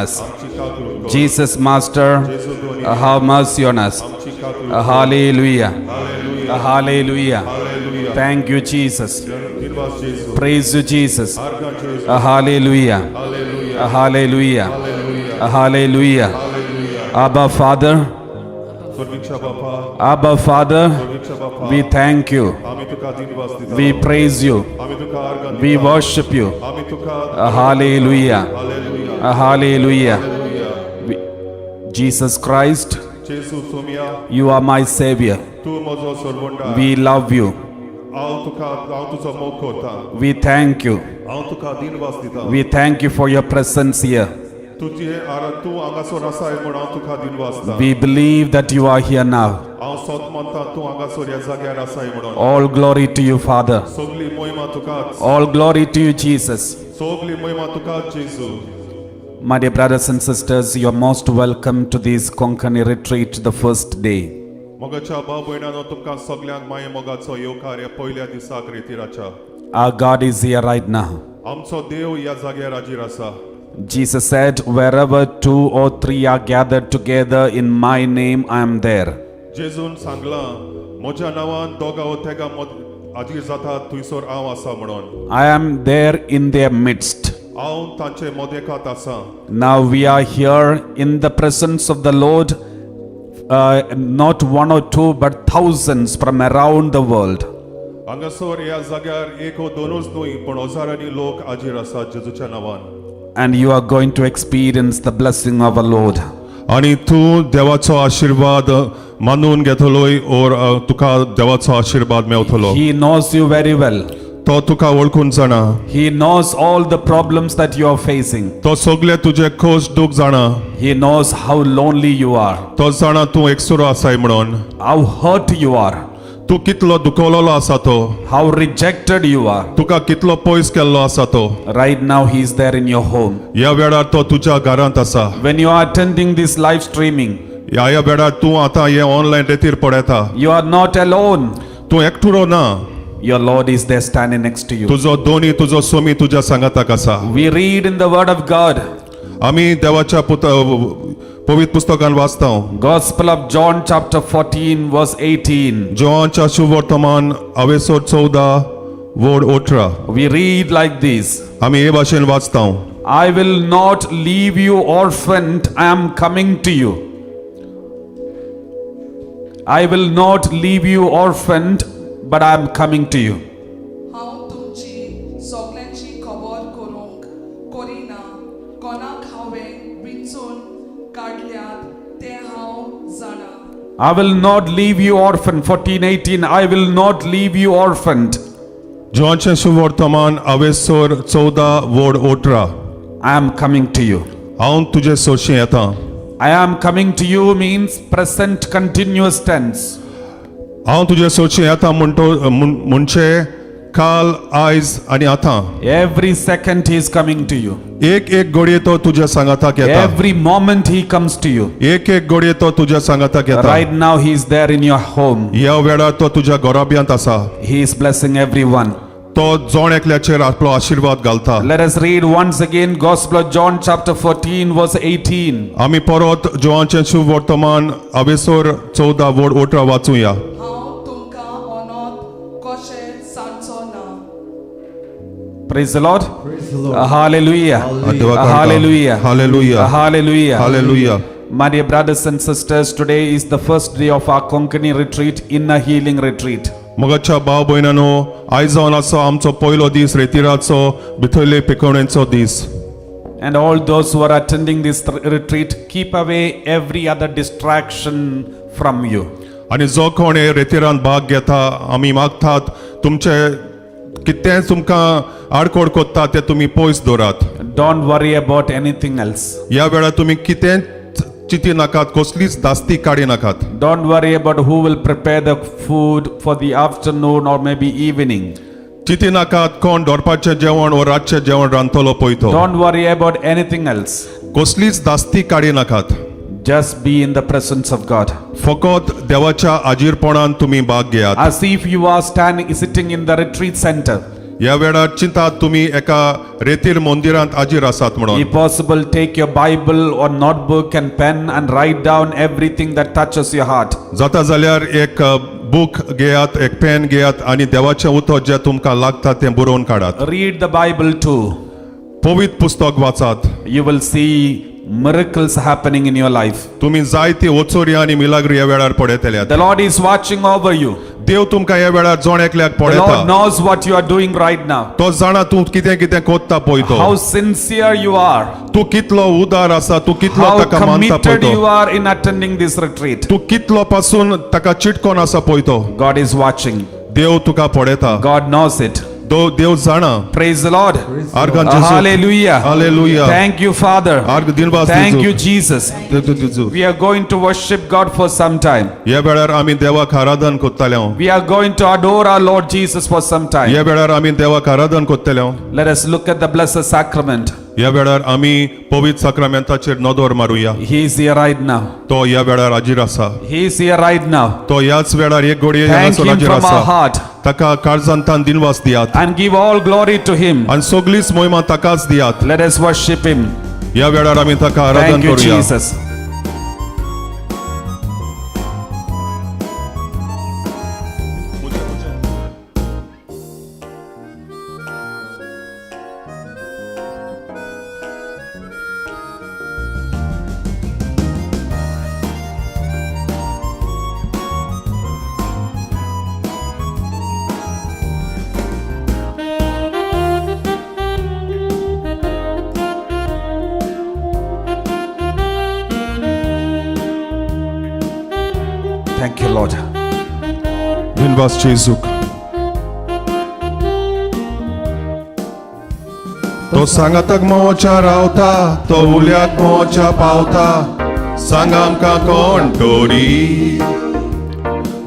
Us. आमची काकूट कर. Jesus Master, जेजू धनी, have mercy on us. आमची काकूट कर. Hallelujah. Hallelujah. Hallelujah. Hallelujah. Thank you, Jesus. दिनवास जेजू. Praise you, Jesus. आर्गां जेजू. Hallelujah. Hallelujah. Hallelujah. Hallelujah. Hallelujah. Hallelujah. Abba Father, स्वर्गीच्या बापा, Abba Father, स्वर्गीच्या बापा, we thank you. आमी तुका दिनवास दिता. We praise you. आमी तुका आर्गां We दिता. Worship you. आमी तुका Hallelujah. Hallelujah. Hallelujah. Hallelujah. Jesus Christ, जेजू सोमिया, you are my Savior. तूं म्हजो सरवंडा. We love you. हांव तुका, हांव तुजो मोग करता. We thank you. हांव तुका दिनवास दिता. We thank you for your presence here. तुजी तूं हांगासर आसाय म्हूण हांव तुका दिनवास दिता. We believe that you are here now. हांव सत मानता तूं हांगासर ह्या जाग्यार आसाय म्हणून. All glory to you, Father. सगली मोहिमा तुकाच. All glory to you, Jesus. सगली मोहिमा तुकाच जेजू. My dear brothers and sisters, you are most welcome to this Konkani retreat, the first day. मोगाच्या भाव भयणांनो, तुमकां सगल्यांक माये मोगाचो येवकार ह्या पयल्या दिसाक रेतिराच्या. Our God is here right now. आमचो देव ह्या जाग्यार हाजीर आसा. Jesus said, "Wherever two or three are gathered together in my name, I am there." जेजून सांगलां, म्हज्या नांवान दोगां वो तेगां हाजीर जातात थंयसर हांव आसा म्हणून. I am there in their midst. हांव तांचे मदेकात आसा. Now we are here in the presence of the Lord, not one or two, but thousands from around the world. हांगासर ह्या जाग्यार एक वो दोनूच न्हय पण हजारांनी लोक हाजीर आसात जेजूच्या नांवान. And you are going to experience the blessing of our Lord. आनी तूं देवाचो आशिर्वाद मानून घेतलोय ओर तुका देवाचो आशिर्वाद मेवतलो. He knows you very well. तो तुका वळखून जाणा. He knows all the problems that you are facing. तो सगळे तुजे खोस दूख जाणा. He knows how lonely you are, तो जाणा तूं एकसुरो आसाय म्हणून. How hurt you are, तूं कितलो दुखवलेलो आसा तो. How rejected you are. तुका कितलो पयस केल्लो आसा तो. Right now, He is there in your home. ह्या वेळार तो तुज्या घरांत आसा. When you are attending this live streaming, ह्या ह्या वेळार तूं आतां हें ऑनलायन रेतीर पळयता, you are not alone. तूं एकटुरो ना. Your Lord is there standing next to you. तुजो दोनी, तुजो सोमी तुज्या सांगाताक आसा. We read in the Word of God, आमी देवाच्या पवित्र पुस्तकान वाचता. Gospel of John, chapter 14, verse 18. जोवांच्या शुभवर्तमान अवेसोर 14 वोड 18. We read like this: आमी हे भाशेन वाचता. I will not leave you orphaned, I am coming to you. I will not leave you orphaned, but I am coming to you. हांव तुमची सगल्यांची खबर करूंक करिना, कोणाक हांवें विंचून काडल्यात तें हांव जाणा. I will not leave you orphaned. 14:18. I will not leave you orphaned. जोवांचें शुभवर्तमान अवेसोर 14 वोड 18. I am coming to you. हांव तुजे सोरशीं येता. I am coming to you means present continuous tense. हांव तुजे सोरशीं येता म्हणटो म्हणचे काल, आयज आनी आतां. Every second he is coming to you. एक एक घडये तो तुज्या सांगाताक येता. Every moment he comes to you. एक एक घडये तो तुज्या सांगाताक येता. Right now he is there in your home. ह्या वेळार तो तुज्या घराब्यांत आसा. He is blessing everyone. तो जण एकल्याचेर आपलो आशिर्वाद घालता. Let us read once again Gospel of John chapter 14 verse 18. आमी परत जोवांचें शुभ वर्तमान अवेसोर 14 वोड 18 वाचुया. हांव तुमकां अनोत कशें सांगचो ना. Praise the Lord. Praise the Lord. Hallelujah. देवाक आर्गां. Hallelujah. Hallelujah. Hallelujah. Hallelujah. My dear brothers and sisters, today is the first day of our Konkani retreat, inner healing retreat. मोगाच्या भाव भयणांनो, आयज जावन आसा आमचो पयलो दीस रेतिराचो, भितरले पिकोवणेचो दीस. And all those who are attending this retreat, keep away every other distraction from you. आनी जो कोण हे रेतिरान भाग घेता, आमी मागतात तुमचे कितेंच तुमकां आडकोड कोत्ता तें तुमी पयस दवरात. Don't worry about anything else. ह्या वेळार तुमी कितेंच चिंती नाकात, कसलीच दास्ती काडी नाकात. Don't worry about who will prepare the food for the afternoon or maybe evening. चिंती नाकात कोण दनपारचें जेवण वा रातचें जेवण रांदतलो पळय तो. Don't worry about anything else. कसलीच दास्ती काडी नाकात. Just be in the presence of God. फकत देवाच्या आजीरपणान तुमी भाग घेयात. As if you are standing, sitting in the retreat center. ह्या वेळार चिंतात तुमी एका रेतीर मंदिरांत हाजीर आसात म्हणून. If possible, take your Bible or notebook and pen and write down everything that touches your heart. जाता जाल्यार एक बूक घेयात, एक पेन घेयात आनी देवाचें उतर जें तुमकां लागता तें बरोवन काडात. Read the Bible too. पवित्र पुस्तक वाचात. You will see miracles happening in your life. तुमी जायती ओचोरी आनी मिलाग्री ह्या वेळार पळयतल्यात. The Lord is watching over you. देव तुमकां ह्या वेळार जण एकल्याक The पळयता. Lord knows what you are doing right now. तो जाणा तूं कितें कितें कोत्ता पळय तो. How sincere you are. तूं कितलो उदार आसा, तूं कितलो How ताका मानता पळय committed तो. you are in attending this retreat. तूं कितलो पासून ताका चिटकोन आसा पळय तो. God is watching. देव तुका पळयता. God knows it. देव जाणा. Praise the Lord. आर्गां जेजू. Hallelujah. Hallelujah. Thank you, Father. आर्ग दिनवास. Thank you, Jesus. जेजू. We are going to worship God for some time. ह्या वेळार आमी देवाक आराधन कोत्ताले. We are going to adore our Lord Jesus for some time. ह्या वेळार आमी देवाक आराधन कोत्तले. Let us look at the Blessed Sacrament. ह्या वेळार आमी पवित्र साक्रामेंताचेर नदर मारुया. He is here right now. तो ह्या वेळार हाजीर आसा. He is here right now. तो ह्याच वेळार एक घडये Thank हांगासर Him हाजीर from our आसा. heart ताका काळजांतान दिनवास दियात and give all glory to Him. आनी सगळीच मोहिमा ताकाच दियात. Let us worship Him. ह्या वेळार आमी ताका आराधन Thank you, करुया. Jesus. Thank you, Lord. दिनवास जेजूक. तो सांगाताक मोच्या रावता, तो उल्याक मोच्या पावता, सांग आमकां कोण तोरी.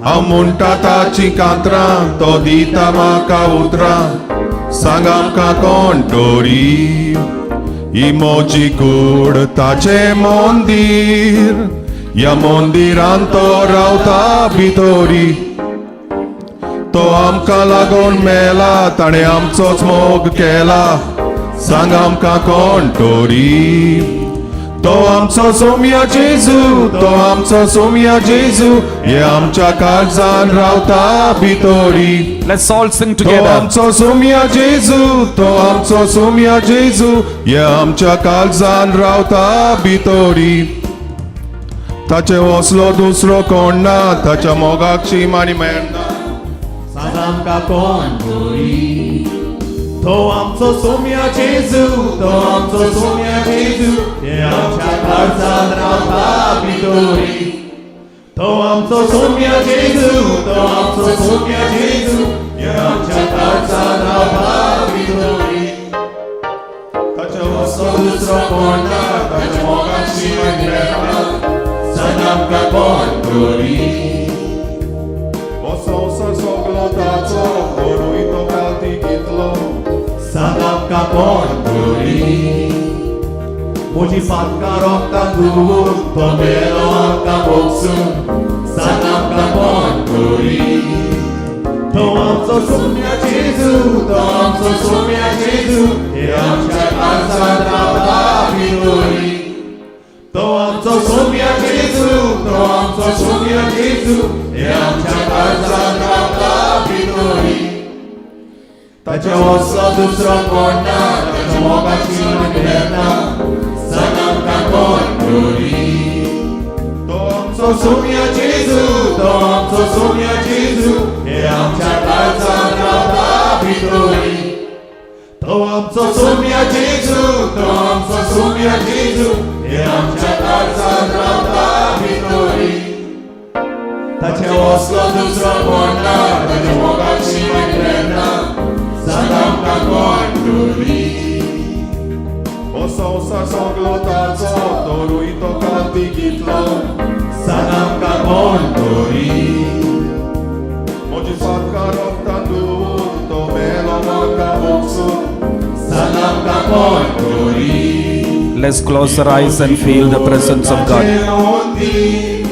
हांव म्हणटा ताची कांतरां, तो दिता म्हाका उतरां, सांग आमकां कोण तोरी. ही म्हजी कूड ताचें मंदीर, ह्या मंदिरान तो रावता भितोरी. तो आमकां लागून मेला, ताणें आमचोच मोग केला, सांग आमकां कोण तोरी. तो आमचो सोम्या जेजू, तो आमचो सोम्या जेजू, हे आमच्या काळजान रावता भितोरी. Let's all sing तो together. आमचो सोम्या जेजू, तो आमचो सोम्या जेजू, हे आमच्या काळजान रावता भितोरी. ताचे वसलो दुसरो कोण ना, ताच्या मोगाक शीम आनी मेर ना. सांग आमकां कोण तोरी. तो आमचो सोम्या जेजू, तो आमचो सोम्या जेजू, हे आमच्या काळजान रावता भितोरी. तो आमचो सोम्या जेजू, तो आमचो सोम्या जेजू, हे आमच्या काळजान रावता भितोरी. ताच्या तो दुसरो कोण ना, ताच्या मोगाक शीम आनी मेर ना, सांग आमकां कोण तोरी. हो संवसार सगलो ताचो, करूय तो काती कितलो. सांग आमकां कोण तोरी. म्हजी पातकां रोगतां धुवून तो मेलो आमकां भोगसून, सांग आमकां कोण तोरी. तो आमचो सोम्या जेजू, तो आमचो सोम्या जेजू, हे आमच्या काळजांत रावता भितोरी. तो आमचो सोम्या जेजू, तो आमचो सोम्या जेजू, हे आमच्या काळजांत रावता भितोरी. ताच्या वसलो दुसरो कोण ना, ताच्या मोगाची मेर ना, सांग आमकां कोण तोरी. तो आमचो तो सोम्या जेजू, तो आमचो सोम्या जेजू, हे आमच्या काळजांत रावता भितोरी. तो आमचो सोम्या जेजू, तो आमचो सोम्या जेजू, हे आमच्या काळजांत रावता भितोरी. ताचे वसलो दुसरो कोण ना, ताच्या मोगाची मेर ना, सांग आमकां कोण तोरी. हो संवसार सगलो ताचो, तोरूय तो काती कितलो. सांग आमकां कोण तोरी. म्हजी पातकां रोगतां धुवून तो मेलो म्हाका भोगसून. सांग आमकां कोण तोरी. Let's close our eyes and feel the presence of God. ताचें मंदीर,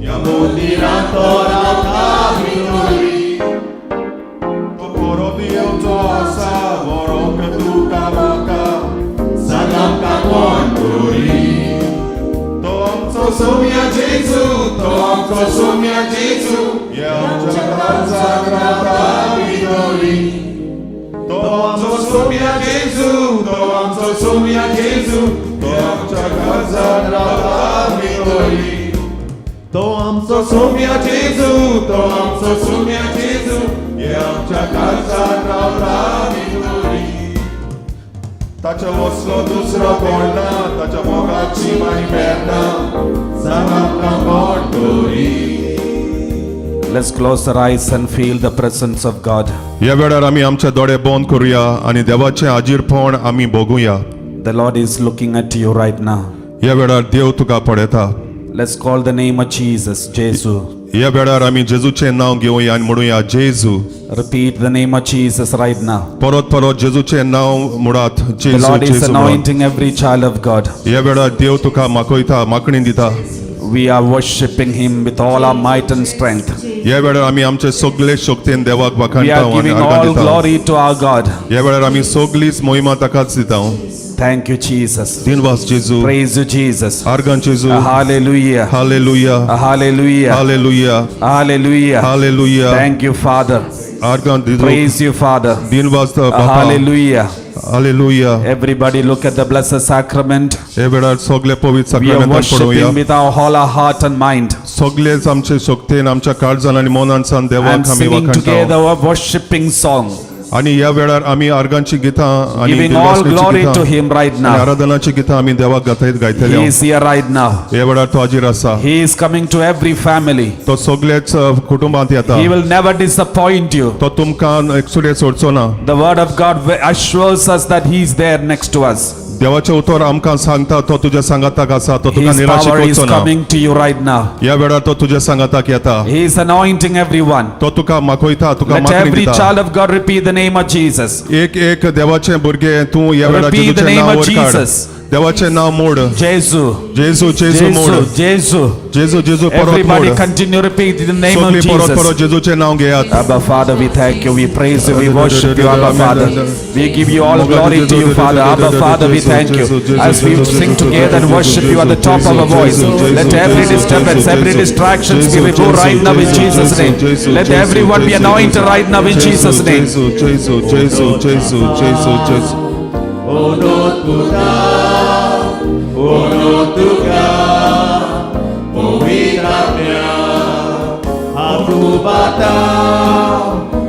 ह्या मंदिरांत तो रावता भितोरी. तो खरो देवचो. सोम्या जेजू, तो आमचो सोम्या जेजू, हे आमच्या काळजान रावता भितोरी. तो आमचो सोम्या जेजू, तो आमचो सोम्या जेजू, तो आमच्या काळजान रावता भितोरी. तो आमचो सोम्या जेजू, तो आमचो सोम्या जेजू, हे आमच्या काळजान रावता भितोरी. ताच्या वसलो दुसरो कोण ना, ताच्या मोगाची मानी पेरना, सांग आमकां कोण तरी. Let's close our eyes and feel the presence of God. ह्या वेळार आमी आमचे दोळे बंद करुया आनी देवाचें आजीरपण आमी भोगुया. The Lord is looking at you right now. ह्या वेळार देव तुका पळयता. Let's call the name of Jesus, Jesu. ह्या वेळार आमी जेजूचें नांव घेवया आनी म्हणुया जेजू. Repeat the name of Jesus right now. परत परत जेजूचें नांव म्हणात. The जेजू, Lord is जेजू म्हणत. anointing every child of God. ह्या वेळार देव तुका माखयता, मागणी दिता. We are worshipping Him with all our might and strength. ह्या वेळार आमी आमचे सगळे शक्तीन देवाक We वाखाणता are आनी giving आर्गां all दिता. Glory to our God. ह्या वेळार आमी सगळीच मोहिमा ताकाच दिता. Thank you, Jesus. दिनवास जेजू. Praise you, Jesus. आर्गां जेजू. Hallelujah. Hallelujah. Hallelujah. Hallelujah. Hallelujah. Hallelujah. Thank you, Father. आर्गां जेजू. Praise you, Father. दिनवास बापा. Hallelujah. Hallelujah. Everybody look at the Blessed Sacrament. ह्या वेळार सगळे पवित्र We are साक्रामेंतान पळोवया. worshipping with our whole our heart and mind. सगळेच आमचे शक्तीन, आमच्या काळजान आनी मनान सान And देवाक आमी singing वाखाणता. Together a worshipping song. आनी ह्या वेळार आमी आर्गांची गितां आनी Giving all दिनवासणीची glory गितां to Him right आनी now. आराधनाची गितां आमी देवाक गायत गायतले. He is here right now. ह्या वेळार तो हाजीर आसा. He is coming to every family. तो सगळेच कुटुंबांत येता. He will never disappoint you. तो तुमकां एकसुरे सोडचो ना. The word of God assures us that He is there next to us. देवाचें उतर आमकां सांगता, तो तुज्या सांगाताक आसा, तो तुका His निराश power is करचो ना. Coming to you right now. ह्या वेळार तो तुज्या सांगाताक येता. He is anointing everyone. तो तुका माखयता, तुका Let मागणी every दिता. Child of God repeat the name of Jesus. एक एक देवाचें भुरगें तूं ह्या वेळार Repeat the जेजूचें name नांव of वर काड. Jesus. देवाचें नांव मोड. Jesu. जेजू, जेजू मोड. Jesu. Jesu. जेजू, जेजू परत Everybody mode. Continue repeat the name of सगळीं परत Jesus. परत जेजूचें नांव घेयात. Abba Father, we thank you, we praise you, we worship you, Abba Father. We give you all glory to you, Father. Abba Father, we thank you. As we sing together and worship you at the top of our voice, let every disturbance, every distraction be removed right now in Jesus' name. Let everyone be anointed right now in Jesus' name. जेजू, जेजू, जेजू, जेजू, जेजू, जेजू. Onot puta, onot tuka, पवित्रात्म्या, aprobata,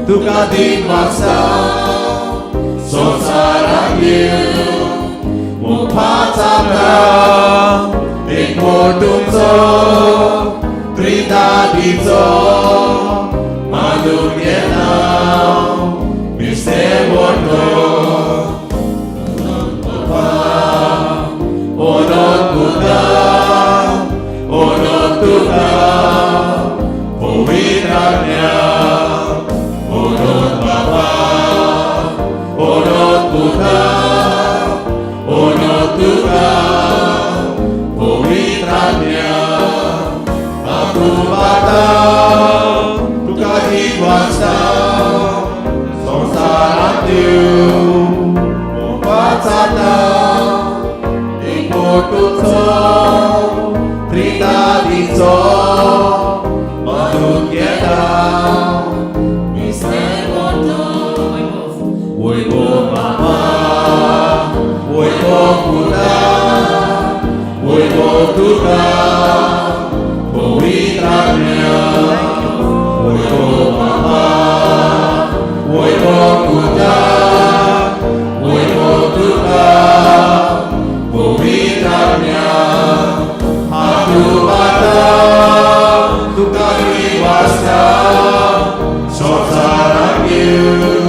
तुका दिनवासा, संवसाराक येवन मुखाचाता, एक मोटुचो, त्रिदादीचो, मानून येता, मिस्ते व्हडलो. Onot puta, onot tuka, पवित्रात्म्या, onot बाबा, onot puta, onot tuka, पवित्रात्म्या, aprobata, तुका दिनवासा, संवसारांत येवन मुखाचाता, एकवटूचो, त्रितादीचो, मानून घेता, वैभव बाबा, वैभव पुता, वैभव तुका, पवित्रात्म्या, वैभव बाबा, वैभव पुता, वैभव तुका, पवित्रात्म्या, aprobata, तुका दिनवासा, संवसाराक येवन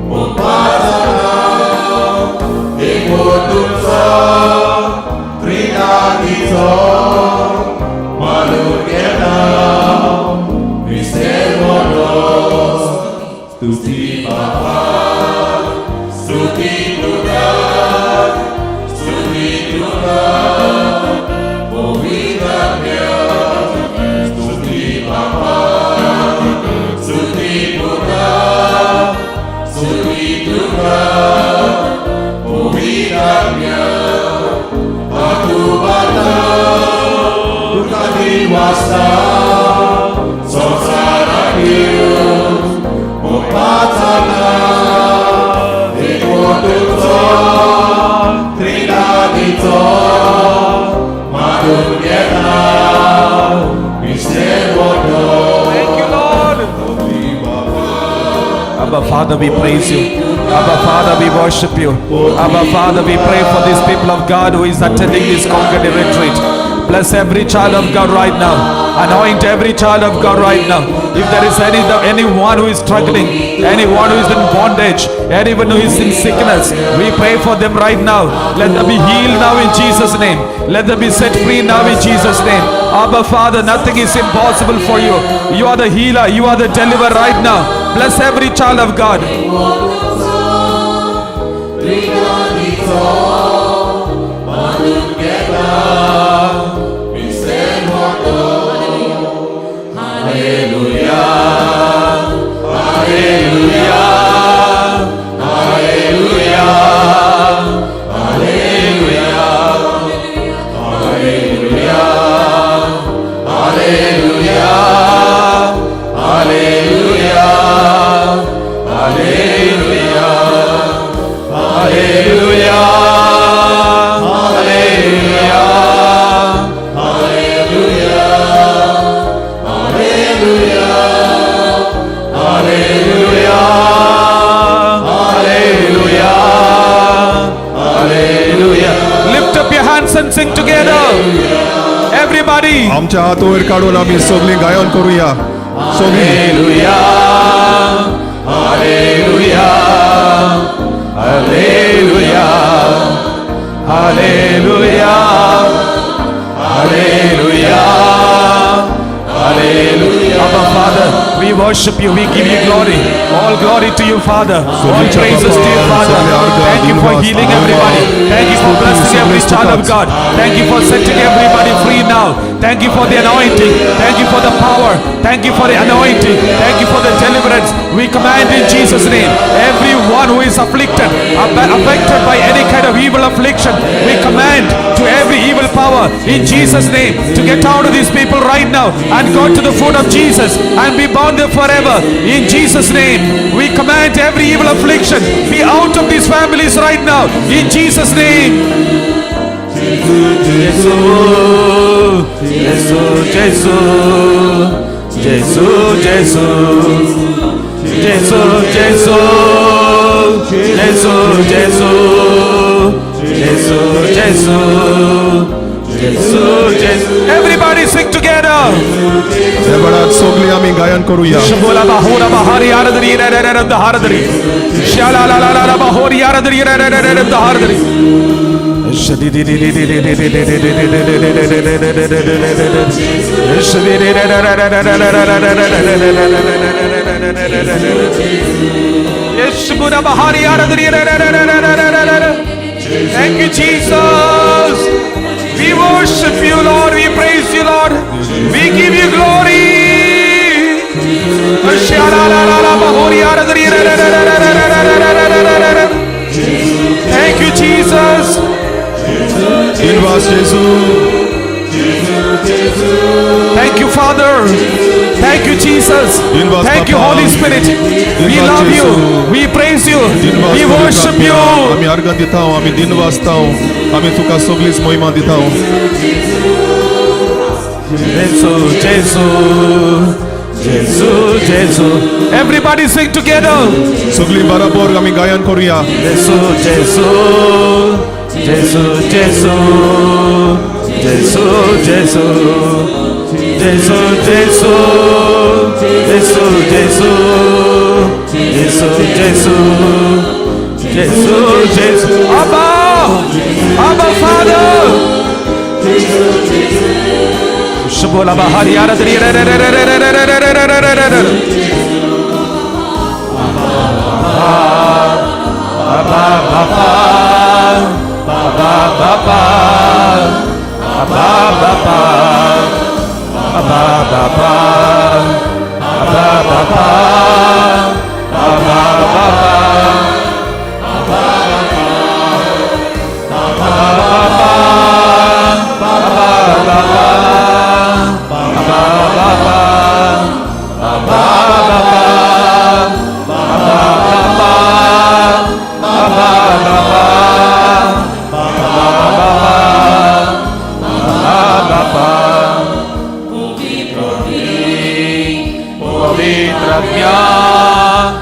मुखाचाता, एकवटूचो, त्रिदादीचो, मानून घेता, मिस्तेर व्हडलो. स्तुती बाबा, स्तुती तुका, स्तुती तुका, पवित्रात्म्या, स्तुती बाबा, स्तुती तुका, स्तुती तुका, पवित्रात्म्या, aprobata. Abba Father, we praise you. Abba Father, we worship you. Abba Father, we pray for these people of God who is attending this Konkani retreat. Bless every child of God right now. Anoint every child of God right now. If there is anyone who is struggling, anyone who is in bondage, anyone who is in sickness, we pray for them right now. Let them be healed now in Jesus' name. Let them be set free now in Jesus' name. Abba Father, nothing is impossible for you. You are the healer, you are the deliverer right now. Bless every child of God. Lift up your hands and sing together. Everybody. आमच्या हात वयर काडून आमी सगळीं गायन करूया सगळीं. Hallelujah. Hallelujah. Hallelujah. Hallelujah. Hallelujah. Hallelujah. Abba Father, we worship you. We give you glory. All glory to you, Father. All praises to you, Father. Thank you for healing everybody. Thank you for blessing every child of God. Thank you for setting everybody free now. Thank you for the anointing. Thank you for the power. Thank you for the anointing. Thank you for the deliverance. We command in Jesus' name, everyone who is afflicted, affected by any kind of evil affliction, we command to every evil power in Jesus' name to get out of these people right now and go to the foot of Jesus and be bound there forever. In Jesus' name, we command every evil affliction be out of these families right now. In Jesus' name. Gesù, Gesù, Gesù, Gesù, Gesù, Gesù, Gesù, Gesù, Gesù, Gesù, Gesù, Gesù, Gesù. Everybody sing together. देवळात सगळीं आमी गायन करूया. Shabola bahora bahari aradri re re re haradri. Shala la la la la bahori aradri re re re re haradri. Thank you, Jesus. We worship you, Lord. We praise you, Lord. We give you glory. Thank you, Jesus. दिनवास जेजू. Thank you, Father. Thank you, Jesus. दिनवास Thank you, Papa. Holy Spirit. We दिनवास love you. Jesu. We praise you. दिनवास We पवित्र worship आत्म्या. you. आमी अर्घ दिता, आमी दिनवासता, आमी तुका सगळीच महिमा दिता. Jesu, Jesu, Jesu, Jesu. Everybody sing together. सगळीं बराबर आमी गायन करूया. Jesu, Jesu, Jesu, Jesu, Jesu, Jesu, Jesu, Jesu, Jesu, Jesu, Jesu, Jesu, Jesu, Jesu. Abba, Abba Father. Shabola bahari aradri re re re re re re re re re re re re re. Abba, Baba, Baba, Baba, Abba, Baba, Abba, Baba, Abba, Baba, Abba, Baba, Abba, Baba, Abba, Baba, Abba, Baba, Abba, Baba, Abba, Baba, Abba, Baba, Abba, Baba. पवित्र आत्म्या.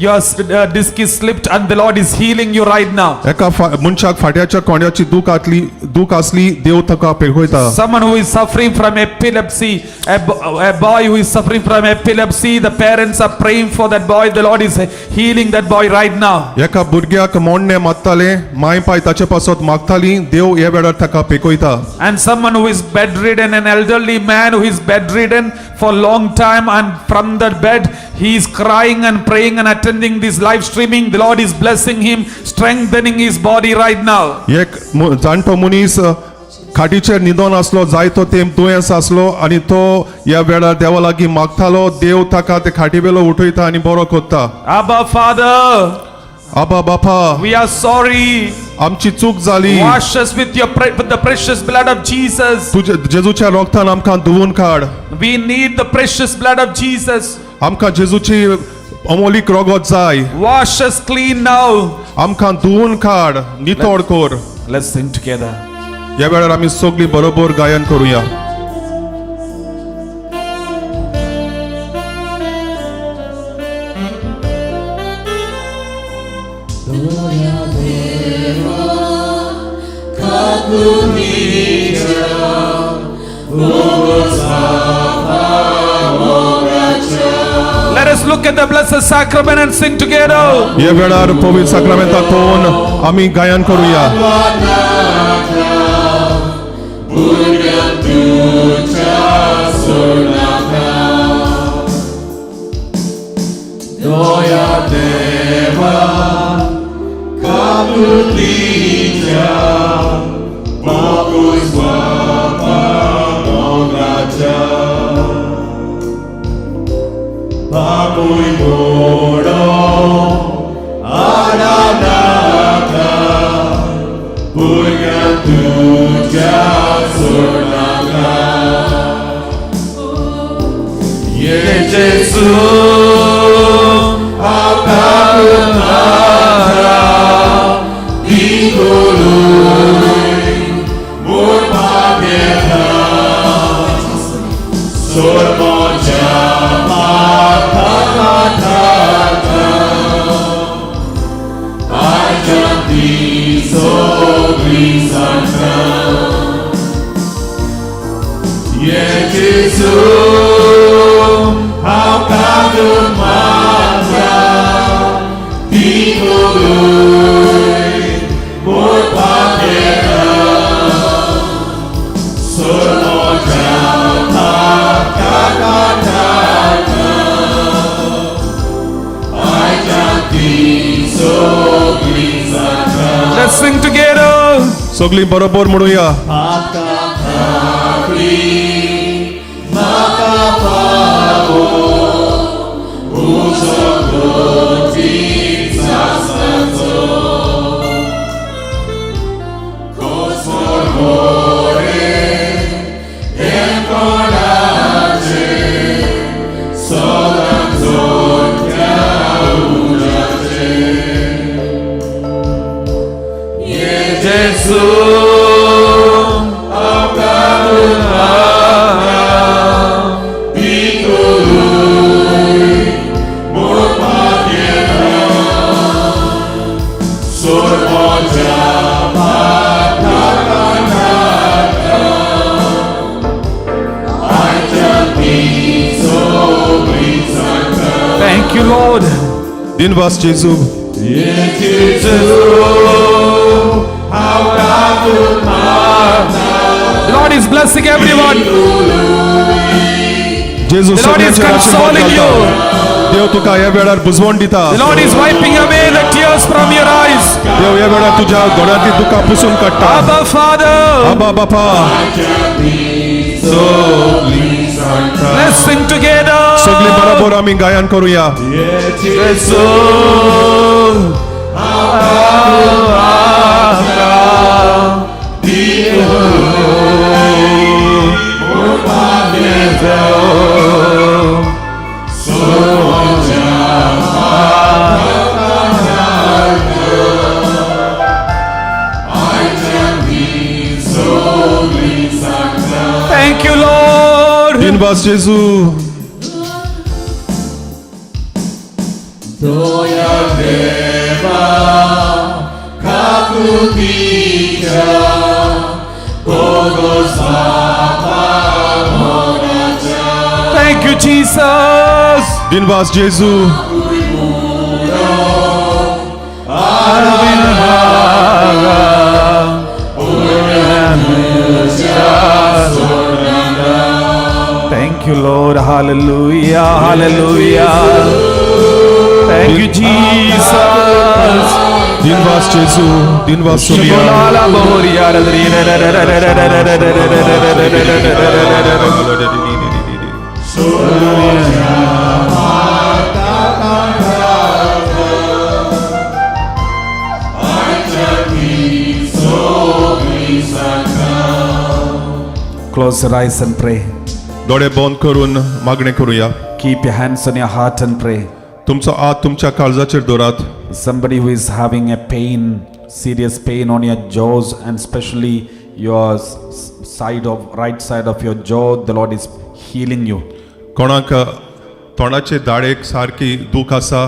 Your disc is slipped and the Lord is healing you right now. एका मनशाक फाट्याच्या कोंड्याची दूख आसली, दूख आसली, देव ताका पेखयता. Someone who is suffering from epilepsy, a boy who is suffering from epilepsy, the parents are praying for that boy. The Lord is healing that boy right now. एका भुरग्याक मोडणे मारताले, माय पाय ताचे पासत मागताली, देव ह्या वेळार ताका पेखयता. And someone who is bedridden, an elderly man who is bedridden for long time, and from that bed he is crying and praying and attending this live streaming. The Lord is blessing him, strengthening his body right now. एक जाणटो मनीस खाटीचेर न्हिदोन आसलो, जायतो तेंप दुयेंस आसलो आनी तो ह्या वेळार देवा लागीं मागतालो, देव ताका ते खाटीवेलो उठयता आनी बरो करता. Abba Father, Abba बापा, we are sorry. आमची चूक जाली. Wash us with the precious blood of Jesus. तुजे जेजूच्या रोगतान आमकां धुवून काड. We need the precious blood of Jesus. आमकां जेजूची अमोलीक रगत जाय. Wash us clean now. आमकां धुवून काड, नितळ कर. Let's sing together. ह्या वेळार आमी सगळीं बरोबर गायन करुया. Let us look at the Blessed Sacrament and sing together. ह्या वेळार पवित्र साक्रामेंताक पळोवन आमी गायन करुया. बापूय मोडो आडानाका भुरग्यां तुज्या सोडनाका. ये जेजू Let's sing together. सगळीं बरोबर म्हणुया. Thank you, Lord. दिनवास जेजू. The Lord is blessing everyone. जेजू The Lord is सगळ्यांचेर Aashirvaad consoling घालता. you. देव तुका ह्या वेळार बुजवण दिता. The Lord is wiping away the tears from your eyes. देव ह्या वेळार तुज्या दोळ्यांतली दुकां पुसून काडटा. Abba Father, Abba बापा, let's sing together. सगळीं बरोबर आमी गायन करुया. Thank you, Lord. दिनवास जेजू. तुया देवा काकुतीच्या बोगोसापा मोराच्या. Thank you, Jesus. दिनवास जेजू. Thank you, Lord. Hallelujah. Hallelujah. Thank you, Jesus. दिनवास जेजू, दिनवास सोमिया. Shubolala bohoria. Close your eyes and pray. दोळे बंद करून मागणें करुया. Keep your hands on your heart and pray. तुमचो हात तुमच्या काळजाचेर दवरात. Somebody who is having a pain, serious pain on your jaws and especially your side of right side of your jaw, the Lord is healing you. कोणाक तोंडाचे दाडेक सारकी दूख आसा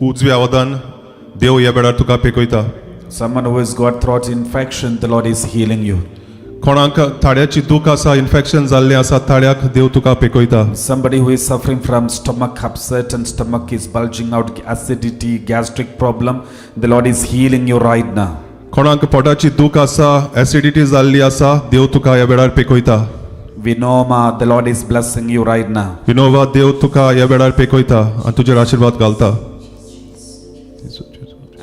उजव्या वदान, देव ह्या वेळार तुका पेकयता. Someone who has got throat infection, the Lord is healing you. कोणाक ताळ्याची दूख आसा, इन्फेक्शन जाल्लें आसा ताळ्याक, देव तुका पेकयता. Somebody who is suffering from stomach upset and stomach is bulging out, acidity, gastric problem, the Lord is healing you right now. कोणाक पोटाची दूख आसा, एसिडिटी जाल्ली आसा, देव तुका ह्या वेळार पेकयता. Vinoma, the Lord is blessing you right now. Vinoba, देव तुका ह्या वेळार पेकयता आनी तुजेर आशिर्वाद घालता.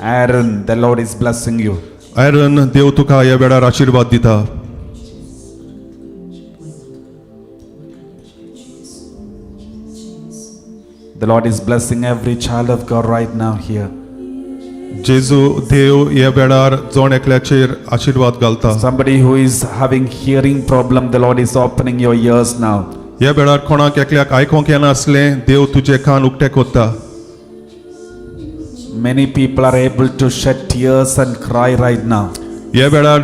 Aaron, the Lord is blessing you. Iron, देव तुका ह्या वेळार आशिर्वाद दिता. The Lord is blessing every child of God right now here. जेजू देव ह्या वेळार जण एकल्याचेर आशिर्वाद घालता. Somebody who is having hearing problem, the Lord is opening your ears now. ह्या वेळार कोणाक एकल्याक आयकोंक येनासलें, देव तुजे कान उक्ते कोत्ता. Many people are able to shed tears and cry right now. ह्या वेळार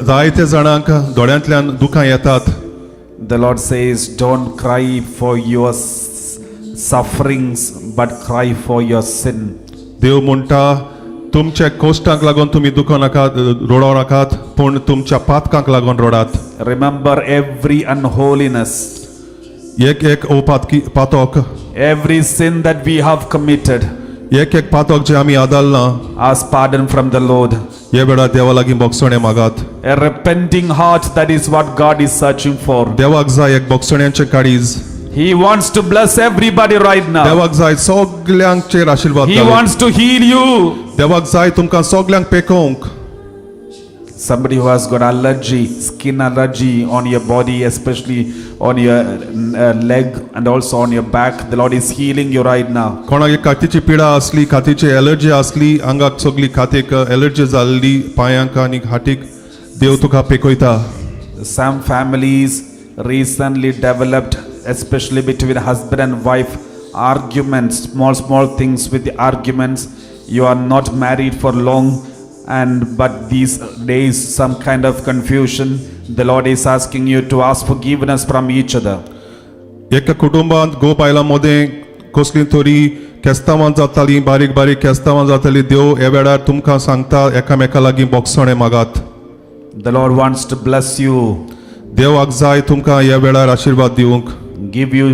जायते जाणांक दोळ्यांतल्यान दुखां येतात. The Lord says, "Don't cry for your sufferings, but cry for your sin." देव म्हणटा, तुमच्या कोश्टांक लागून तुमी दुखो नाकात, रोडो नाकात, पूण तुमच्या पातकांक लागून रोडात. Remember every unholiness, एक एक ओ पातकी पातक, every sin that we have committed. एक एक पातक जे आमी आदारलां. Ask pardon from the Lord. ह्या वेळार देवा लागीं बोगसणें मागात. A repenting heart, that is what God is searching for. देवाक जाय एक बोगसण्यांचें काळीज. He wants to bless everybody right now. देवाक जाय सगल्यांचेर आशिर्वाद He घालूंक. Wants to heal you. देवाक जाय तुमकां सगल्यांक पेकोवंक. Somebody who has got allergy, skin allergy on your body, especially on your leg and also on your back, the Lord is healing you right now. कोणाक एक कातीची पिडा आसली, कातीची allergy आसली, आंगाक सगली कातीक एलर्जी जाल्ली, पांयांक आनी हाटीक, देव तुका पेकयता. Some families recently developed, especially between husband and wife, arguments, small, small things with the arguments. You are not married for long, and but these days, some kind of confusion. The Lord is asking you to ask forgiveness from each other. एका कुटुंबांत घोव बायलां मदें कसली तरी केस्तांवां जातालीं, बारीक बारीक केस्तांवां जातालीं, देव ह्या वेळार तुमकां सांगता, एकामेका लागीं बोगसणें मागात. The Lord wants to bless you, देवाक जाय तुमकां ह्या वेळार आशिर्वाद दिवंक, give you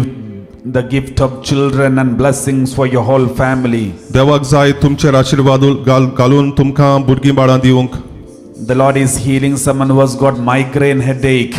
the gift of children and blessings for your whole family. देवाक जाय तुमचेर आशिर्वाद घालून तुमकां भुरगीं बाळां दिवंक. The Lord is healing someone who has got migraine headache.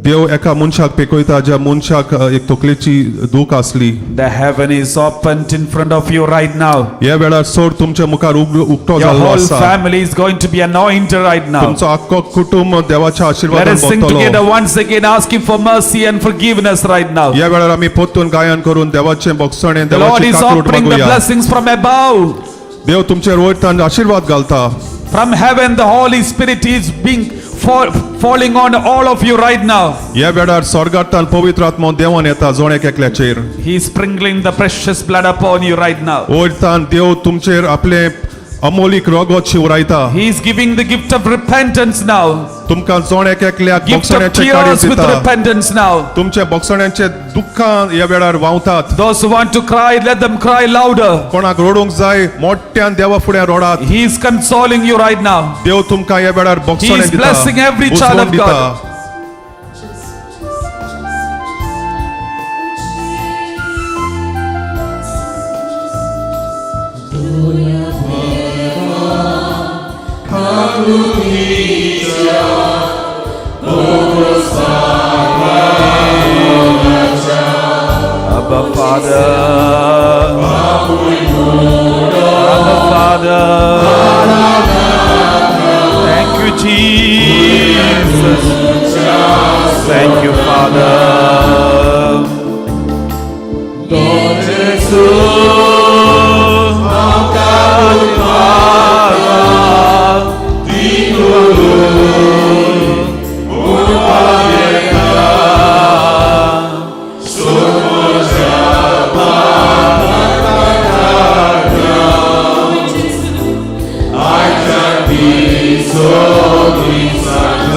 देव एका मनशाक पेकयता ज्या मनशाक एक तकलेची दूख आसली. The heaven is opened in front of you right now. ह्या वेळार सोड तुमच्या मुखार उक्तो Your जाल्लो whole आसा. Family is going to be anointed right now. तुमचो आख्खो कुटुंब देवाच्या Let आशिर्वादान us sing भोगतलो. Together once again, asking for mercy and forgiveness right now. ह्या वेळार आमी परतून गायन करून देवाचें बोगसणें, The Lord देवाची is काकरूट offering the मागुया. Blessings from above. देव तुमचेर वयतान आशिर्वाद घालता. From heaven, the Holy Spirit is being falling on all of you right now. ह्या वेळार स्वर्गांतल्यान पवित्र आत्मो देंवन येता जण एक एकल्याचेर. He is sprinkling the precious blood upon you right now. वयतान देव तुमचेर आपले अमोलीक रगत शिवरायता. He is giving the gift of repentance now. तुमकां जण एक एकल्याक Gift of बोगसण्याचे काडीस tears with दिता. Repentance now. तुमच्या बोगसण्याचे दुख्खां ह्या वेळार व्हांवतात. Those who want to cry, let them cry louder. कोणाक रडूंक जाय मोठ्यान देवा फुडें रडात. He is consoling you right now. देव तुमकां ह्या वेळार बोगसणे He is दिता, blessing every child बुजवण of दिता. God. Abba Father. Abba Father. Thank you, Jesus. Thank you, Father.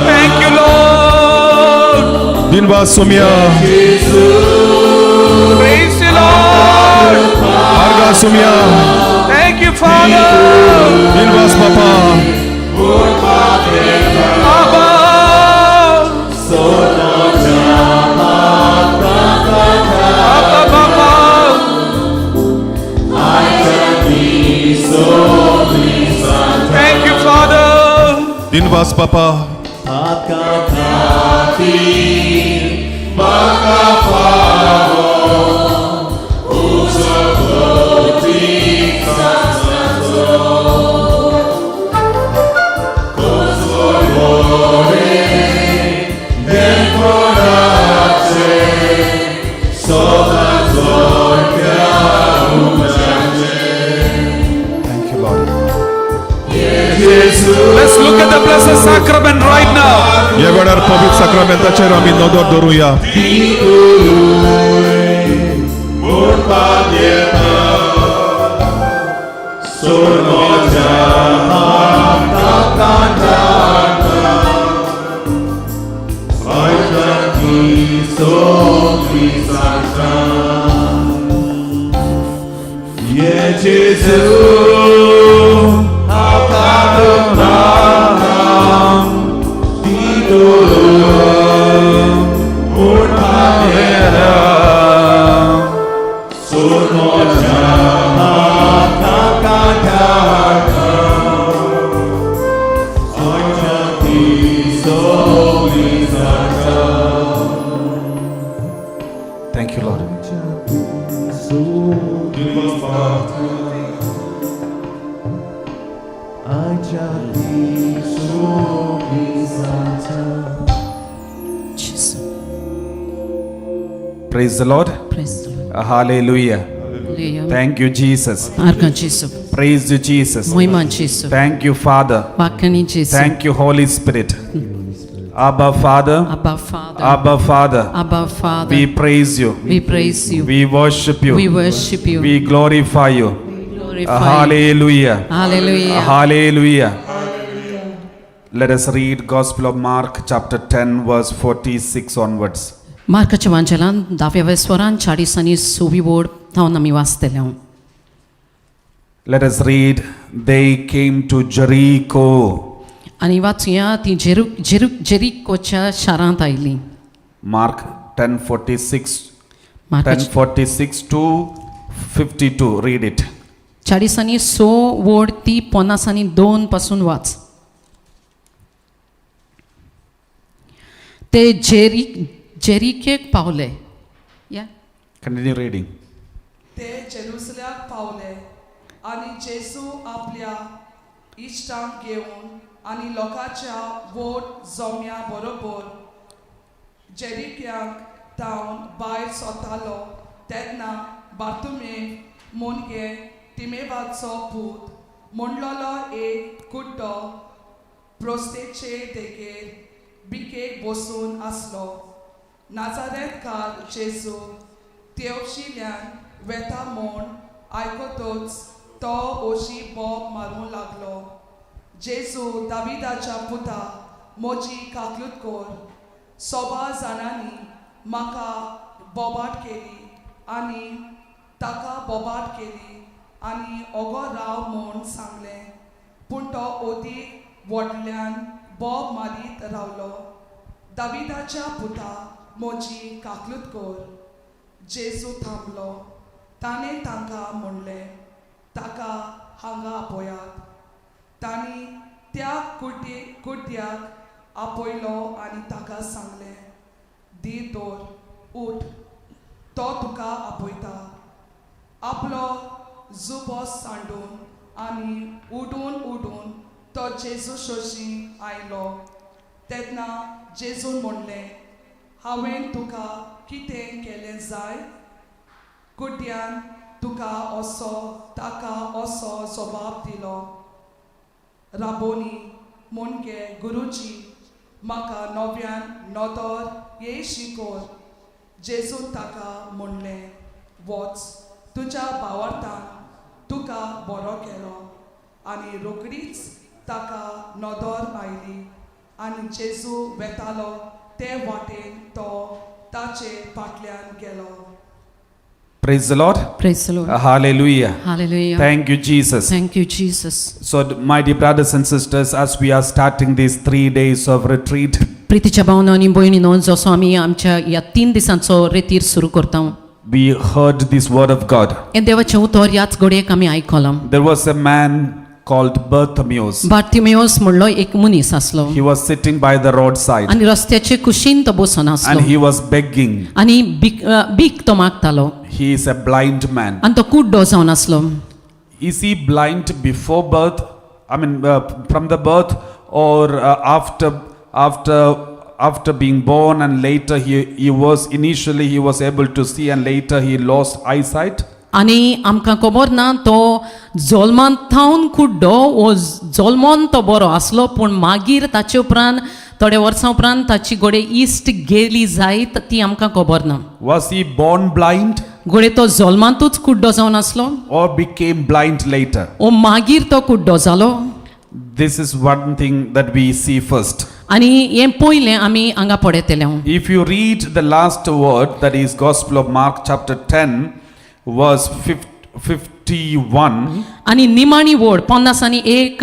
Thank you, Lord. दिनवास Somaiya. Praise you, Lord. आर्गा Somaiya. Thank you, Father. दिनवास बापा. Abba. Abba, Papa. Thank you, Father. दिनवास बापा. Thank you, Lord. Let's look at the Blessed Sacrament right now. ह्या वेळार पवित्र साक्रामेंताचेर आमी नदर दवरुया. Thank you, Lord. Gesù. Praise the Lord. Praise the Lord. Hallelujah. Hallelujah. Thank you, Jesus. Argan Gesù. Praise you, Jesus. Moiman Gesù. Thank you, Father. Bakani Gesù. Thank you, Holy Spirit. Abba, Father. Abba Father. Abba, Father. Abba Father. We praise you. We praise you. We worship you. We worship you. We glorify you. Glorify you. Hallelujah. Hallelujah. Hallelujah. Let us read Gospel of Mark chapter 10 verse 46 onwards. मार्काच्या वांजेलान धाव्या वेस्वरान चाळीस आनी सवी वोड थावन आमी वाचतले हांव. Let us read, they came to Jericho. आनी वाचुया ती Giroud Giroud जेरिकोच्या शारांत आयली. Mark 10:46, मार्काच्या 10:46 to 52, read it. चाळीस आनी स वोड ती पन्नास आनी दोन पासून वाच. ते जेरी जेरिकेक पावले या. Continue reading. ते जेरुसल्याक पावले आनी जेजू आपल्या इश्टांक घेवन आनी लोकांच्या व्हड जम्या बरोबर जेरिक्यांक तावन भायर सोतालो तेन्ना बार्तुमे मोनगे तिमेवाचो पूत म्हणलोलो एक कुड्डो प्रोस्तेचे देगेर बिकेक बसून आसलो. नाजारेतकार जेजू तेवशिल्यान वेता म्हूण आयकतच तो ओशी बोब मारूंक लागलो, जेजू दाविदाच्या पुता, म्हजी काकलूत कर. सोबा जाणांनी म्हाका बोबाट केली आनी ताका बोबाट केली आनी ओगो राव म्हूण सांगलें, पूण तो ओदीक व्हडल्यान बोब मारीत रावलो, दाविदाच्या पुता, म्हजी काकलूत कर. जेजू थांबलो. ताणें तांकां म्हणलें, ताका हांगा आपोयात. तांणी त्या कुड्ड्याक आपयलो आनी ताका सांगलें, धीर दवर, उठ, तो तुका आपयता. आपलो जुबो सांडून आनी उडून उडून तो जेजू सोशी आयलो. तेन्ना जेजून म्हणलें, हांवें तुका कितें केलें जाय? कुड्ड्यान तुका असो ताका असो जबाब दिलो, राबोनी मुणगे गुरुजी, म्हाका नव्यान नदर येयशी कर. जेजून ताका म्हणलें, वच, तुज्या भावार्थान तुका बरो केलो. आनी रोखडीच ताका नदर आयली आनी जेजू वेतालो ते वाटेन तो ताचे फाटल्यान गेलो. Praise the Lord. Praise the Lord. Hallelujah. Hallelujah. Thank you, Jesus. Thank you Jesus. So, my dear brothers and sisters, as we are starting these 3 days of retreat, प्रितीच्या भावनो आनी भयणीनो, जसो आमी आमच्या ह्या तीन दिसांचो रेतीर सुरू करता, we heard this word of God. हें देवाचें उतर ह्याच घडयेक आमी आयकलां. There was a man called Bartimaeus. बार्तिमेयोस म्हणलो एक मनीस आसलो. He was sitting by the roadside आनी रस्त्याचे कुशीन तो बसून आसलो and he was begging. आनी बीक बीक तो मागतालो. He is a blind man. आनी तो कुड्डो जावन आसलो. Is he blind before birth? I mean, from the birth or after being born, and later he was initially he was able to see and later he lost eyesight? आनी आमकां खबर ना तो जल्मान थावन कुड्डो वो जल्मोन तो बरो आसलो, पूण मागीर ताचे उपरांत थोडे वर्सां उपरांत ताची घडये इश्ट गेली जायत, ती आमकां खबर ना. Was he born blind घडये तो जल्मांतूच कुड्डो जावन आसलो or became blind later? वो मागीर तो कुड्डो जालो? This is one thing that we see first. आनी हें पयलें आमी हांगा पळयतले. If you read the last word, that is Gospel of Mark chapter 10, verse 51, आनी निमाणी वोड 51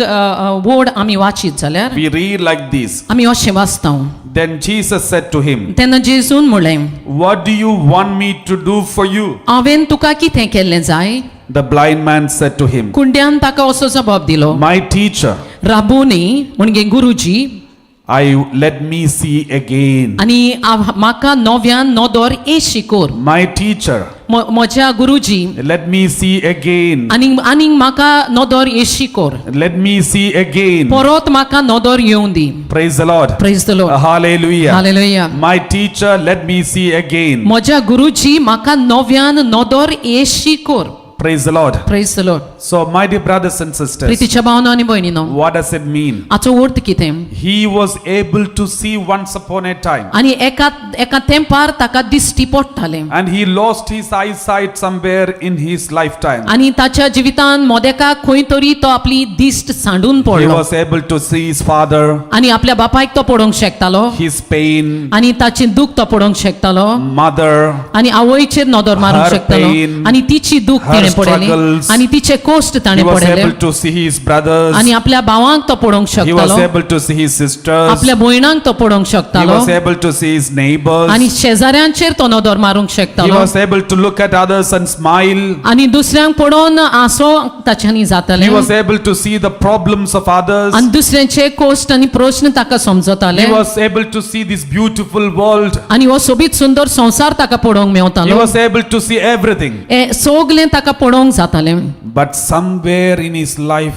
वोड आमी वाचीत जाल्यार, we read like this. आमी अशें वाचता. Then Jesus said to him, तेन्ना जेजून म्हणलें, "What do you want me to do for you?" हांवें तुका कितें केल्लें जाय? The blind man said to him, कुंड्यान ताका असो जबाब दिलो, "My teacher, राबोनी म्हणजे गुरुजी, I let me see again." आनी म्हाका नव्यान नदर येशी कर. My teacher, म्हज्या गुरुजी, let me see again. आनी आनीक म्हाका नदर येशी कर. Let me see again. परत म्हाका नदर येवं दी. Praise the Lord. Praise the Lord. Hallelujah. Hallelujah. My teacher, let me see again. म्हज्या गुरुजी, म्हाका नव्यान नदर येशी कर. Praise the Lord. Praise the Lord. So, my dear brothers and sisters, प्रितीच्या भावनो आनी भयणीनो, what does it mean? हाचो अर्थ कितें? He was able to see once upon a time, आनी एका एका तेंपार ताका दिश्टी पडटालें and he lost his eyesight somewhere in his lifetime. आनी ताच्या जिवितान मोदेकाक खंय तरी तो आपली दिश्ट सांडून He पडलो. was able to see his father, आनी आपल्या बापायक तो पळोवंक शकतालो his pain, आनी ताचें दूख तो पळोवंक शकतालो mother, आनी आवयचेर नदर मारूंक Her शकतालो pain, आनी तिची दूख her तिणें पळयली struggles. आनी तिचे कश्ट He ताणें was पळयले able to see his brothers. आनी आपल्या भावांक तो पळोवंक He was शकतालो, able to see his sisters. आपल्या भयणांक तो पळोवंक He शकतालो was able to see his neighbors. आनी शेजाऱ्यांचेर तो नदर मारूंक He शकतालो was able to look at others and smile. आनी दुसऱ्यांक पळोवन आसो ताच्यांनी जातालें He was able to see the problems of others. आनी दुसऱ्यांचे कश्ट आनी प्रश्न ताका समजताले He was able to see this beautiful world. आनी हो सोबीत सुंदर संवसार ताका पळोवंक He मेवतालो. was able to see everything. हे सगलें ताका पळोवंक जातालें. But somewhere in his life,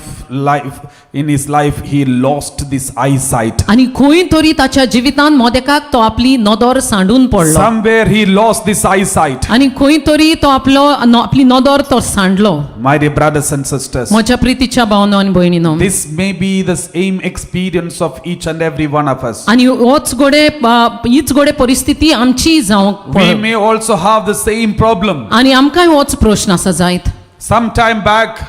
he lost this eyesight. आनी खंय तरी ताच्या जिवितान मोदेकाक तो आपली नदर सांडून पडलो. Somewhere he lost this eyesight. आनी खंय तरी तो आपलो आपली नदर तो सांडलो. My dear brothers and sisters, म्हज्या प्रितीच्या भावनो आनी भयणीनो, this may be the same experience of each and every one of us. आनी होच गोडे हीच गोडे परिस्थिती आमची जावंक We may also have the same problem. आनी आमकांय होच प्रश्न आसा जायत. Some time back,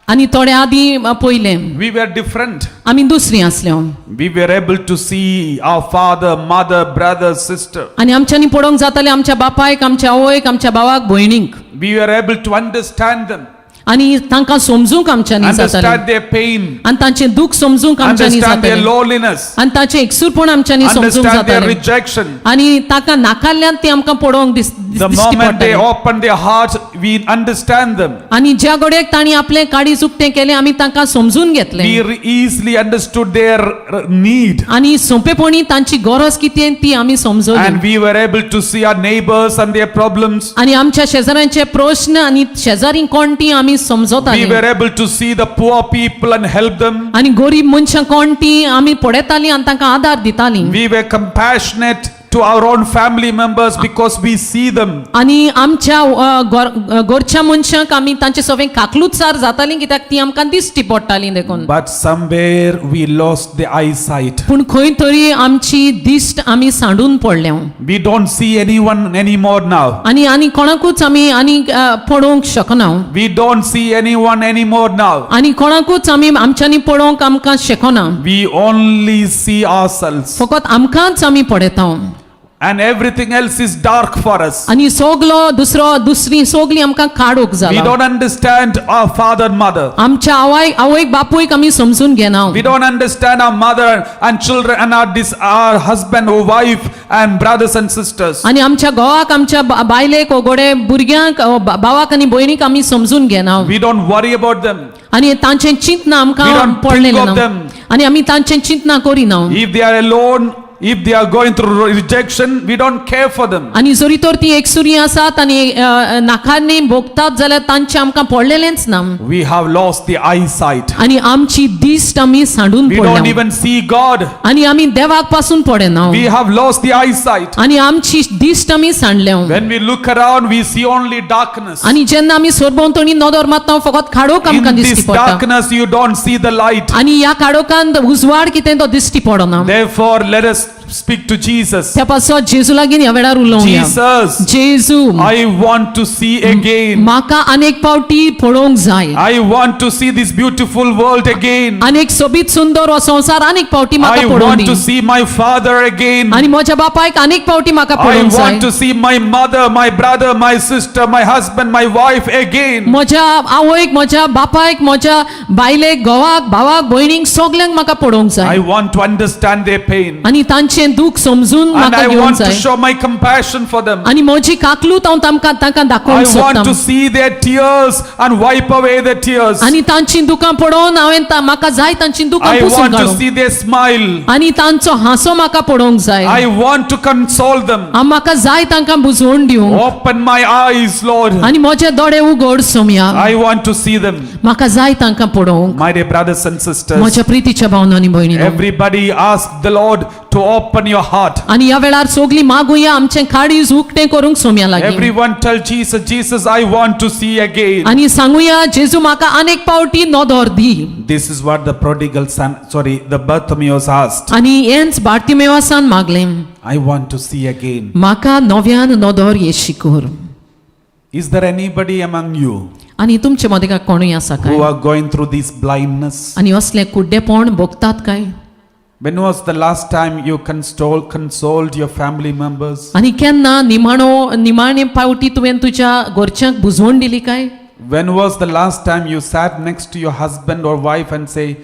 आनी थोडे आदीं पयलें We were different. आमी दुसरी आसल्यो. We were able to see our father, mother, brother, sister. आनी आमच्यांनी पळोवंक जातालें आमच्या बापायक, आमच्या आवयक, आमच्या भावाक, भयणीक. We were able to understand them, आनी तांकां समजूंक आमच्यांनी जातालें. Understand their pain, आनी तांचें दूख समजूंक आमच्यांनी understand their जातालें. Loneliness, आनी ताचें एकसूरपण आमच्यांनी समजूंक understand their जातालें. Rejection. आनी ताका नाकारल्यान ती आमकां पळोवंक The दिश्टी moment they पडटालें. Open their heart, we understand them. आनी ज्या घडयेक तांणी आपलें काळीज उक्तें केलें आमी तांकां समजून घेतलें. We easily understood their need. आनी सोंपेपणी तांची गरज कितें ती आमी समजली. And we were able to see our neighbors and their problems. आनी आमच्या शेजाऱ्यांचे प्रश्न आनी शेजारी कोण ती आमी We समजताली. Were able to see the poor people and help them. आनी गरीब मनशां कोण ती आमी पळयताली आनी तांकां आदार दिताली. We were compassionate to our own family members because we see them. आनी आमच्या घरच्या मनशांक आमी तांचे सगळें काकलुतसार जाताली कित्याक ती आमकां दिश्टी पडटाली देखून. But somewhere we lost the eyesight. पूण खंय तरी आमची दिश्ट आमी सांडून पडल्या. We don't see anyone anymore now. आनी आनी कोणाकूच आमी आनी पळोवंक शकना. We don't see anyone anymore now. आनी कोणाकूच आमी आमच्यांनी पळोवंक आमकां शकना. We only see ourselves. फकत आमकांच आमी पळयता. And everything else is dark for us. आनी सगलो दुसरो दुसरी सगली आमकां काडूंक We जाला. Don't understand our father and mother. आमच्या आवय आवयक बापूयक आमी समजून घेना. We don't understand our mother and children and our husband or wife and brothers and sisters. आनी आमच्या घोवाक आमच्या बायलेक ओ गोडे भुरग्यांक ओ भावाक आनी भयणीक आमी समजून घेना. We don't worry about them. आनी तांचें चिंतना आमकां We don't पडलेलें think of ना. Them. आनी आमी तांचें चिंतना करिना. If they are alone, if they are going through rejection, we don't care for them. आनी जरी तर ती एकसुरी आसात आनी नाकारणी भोगतात जाल्यार तांचें आमकां पडलेलेंच ना. We have lost the eyesight. आनी आमची दिश्ट आमी सांडून We don't पडल्या. Even see God. आनी आमी देवाक पासून पडना. We have lost the eyesight. आनी आमची दिश्ट आमी सांडल्या. When we look around, we see only darkness. आनी जेन्ना आमी सरभोंवतणी नदर मारता फकत खाडोक आमकां In दिश्टी this पडटा. Darkness, you don't see the light. आनी ह्या काडोकान उजवाड कितें तो दिश्टी पडना. Therefore, let us speak to Jesus. त्या पासत जेजू लागीं ह्या वेळार उलोवया. Jesus, जेजू, I want to see again. म्हाका अनेक फावटी पळोवंक जाय. I want to see this beautiful world again. आनी एक सोबीत सुंदर हो संवसार अनेक फावटी म्हाका I पळोवंक want the. To see my father again. आनी म्हज्या बापायक अनेक फावटी म्हाका I पळोवंक जाय. Want to see my mother, my brother, my sister, my husband, my wife again. म्हज्या आवयक, म्हज्या बापायक, म्हज्या बायलेक, घोवाक, भावाक, भयणीक सगल्यांक म्हाका पळोवंक I जाय. Want to understand their pain. आनी तांचें दूख समजून And म्हाका I घेवंक want to जाय. Show my compassion for them. आनी म्हजी काकलूत हांव तांकां तांकां I दाखोवंक want सोदता. To see their tears and wipe away their tears. आनी तांची दुकां पळोवन हांवें म्हाका जाय तांची दुकां I पुसून want to काडूंक. See their smile. आनी तांचो हांसो म्हाका पळोवंक जाय. I want to console them. हांव म्हाका जाय तांकां बुजवण दिवंक. Open my eyes, Lord. आनी म्हजे दोळे उगड Somaiya. I want to see them. म्हाका जाय तांकां पळोवंक. My dear brothers and sisters, म्हज्या प्रितीच्या भावनां आनी भयणीनो, everybody ask the Lord to open your heart. आनी ह्या वेळार सगलीं मागुया आमचें काळीज उक्तें करूंक सोमया लागीं. Everyone tell Jesus, "Jesus, I want to see again." आनी सांगुया, जेजू म्हाका अनेक फावटी नदर दी. This is what the prodigal son, sorry, the Bartimaeus asked. आनी हेंच बार्तिमेवासान मागलें. I want to see again. म्हाका नव्यान नदर येशी कर. Is there anybody among you आनी तुमचे मदें काय कोणूय आसा who काय are going through this blindness? आनी असलें कुड्डेपण भोगतात काय? When was the last time you consoled your family members? आनी केन्ना निमाणो निमाणे पावटी तुवें तुज्या घरच्यांक बुजवण दिली काय? When was the last time you sat next to your husband or wife and say,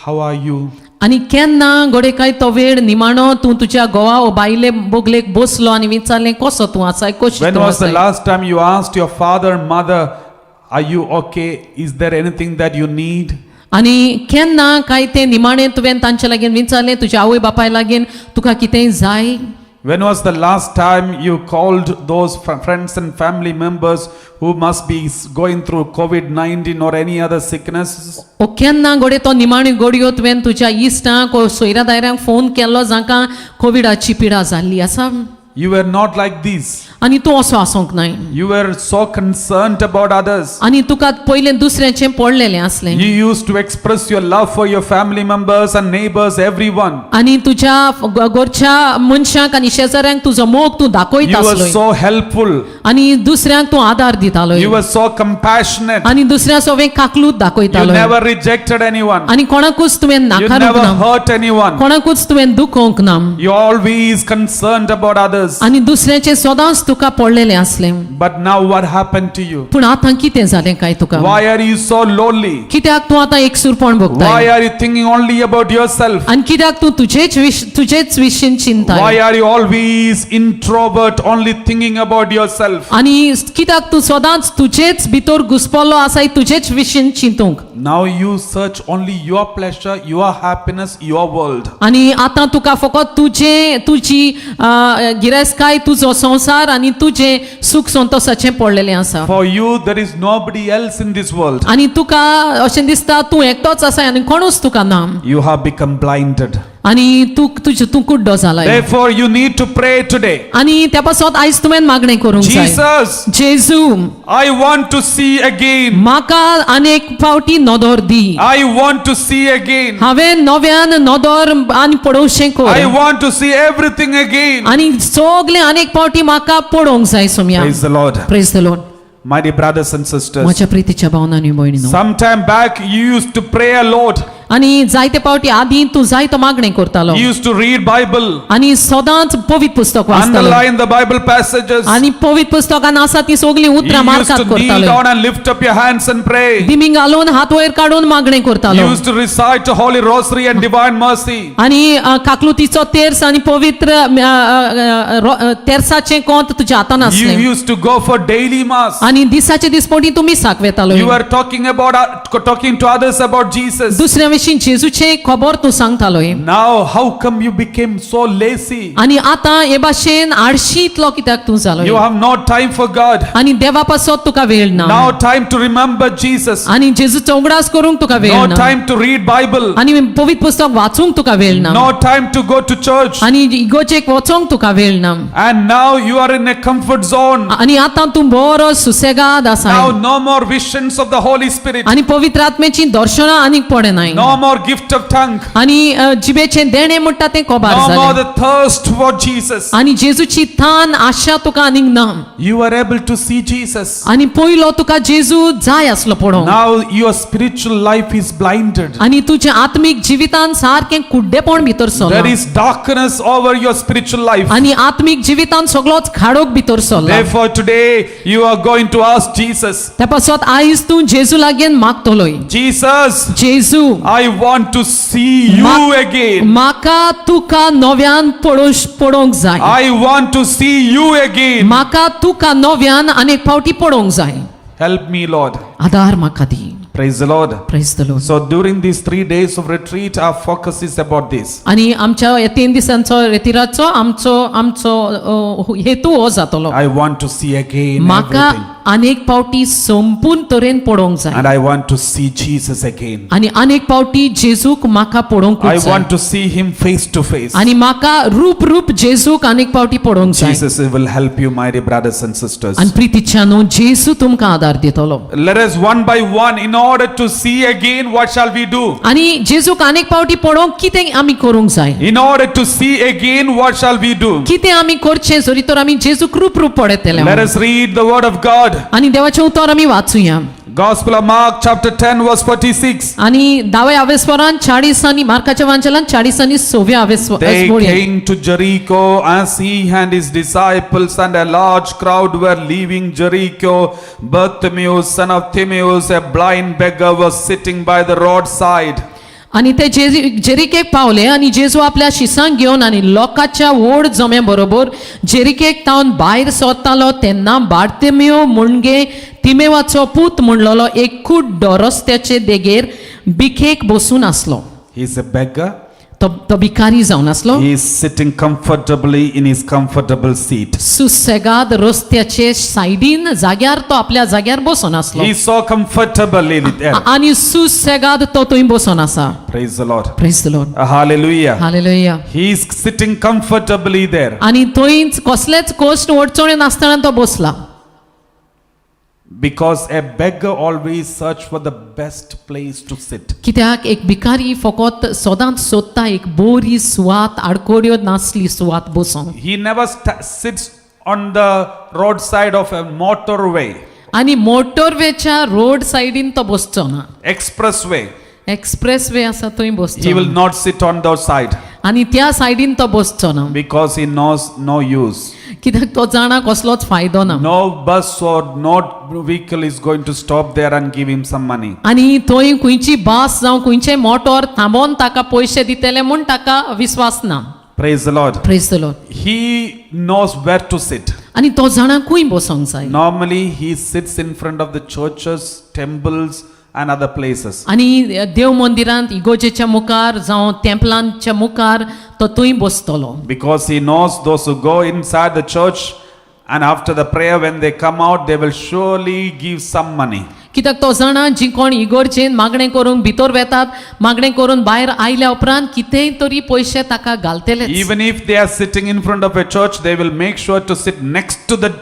"How are you?" आनी केन्ना घडये काय तो वेळ निमाणो तूं तुज्या घोवा ओ बायले बगलेक बसलो आनी विचारलें, कसो तूं आसाय, कशी When तूं was the आसाय? Last time you asked your father and mother, "Are you okay? Is there anything that you need?" आनी केन्ना काय तें निमाणें तुवें तांचे लागीं विचारलें तुज्या आवय बापाय लागीं, तुका कितेंय जाय? When was the last time you called those friends and family members who must be going through COVID 19 or any other sickness? ओ केन्ना घडये तो निमाण्यो घडयो तुवें तुज्या इश्टांक ओ सोयऱ्या दायऱ्यांक फोन केल्लो जांकां कोविडाची पिडा जाल्ली आसा? You were not like this. आनी तूं असो आसूंक नाय. You were so concerned about others. आनी तुका पयलें दुसऱ्याचें पडलेलें आसलें. You used to express your love for your family members and neighbors, everyone. आनी तुज्या घरच्या मनशांक आनी शेजाऱ्यांक तुजो मोग तूं दाखयत You were आसलो. so helpful. आनी दुसऱ्यांक तूं आदार दितालो. You were so compassionate. आनी दुसऱ्या सोवें काकलूत You दाखयतालो. never rejected anyone. आनी कोणाकूच तुवें You नाकारूंक never ना. hurt anyone. कोणाकूच तुवें दुखोवंक ना. You always concerned about others. आनी दुसऱ्याचें सदांच तुका पडलेलें आसलें. But now what happened to you? पूण आतां कितें जालें काय तुका? Why are you so lonely? कित्याक तूं आतां एकसूरपण Why भोगताय? are you thinking only about yourself? आनी कित्याक तूं तुजेच विशीं चिंताय? Why are you always introvert, only thinking about yourself? आनी कित्याक तूं सदांच तुजेच भितर घुसपल्लो आसाय, तुजेच विशीं चिंतूंक? Now you search only your pleasure, your happiness, your world. आनी आतां तुका फकत तुजें, तुजी गिरेस्तकाय, तुजो संवसार आनी तुजें सूख संतोसाचें पडलेलें आसा. For you, there is nobody else in this world. आनी तुका अशें दिसता तूं एकटोच आसा आनी कोणूच तुका ना. You have become blinded. आनी तूं तुजें तूं कुड्डो जालाय. Therefore, you need to pray today. आनी त्या पासत आयज तुवें मागणें करूंक जाय. Jesus, जेजू, I want to see again. म्हाका अनेक फावटी नदर दी. I want to see again. हांवें नव्यान नदर आनी पळोवचें I कर. want to see everything again. आनी सगलें अनेक फावटी म्हाका पळोवंक जाय Saumya. Praise the Lord. Praise the Lord. My dear brothers and sisters, म्हज्या प्रितीच्या भावनांनी भयणीनो, some time back you used to pray a lot. आनी जायते फावटी आदीं तूं जायतो मागणें करतालो. You used to read Bible, आनी सदांच पवित्र पुस्तक वाचतालो. underline the Bible passages. आनी पवित्र पुस्तकान आसा ती सगळीं You उतरां used मार्कात to kneel करतालो. down and lift up your hands and pray. दिमी घालून हात वयर काडून मागणें करतालो. You used to recite the Holy Rosary and Divine Mercy. आनी काकलुतीचो तेर्स आनी पवित्र तेर्साचें कोंत तुज्या हातान You आसलें. used to go for daily mass. आनी दिसाचे दिसपटी तूं मिसाक वेतालो. You were talking to others about Jesus. दुसऱ्या विशीं जेजूचें खबर तूं सांगतालो. Now, how come you became so lazy? आनी आतां हे भाशेन आळशी इतलो कित्याक तूं जालो? You have no time for God. आनी देवा पासत तुका वेळ ना. Now time to remember Jesus. आनी जेजूचो उगडास करूंक तुका वेळ No ना. time to read Bible. आनी पवित्र पुस्तक वाचूंक तुका वेळ ना. No time to go to church. आनी इगोर्जेक वचोंक तुका वेळ ना. And now you are in a comfort zone. आनी आतां तूं बरो सुसेगाद आसा. Now no more visions of the Holy Spirit. आनी पवित्र आत्म्याची दर्शनां आनीक पडनाय. No more gift of tongue. आनी जिबेचें देणें म्हणटा तें कबार No more जालें. the thirst for Jesus. आनी जेजूची थान आशा तुका आनीक ना. You are able to see Jesus. आनी पयलो तुका जेजू जाय आसलो पळोवंक. Now your spiritual life is blinded. आनी तुज्या आत्मीक जिवितान सारकें कुड्डेपण भितर There सरलां. is darkness over your spiritual life. आनी आत्मीक जिवितान सगळोच खाडोक भितर सरला. Therefore today you are going to ask Jesus, त्या पासत आयज तूं जेजू लागीं मागतलोय. Jesus, जेजू, I want to see you again. म्हाका तुका नव्यान पळोवंक जाय. I want to see you again. म्हाका तुका नव्यान अनेक फावटी पळोवंक जाय. Help me, Lord. आदार म्हाका दी. Praise the Lord. Praise the Lord. So during these 3 days of retreat, our focus is about this. आनी आमच्या ह्या तीन दिसांचो रेतिराचो आमचो आमचो हेतू हो जातलो. I want to see again म्हाका everything. अनेक फावटी संपूर्ण तरेन पळोवंक जाय. And I want to see Jesus again. आनी अनेक फावटी जेजूक म्हाका पळोवंकूच I जाय. want to see him face to face. आनी म्हाका रूप रूप जेजूक अनेक फावटी पळोवंक जाय. Jesus will help you, my dear brothers and sisters. आनी प्रितीच्या न्हू, जेजू तुमकां आदार दितलो. Let us one by one, in order to see again, what shall we do? आनी जेजूक अनेक फावटी पळोवंक कितें आमी करूंक जाय? In order to see again, what shall we do? कितें आमी करचें जरी तर आमी जेजूक रूप रूप पळयतले? Let us read the word of God. आनी देवाचें उतर आमी वाचुया. Gospel of Mark, chapter 10, verse 46. आनी दाव्या आवेस्वरान 40 आनी मार्काच्या वांचलान 40 आनी सव्या आवेस्वर. They came to Jericho as he and his disciples and a large crowd were leaving Jericho. Bartimaeus, son of Timaeus, a blind beggar, was sitting by the roadside. आनी ते जेरिकेक पावले आनी जेजू आपल्या शिसांक घेवन आनी लोकांच्या व्हड जम्या बरोबर जेरिकेक तावन भायर सरतालो तेन्ना बार्तेमियो मुणगे तिमेवाचो पूत म्हणलेलो एक कुड्डो रस्त्याचे देगेर भिकेक बसून आसलो. He is a beggar. तो तो भिकारी जावन आसलो. He is sitting comfortably in his comfortable seat. सुसेगाद रस्त्याचे सायडीन जाग्यार तो आपल्या जाग्यार बसून आसलो. He is so comfortably there. आनी सुसेगाद तो थंय बसून आसा. Praise the Lord. Praise the Lord. Hallelujah. Hallelujah. He is sitting comfortably there. आनी थंयच कसलेच कश्ट अडचणी नासतना तो बसला. Because a beggar always search for the best place to sit. कित्याक एक भिकारी फकत सदांच सोदता एक बरी सुवात, आडकोड्यो नासली सुवात बसूंक. He never sits on the roadside of a motorway, आनी मोटरवेच्या रोड सायडीन तो बसचो ना. Expressway. एक्सप्रेस वे आसा थंय बसचो He will ना. Not sit on the side आनी त्या सायडीन तो बसचो ना. Because he knows no use. कित्याक तो जाणा कसलोच फायदो ना. No bus or no vehicle is going to stop there and give him some money. आनी थंय खंयची बस जावं खंयचें मोटोर थांबोवन ताका पयशे दितले म्हूण ताका विस्वास ना. Praise the Lord. Praise the Lord. He knows where to sit. आनी तो जाणा खंय बसोंक जाय. Normally, he sits in front of the churches, temples, and other places. आनी देव मंदिरांत इगोजेच्या मुखार जावं तेंपलांच्या मुखार तो थंय बसतलो. Because he knows those who go inside the church and after the prayer, when they come out, they will surely give some money. कित्याक तो जाणा जी कोण इगोर्जेन मागणें करूंक भितर वेतात, मागणें करून भायर आयल्या उपरांत कितेंय तरी पयशे ताका घालतले. Even if they are sitting in front of a church, they will make sure to sit next to the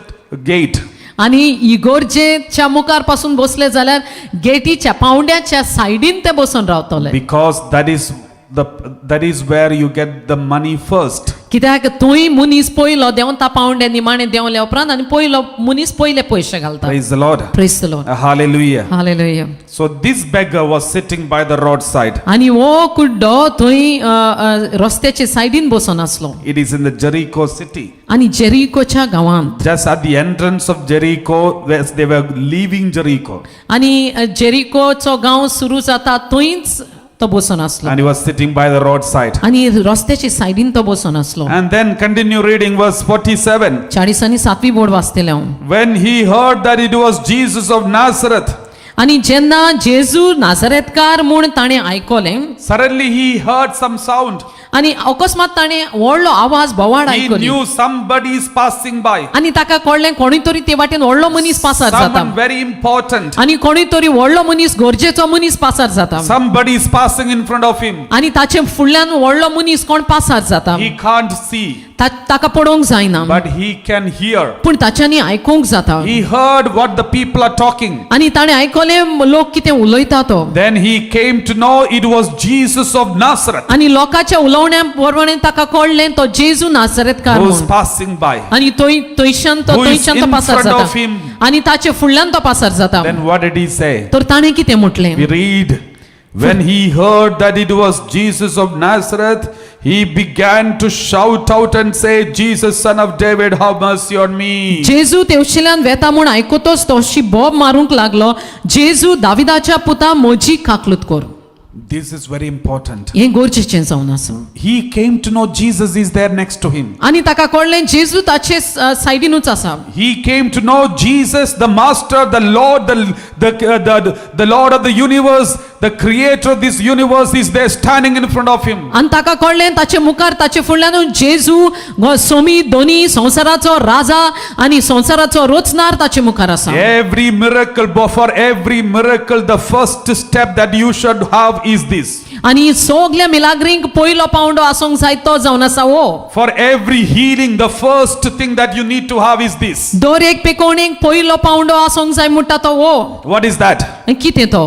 gate. आनी इगोर्जेच्या मुखार पासून बसले जाल्यार गेटीच्या पावंड्याच्या सायडीन ते बसून रावतले. Because that is where you get the money first. कित्याक थंय मनीस पयलो देंवता, पावंडे निमाणे देंवल्या उपरांत आनी पयलो मनीस पयले पयशे घालता. Praise the Lord. Praise the Lord. Hallelujah. Hallelujah. So this beggar was sitting by the roadside. आनी हो कुड्डो थंय अ, अ, रस्त्याचे सायडीन बसून आसलो. It is in the Jericho city. आनी जेरिकोच्या गांवांत. Just at the entrance of Jericho, as they were leaving Jericho. आनी जेरिकोचो गांव सुरू जाता थंयच तो बसून आसलो. And he was sitting by the roadside. आनी रस्त्याचे सायडीन तो बसून आसलो. And then continue reading verse 47. चाळीस आनी सातवी बोर्ड वाचतलें हांव. When he heard that it was Jesus of Nazareth, आनी जेन्ना जेजू नाझरेतकार म्हूण ताणें आयकलें, suddenly he heard some sound. आनी अकस्मात ताणें व्हडलो आवाज बोवाळ He आयकली. Knew somebody is passing by. आनी ताका कळ्ळें कोणूय तरी ते वाटेन व्हडलो मनीस पासार जाता. Someone very important. आनी कोणूय तरी व्हडलो मनीस, गरजेचो मनीस पासार जाता. Somebody is passing in front of him. आनी ताचे फुडल्यान व्हडलो मनीस कोण पासार जाता. He can't see, ताका पळोवंक जायना, but he can hear. पूण ताच्यांनी आयकूंक जाता. He heard what the people are talking. आनी ताणें आयकलें लोक कितें उलयता तो. Then he came to know it was Jesus of Nazareth आनी लोकांच्या उलोवण्या प्रमाणे ताका कळ्ळें तो जेजू नासरेतकार who was म्हूण. Passing by. आनी थंय थंयच्यान तो Who is थंयच्यान तो in पासार front जाता of him. आनी ताचे फुडल्यान तो पासार जाता. Then what did he say? तर ताणें कितें म्हटलें? We read, when he heard that it was Jesus of Nazareth, he began to shout out and say, "Jesus, son of David, have mercy on me." जेजू तेवशिल्यान वेता म्हूण आयकतोच तो अशी बोब मारूंक लागलो, जेजू दाविदाच्या पुता म्हजी काकलूत कर. This is very important. हें गरजेचें जावन आसा. He came to know Jesus is there next to him. आनी ताका कळ्ळें जेजू ताचे सायडीनूच आसा. He came to know Jesus, the Master, the Lord, the Lord of the universe, the creator of this universe is there standing in front of him. आनी ताका कळ्ळें ताचे मुखार ताचे फुडल्यान जेजू सोमी दोनी संवसाराचो राजा आनी संवसाराचो रचणार ताचे मुखार आसा. Every miracle, for every miracle, the first step that you should have is this. आनी सगल्या मिलाग्रींक पयलो पावंडो आसूंक जाय तो जावन आसा हो. For every healing, the first thing that you need to have is this. दर एक पिकोवणेक पयलो पावंडो आसूंक जाय म्हणटा तो हो. What is that? आनी कितें तो?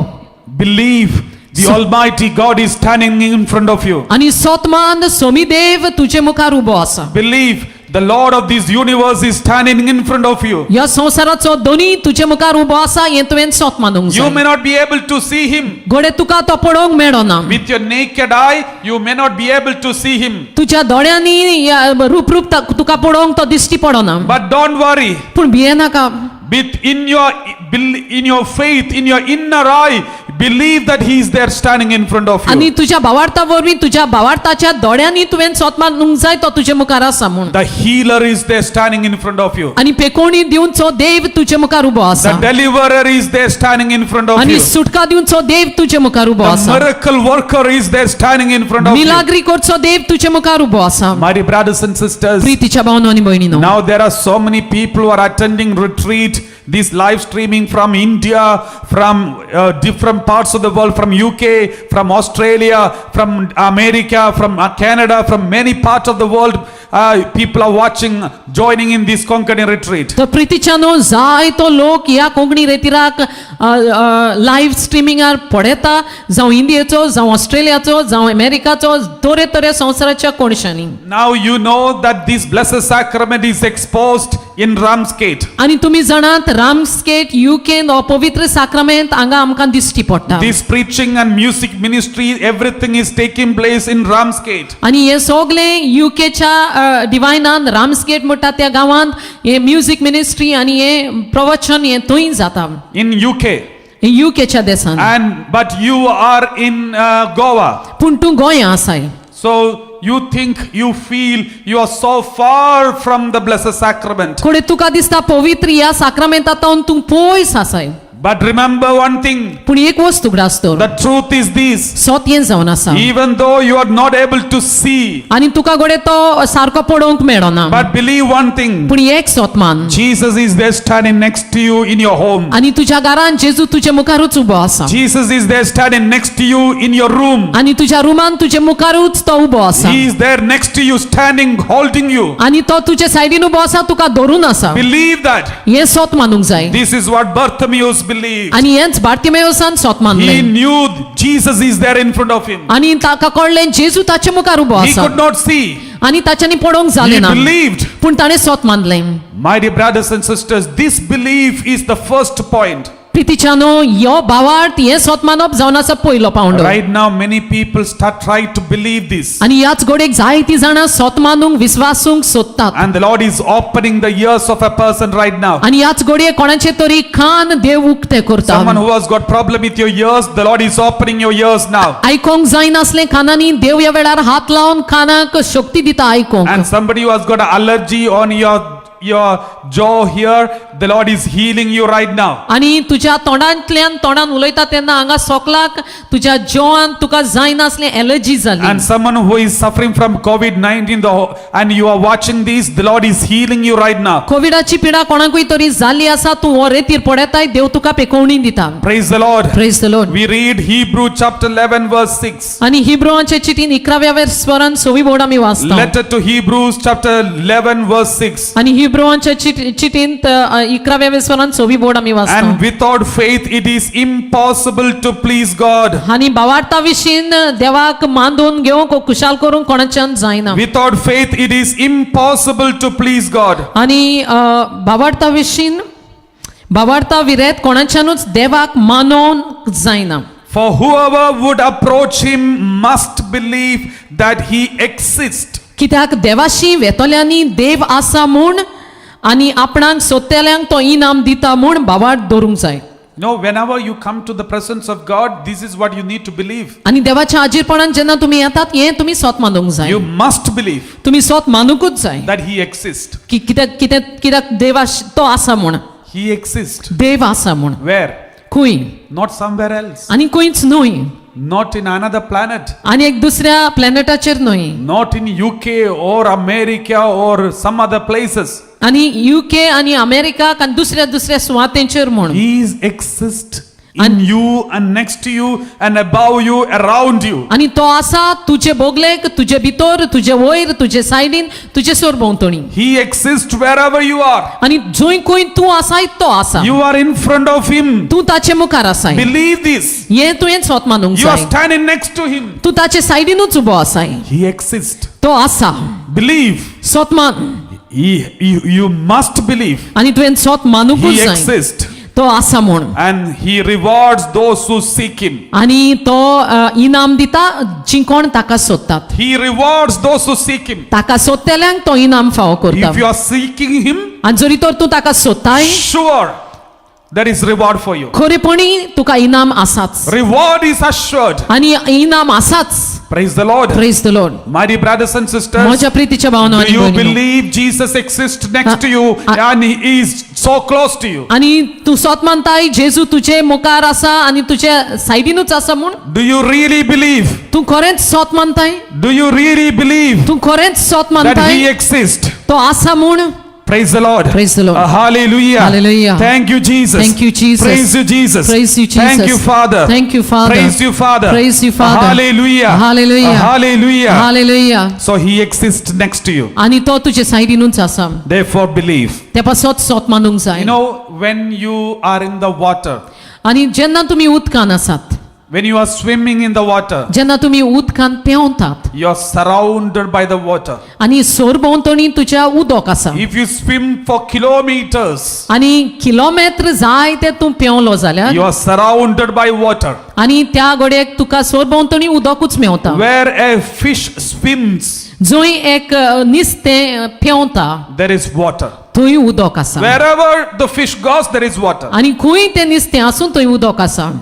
Believe the Almighty God is standing in front of you. आनी सोतमान सोमीदेव तुजे मुखार उबो आसा. Believe the Lord of this universe is standing in front of you. ह्या संवसाराचो दोनी तुजे मुखार उबो आसा हें तुवें सोत मानूंक You जाय. may not be able to see him. घडये तुका तो पळोवंक मेळना. With your naked eye, you may not be able to see him. तुज्या दोळ्यांनी रूप रूप तुका पळोवंक तो दिश्टी पडना. But don't worry. पूण भियेनाका. With in your faith, in your inner eye, believe that He is there standing in front of आनी you. तुज्या भावार्था वरवीं तुज्या भावार्थाच्या दोळ्यांनी तुवें सोत मानूंक जाय तो तुजे मुखार आसा म्हूण. The healer is there standing in front of you. आनी पेकोणी दिवचो देव तुजे मुखार उबो आसा. The deliverer is there standing in front of आनी you. सुटका दिवचो देव तुजे मुखार उबो The आसा. miracle worker is there standing in front of you. Milagre करचो देव तुजे मुखार उबो आसा. My dear brothers and sisters, प्रितीच्या भावनो आनी भयणीनो, now there are so many people who are attending retreat, this live streaming from India, from different parts of the world, from UK, from Australia, from America, from Canada, from many parts of the world. People are watching, joining in this Konkani retreat. तर प्रितीच्यानो जायतो लोक ह्या Konkani रेतिराक live स्ट्रिमिंगार पळयता, जावं इंडियेचो, जावं ऑस्ट्रेलियाचो, जावं अमेरिकाचो, तरे तरे संवसाराच्या कोणशांनी. Now you know that this blessed sacrament is exposed in Ramsgate. आनी तुमी जाणात रामस्केट युकेन हो पवित्र साक्रामेंत हांगा आमकां दिश्टी पडटा. This preaching and music ministry, everything is taking place in Ramsgate. आनी हे सगळें युकेच्या डिवायनान रामस्केट म्हणटा त्या गांवांत हे म्युजीक मिनिस्ट्री आनी हे प्रवचन हें थंय जाता. In UK. युकेच्या देशांत. And but you are in Goa. पूण तूं गोंया आसाय. So you think, you feel you are so far from the Blessed Sacrament. कोडे तुका दिसता पवित्र ह्या साक्रामेंतांत तूं पयस आसाय. But remember one thing, पूण एक वस्तू उगडास दवर, the truth is this: सोत हें जावन आसा, even though you are not able to see, आनी तुका घडये तो सारको पळोवंक मेळना, but believe one thing, पूण एक सोत मान, Jesus is there standing next to you in your home. आनी तुज्या घरान जेजू तुजे मुखारूच उबो आसा. Jesus is there standing next to you in your room. आनी तुज्या रुमान तुजे मुखारूच तो उबो आसा. He is there next to you, standing, holding you. आनी तो तुजे सायडीन उबो आसा, तुका धरून आसा. Believe that. हें सोत मानूंक जाय. This is what Bartimaeus believed. आनी हेंच बार्तिमेवसान सोत He मानलें. knew Jesus is there in front of him. आनी ताका कळ्ळें जेजू ताचे मुखार उबो He आसा. could not see. आनी ताच्यांनी पळोवंक He जालें ना, believed. पूण ताणें सोत मानलें. My dear brothers and sisters, this belief is the first point. प्रितीच्यानो, ह्यो भावार्थ हें सोत मानप जावन आसा पयलो पावंडो. Right now, many people start trying to believe this. आनी ह्याच घडयेक जायतीं जाणां सोत मानूंक विस्वासूंक सोदतात. And the Lord is opening the ears of a person right now. आनी ह्याच घडये कोणाचे तरी कान देव उक्ते करता. Someone who has got problem with your ears, the Lord is opening your ears now. आयकोंक जायनासलें कानांनी देव ह्या वेळार हात लावन कानाक शक्ती दिता आयकोंक. And somebody who has got an allergy on your jaw here, the Lord is healing you right now. आनी तुज्या तोंडांतल्यान तोंडान उलयता तेन्ना हांगा सोकलाक तुज्या जोवान तुका जायनासलें एलर्जी जाली. And someone who is suffering from COVID-19, and you are watching this, the Lord is healing you right now. कोविडाची पिडा कोणाकूय तरी जाल्ली आसा, तूं हो रेतीर पडताय, देव तुका पेकोवणी दिता. Praise the Lord. Praise the Lord. We read Hebrew chapter 11 verse 6. आनी हिब्रुवांचे चिटीन 11व्या स्वरान सवी बोर्ड आमी वाचता. Letter to Hebrews chapter 11 verse 6. आनी हिब्रुवांच्या चिटींत 11व्या स्वरान सवी बोर्ड आमी वाचता. And without faith it is impossible to please God. आनी भावार्था विशीं देवाक मानून घेवंक वो खुशाल करूंक कोणाच्यान जायना. Without faith it is impossible to please God. आनी भावार्था विशीं भावार्था विरेत कोणाच्यानूच देवाक मानोवन जायना. For whoever would approach him must believe that he exists. कित्याक देवाशी वेतल्यांनी देव आसा म्हूण आनी आपणाक सोदतल्यांक तो इनाम दिता म्हूण भावार्थ दवरूंक जाय. No, whenever you come to the presence of God, this is what you need to believe. आनी देवाच्या हाजीरपणान जेन्ना तुमी येतात हें तुमी सोत मानूंक जाय. You must believe तुमी सोत मानुकूच जाय that he exists. की कित्याक कित्याक कित्याक देव तो आसा म्हूण. He exists. देव आसा म्हूण. Where? खंय? Not somewhere else. आनी खंयच न्हय. Not in another planet. आनी एक दुसऱ्या प्लॅनेटाचेर न्हय. Not in UK or America or some other places. आनी युके आनी अमेरिका आनी दुसऱ्या दुसऱ्या सुवातेंचेर म्हूण. He is exist in you and next to you and above you, around you. आनी तो आसा तुजे बोगलेक, तुजे भितर, तुजे वयर, तुजे सायडीन, तुजे सरभोंवतणी. He exists wherever you are. आनी जंय खंय तूं आसाय तो आसा. You are in front of him. तूं ताचे मुखार आसाय. Believe this. हें तुवें स्वत मानूंक You are जाय. standing next to him. तूं ताचे सायडीनूच उबो आसाय. He exists. तो आसा. Believe. स्वत मान. You must believe. आनी तुवें स्वत मानुकूच He जाय. exists. तो आसा म्हूण. And he rewards those who seek him. आनी तो इनाम दिता जी कोण ताका सोदतात. He rewards those who seek him. ताका सोदतल्यांक तो इनाम फावो करता. If you are seeking him, आनी जरी तर तूं ताका सोदताय, sure, There is reward for you. खरेपणी तुका इनाम आसाच. Reward is assured. आनी इनाम आसाच. Praise the Lord. Praise the Lord. My dear brothers and sisters, म्हज्या प्रितीच्या भावनो do आनी you भयणीनो. Believe Jesus exists next to you and he is so close to you? आनी तूं सोत मानताय जेजू तुजे मुखार आसा आनी तुज्या सायडीनूच आसा म्हूण? Do you really believe? तूं खरेंच सोत मानताय? Do you really believe तूं खरेंच सोत that he मानताय exists? तो आसा म्हूण? Praise the Lord. Praise the Lord. Hallelujah. Hallelujah. Thank you, Jesus. Thank you, Jesus. Praise you, Jesus. Praise you, Thank Jesus. you, Father. Thank you, Father. Praise you, Father. Praise you, Father. Hallelujah. Hallelujah. Hallelujah. Hallelujah. So he exists next to you. आनी तो तुजे सायडीनूच आसा. Therefore, believe. ते पासत सोत मानूंक जाय. You know, when you are in the water, आनी जेन्ना तुमी उदकान आसात, when you are swimming in the water, जेन्ना तुमी उदकान पेंवतात, you are surrounded by the water. आनी सरभोंवतणी तुज्या उदक आसा. If you swim for kilometers, आनी किलोमेत्र जाय ते तूं पेंवलो जाल्यार, you are surrounded by water. आनी त्या घडयेक तुका सरभोंवतणी उदकूच मेवता. Where a fish swims, जंय एक निस्तें पेंवता, there is water. थंय उदक आसा. Wherever the fish goes, there is water. आनी खंय तें निस्तें आसूं थंय उदक आसा.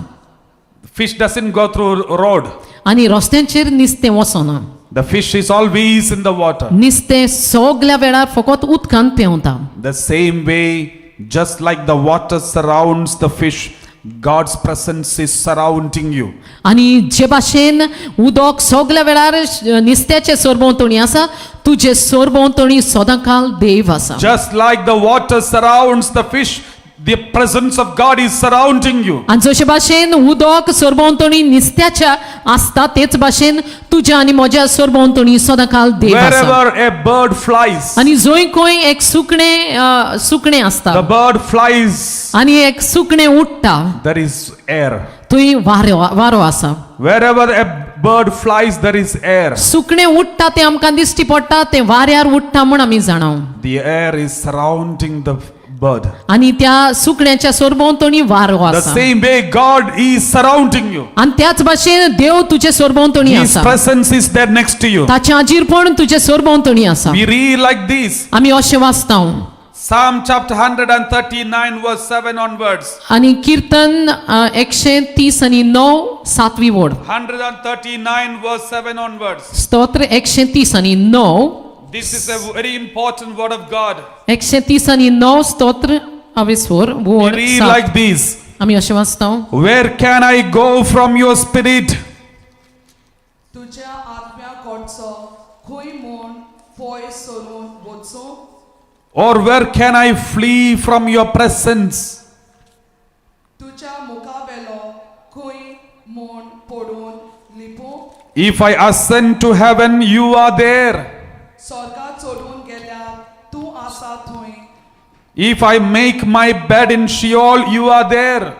Fish doesn't go through road. आनी रस्त्यांचेर निस्तें वचना. The fish is always in the water. निस्तें सगल्या वेळार फकत उदकान पेंवता. The same way, just like the water surrounds the fish, God's presence is surrounding you. आनी जे भाशेन उदक सगल्या वेळार निस्त्याचे सरभोंवतणी आसा, तुजे सरभोंवतणी सदांकाल देव आसा. Just like the water surrounds the fish, the presence of God is surrounding you. आनी जशे भाशेन उदक सरभोंवतणी निस्त्याच्या आसता, तेच भाशेन तुज्या आनी म्हज्या सरभोंवतणी सदांकाल देव आसा. Wherever a bird flies, आनी जंय खंय एक सुकणें सुकणें आसता, the bird flies, आनी एक सुकणें उडटा, there is air. थंय वारो वारो आसा. Wherever a bird flies, there is air. सुकणें उडटा तें आमकां दिश्टी पडटा, तें वाऱ्यार उडटा म्हूण आमी जाणा. The air is surrounding the bird. आनी त्या सुकण्याच्या सरभोंवतणी वारो The आसा. Same way God is surrounding you. आनी त्याच भाशेन देव तुजे सरभोंवतणी His आसा. Presence is there next to you. ताचें आजीरपण तुजे सरभोंवतणी आसा. We read like this. आमी अशें वाचता. Psalm chapter 139 verse 7 onwards. आनी किर्तन 130 आनी 9 सातवी वड. 139 verse 7 onwards. स्तोत्र 130 आनी 9. This is a very important word of God. 130 आनी 9 स्तोत्र अवेसोर We वड read सात. Like this. आमी अशें वाचता. Where can I go from your spirit? तुज्या आत्म्या कडचो खंय म्हूण पयस सरून वचूं? Or where can I flee from your presence? तुज्या मुखावेलो खंय म्हूण पडून लिपूं? If I ascend to heaven, you are there. स्वर्गात चडून गेल्यार तूं आसा थंय. If I make my bed in Sheol, you are there.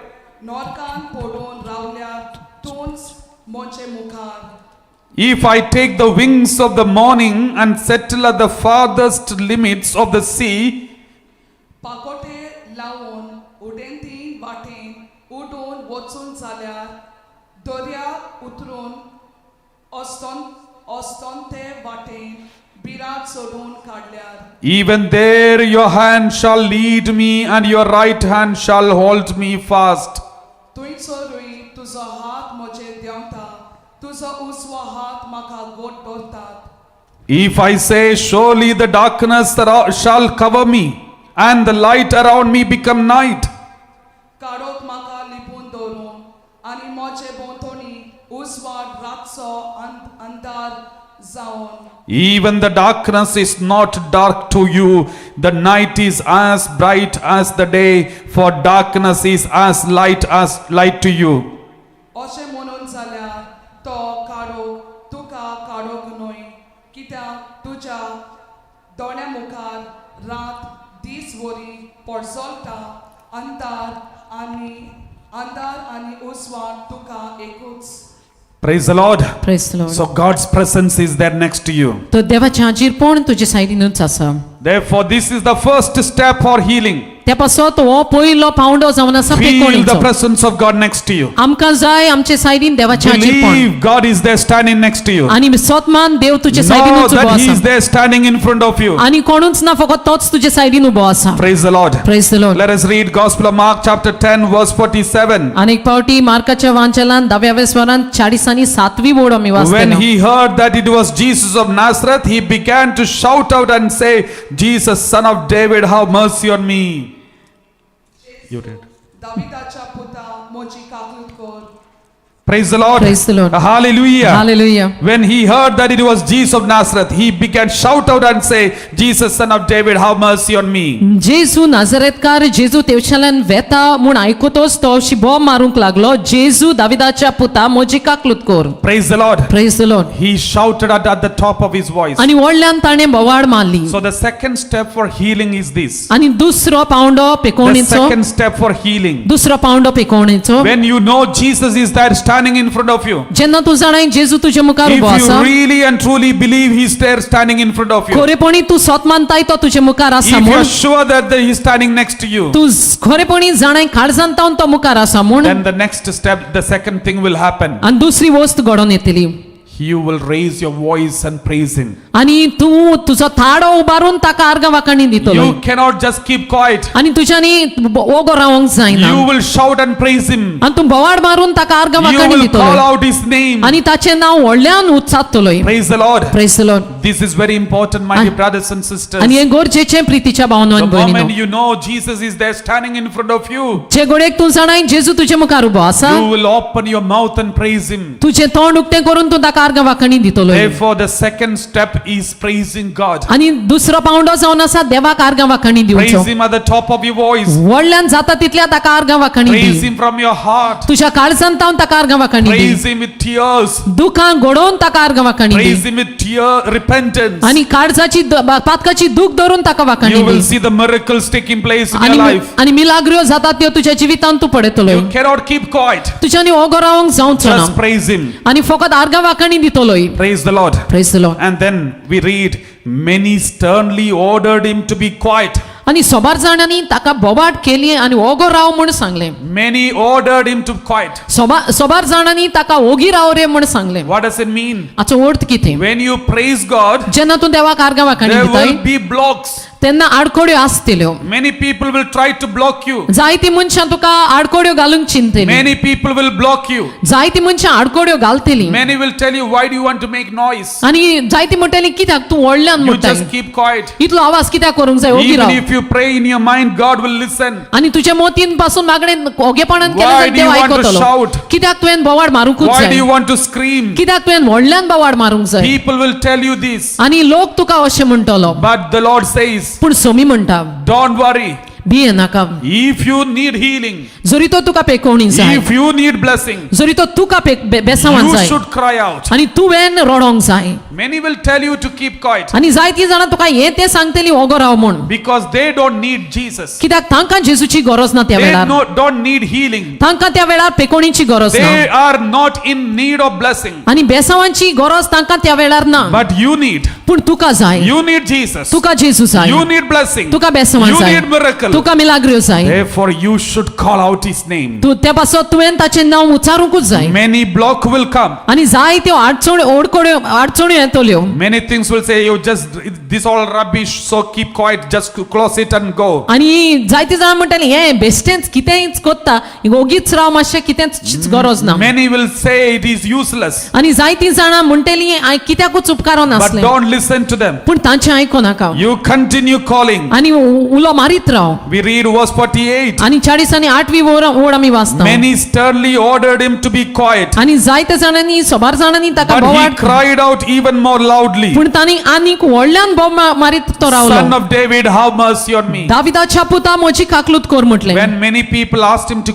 नॉर्कान पडून रावल्यार तूंच म्हजे मुखार. If I take the wings of the morning and settle at the farthest limits of the sea, पाकोटे लावन उडेंती वाटेन उडून वचून जाल्यार, दर्या उतरून अस्तन अस्तंते वाटेन बिराड सोडून काडल्यार, even there your hand shall lead me and your right hand shall hold me fast. थंयसरूय तुजो हात म्हजेर देंवता, तुजो उजवो हात म्हाका गोट दवरतात. If I say, "Surely the darkness shall cover me, and the light around me become night," काळोख म्हाका लिपून दवरून आनी म्हजे भोंवतणी उजवाड रातचो अंधार जावन, even the darkness is not dark to you. The night is as bright as the day, for darkness is as light as light to you. अशें म्हणून जाल्यार तो काळोख तुका काळोख न्हय, कित्याक तुज्या दोण्या मुखार रात दीस वरी पडसोलता, अंधार आनी उजवाड तुका एकूच. Praise the Lord. Praise the Lord. So God's presence is there next to you. तर देवाचें हाजीरपण तुजे सायडीनूच आसा. Therefore, this is the first step for healing. त्या पासत हो पयलो पावंडो जावन आसा Feel the पेकोणीचो. Presence of God next to you. आमकां जाय आमचे सायडीन देवाचें हाजीरपण. Believe God is there standing next to you. आनी सोतमान देव तुजे Know सायडीनूच उबो that He is आसा. There standing in front of you. आनी कोणूच ना, फकत तोच तुजे सायडीन उबो आसा. Praise the Lord. Praise the Lord. Let us read Gospel of Mark chapter 10 verse 47. आनी एक फावटी मार्काच्या वांचलान धाव्या वेसवारान चाळीस आनी सातवी बोर्ड आमी When वाचतले. He heard that it was Jesus of Nazareth, he began to shout out and say, "Jesus, son of David, have mercy on me." You read. दाविदाच्या पुता म्हजी काकूत कर. Praise the Lord. Praise the Lord. Hallelujah. Hallelujah. When he heard that it was Jesus of Nazareth, he began shout out and say, "Jesus, son of David, have mercy on me." जेजू नाझरेतकार जेजू तेवशाल्यान वेता म्हूण आयकुतोच तो अशी बोब मारूंक लागलो, जेजू दाविदाच्या पुता म्हजी काकलूत कर. Praise the Lord. Praise the Lord. He shouted at the top of his voice. आनी व्हडल्यान ताणें बोवाळ मारली. So the second step for healing is this. आनी दुसरो पावंडो The पेकोवणेचो. Second step for healing. दुसरो पावंडो पेकोवणेचो. When you know Jesus is there standing in front of you, जेन्ना तूं जाणाय जेजू तुजे मुखार if उबो you आसा, really and truly believe he's there standing in front of you, खरेपणी तूं सोत मानताय तो तुजे मुखार if आसा you म्हूण, are sure that he is standing next to you, तूं खरेपणी जाणाय काळजान तावन तो मुखार आसा म्हूण, then the next step, the second thing will happen. आनी दुसरी वस्त घडोवन येतली. You will raise your voice and praise him. आनी तूं तुजो थाडो उबारून ताका आर्गां वाखाणी दितलो. You cannot just keep quiet. आनी तुज्यांनी ओगो रावंक जायना. You will shout and praise him. आनी तूं बोवाळ मारून ताका आर्गां You वाखाणी will call दितलो out his name. आनी ताचें नांव व्हडल्यान उच्चारतलोय. Praise the Lord. Praise the Lord. This is very important, my dear brothers and sisters. आनी हें गरजेचें प्रितीच्या भावनो The आनी भयणीनो. Moment you know Jesus is there standing in front of you, जे घडयेक तूं जाणाय जेजू तुजे मुखार उबो आसा, you will open your mouth and praise him. तुजें तोंड उक्तें करून तूं ताका आर्गां वाखाणी दितलोय. Therefore, the second step is praising God. आनी दुसरो पावंडो जावन आसा देवाक आर्गां वाखाणी दिवचो. Praise him at the top of your voice. व्हडल्यान जाता तितल्या ताका आर्गां वाखाणी Praise the. him from your heart. तुज्या काळजान तावन ताका आर्गां वाखाणी दी. Praise him with tears. दुखां घडोवन ताका आर्गां वाखाणी दी. Praise him with tear repentance. आनी काळजाची पातकाची दूख धरून ताका वाखाणी You will the. See the miracles taking place in आनी your life. आनी मिलाग्र्यो जातात त्यो तुज्या जिवितांत तूं पळयतलो. You cannot keep quiet. तुज्यानी ओगो रावंक जावचो ना. Just praise him. आनी फकत आर्गां वाखाणी दितलोय. Praise the Lord. Praise the Lord. And then we read, many sternly ordered him to be quiet. आनी सोबार जाणांनी ताका बोबाट केली आनी ओगो राव म्हूण सांगलें. Many ordered him to quiet. सोबार जाणांनी ताका ओगी राव रे म्हूण सांगलें. What does it mean? हाचो अर्थ कितें? When you praise God, जेन्ना तूं देवाक आर्गां वाखाणी there दिताय, will be blocks. तेन्ना आडखोड्यो आसतल्यो. Many people will try to block you. जायती मनशां तुका आडखोड्यो घालूंक चिंतली. Many people will block you. जायती मनशां आडखोड्यो घालतली. Many will tell you, "Why do you want to make noise?" आनी जायती म्हणटली, कित्याक तूं व्हडल्यान You म्हणटाय? just keep quiet. इतलो आवाज कित्याक करूंक जाय? ओगी Even Rao. If you pray in your mind, God will listen. आनी तुज्या मोतीन पासून मागणें ओगेपणान केलें Why जाल्यार do you देव want to आयकतलो. Shout? कित्याक तुवें बोवाळ मारूंकूच Why do जाय? You want to scream? कित्याक तुवें व्हडल्यान बोवाळ मारूंक जाय? People will tell you this. आनी लोक तुका अशें म्हणटलो. But the Lord says, पूण सोमी म्हणटा, "Don't worry." भिये नाका. If you need healing, जरी तो तुका पेकोवणी जाय, if you need blessing, जरी तो तुका बेसावान you जाय, should cry out. आनी तुवें रडोंक जाय. Many will tell you to keep quiet आनी जायतीं जाणां तुका हें तें सांगतलीं ओगो राव म्हूण, because they don't need Jesus. कित्याक तांकां जेजूची गरज ना त्या They वेळार. No, don't need healing. तांकां त्या वेळार पेकोवणीची गरज ना. They are not in need of blessing. आनी बेसावांची गरज तांकां त्या वेळार ना. But you need. पूण तुका जाय. You need Jesus. तुका जेजू जाय. You need blessing. तुका बेसवां You जाय. Need miracle. तुका मिलाग्र्यो जाय. Therefore, you should call out his name. तूं त्या पासत तुवें ताचें नांव उच्चारूंकूच जाय. Many block will come. आनी जायत्यो अडचण्यो ओडकोड्यो अडचण्यो येतल्यो. Many things will say, "You just, this all rubbish, so keep quiet, just close it and go." आनी जायती जाणां म्हणटाली हें बेश्टेंच कितेंच कोत्ता, ओगीच राव मातशें, कितेंच गरज ना. Many will say it is useless. आनी जायतीं जाणां म्हणटलीं कित्याकूच उपकारो But नासलें. Don't listen to them. पूण तांचें आयको नाका. You continue calling. आनी उलो मारीत राव. We read verse 48. आनी चाळीस आनी आठवी ओळ ओळ आमी वाचता. Many sternly ordered him to be quiet, आनी जायते जाणांनी सोबार जाणांनी ताका but he बोवाळ cried out even more loudly, पूण तांणी आनीक व्हडल्यान बोब मारीत तो "Son रावलो. Of David, have mercy on me." दाविदाच्या पुता म्हजी काकलूत कर म्हटलें. When many people asked him to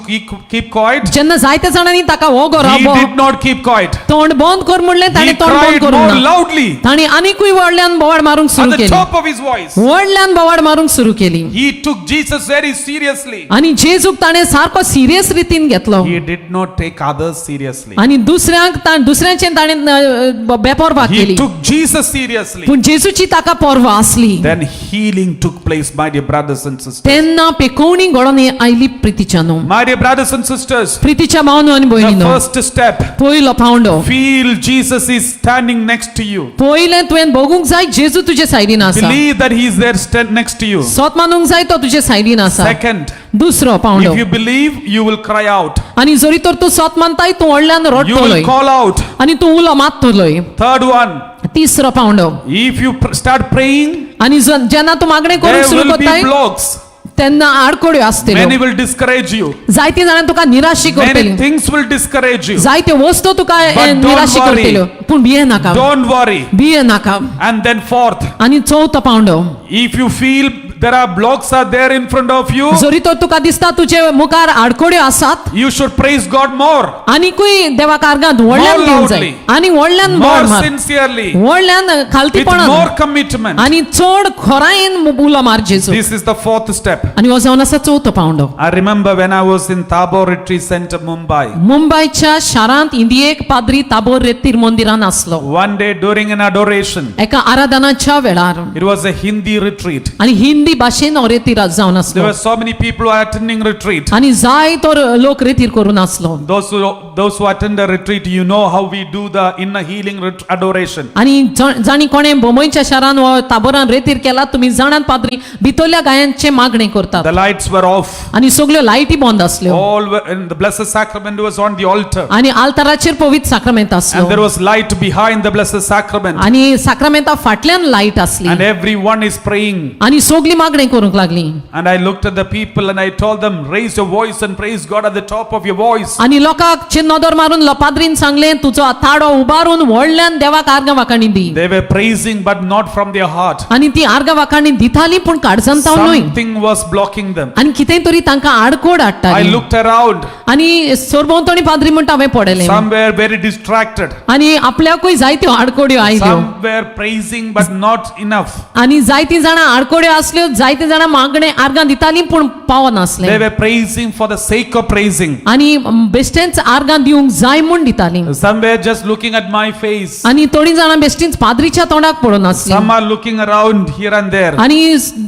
keep quiet, जेन्ना जायते जाणांनी ताका हो गो he Rao, did not keep quiet. तोंड बंद कर म्हणलें, He ताणें तोंड बंद cried करूंक more ना. Loudly ताणें आनीकूय व्हडल्यान बोवाळ मारूंक at सुरू the केली. Top of his voice. व्हडल्यान बोवाळ मारूंक सुरू केली. He took Jesus Jesus very seriously. आनी जेजूक ताणें सारको सिरियस रितीन घेतलो. He did not take others seriously. आनी दुसऱ्यांक दुसऱ्यांचेर ताणें बेपर्वा He केली. took Jesus seriously. पूण जेजूची ताका पर्वा आसली. Then healing took place, my dear brothers and sisters. तेन्ना पेकोवणी घडोवन आयली प्रितीच्यानो. My dear brothers and sisters, प्रितीच्या भावनो आनी the भयणीनो, first step, पयलो पावंडो, feel Jesus is standing next to you. पयलें तुवें बघूंक जाय जेजू तुजे सायडीन आसा. Believe that he is there stand next to you. सोत मानूंक जाय तो तुजे सायडीन आसा. Second, दुसरो पावंडो, if you believe, you will cry out. आनी जरी तर तूं सोत मानताय तूं व्हडल्यान You रडटलोय will call out. आनी तूं उलो मारतलोय. Third one, तिसरो पावंडो, if you start praying, आनी जेन्ना तूं मागणें करूंक there सुरू will be करताय blocks. तेन्ना आडखळ्यो आसतल्यो. Many will discourage you. जायतीं जाणां तुका निराशी Many करतली. things will discourage you. जायत्यो वस्तू तुका But don't निराशी worry. करतल्यो, पूण भिये नाका. Don't worry. भिये नाका. And then fourth, आनी चवथो पावंडो, if you feel there are blocks are there in front of you, जरी तर तुका दिसता तुजे मुखार आडखळ्यो आसात, you should praise God more, आनीकूय देवाक आर्गांत व्हडल्यान More दिवंक जाय loudly. आनी व्हडल्यान more बोवाळ मार, sincerely, व्हडल्यान with खालतीपणान more commitment. आनी चड खोरायेन उलो मार जेजू. This is the fourth step. आनी हो जावन आसा चवथो पावंडो. I remember when I was in Tabor Retreat Center, Mumbai. मुंबयच्या शारांत इंदियेक पाद्री ताबोर रेतीर मंदिरान आसलो. One day during an adoration, एका आराधनाच्या वेळार, it was a Hindi retreat. आनी हिंदी भाशेन हो रेतीर जावन There आसलो. were so many people who are attending retreat. आनी जाय तो लोक रेतीर करून आसलो. Those who attend the retreat, you know how we do the inner healing adoration. आनी जाणी कोणें बोंबयच्या शारान हो ताबोरान रेतीर केला तुमी जाणात पाद्री भितरल्या गायांचे मागणें करतात. The lights were off. आनी सगल्यो लायटी बंद आसल्यो. All were, and the Blessed Sacrament was on the altar. आनी आल्ताराचेर पवित्र साक्रामेंत And there आसलो. was light behind the Blessed Sacrament. आनी साक्रामेंता फाटल्यान लायट आसली. And everyone is praying. आनी सगलीं मागणें करूंक लागली. And I looked at the people and I told them, raise your voice and praise God at the top of your voice. आनी लोकांक नदर मारून पाद्रीन सांगलें तुजो ताडो उबारून व्हडल्यान देवाक आर्गां वाखाणी दी. They were praising, but not from their heart. आनी ती आर्गां वाखाणी दिताली पूण काळजान तावन न्हय. Something was blocking them. आनी कितें तरी तांकां आडकोड I हाडटाली. looked around. आनी सरभोंवतणी पाद्री म्हणटा हांवें पडलें. Some were very distracted. आनी आपल्याकूय जायत्यो आडकोड्यो आयल्यो. Some were praising, but not enough. आनी जायतीं जाणां आडकोड्यो आसल्यो, जायतीं जाणां मागणें आर्गां दितालीं पूण पावनासलें. They were praising for the sake of praising. आनी बेश्टेंच आर्गां दिवंक जाय म्हूण दितालीं. Some were just looking at my face. आनी थोडीं जाणां बेश्टींच पाद्रीच्या तोंडाक पळोवन आसलीं. Some are looking around here and there. आनी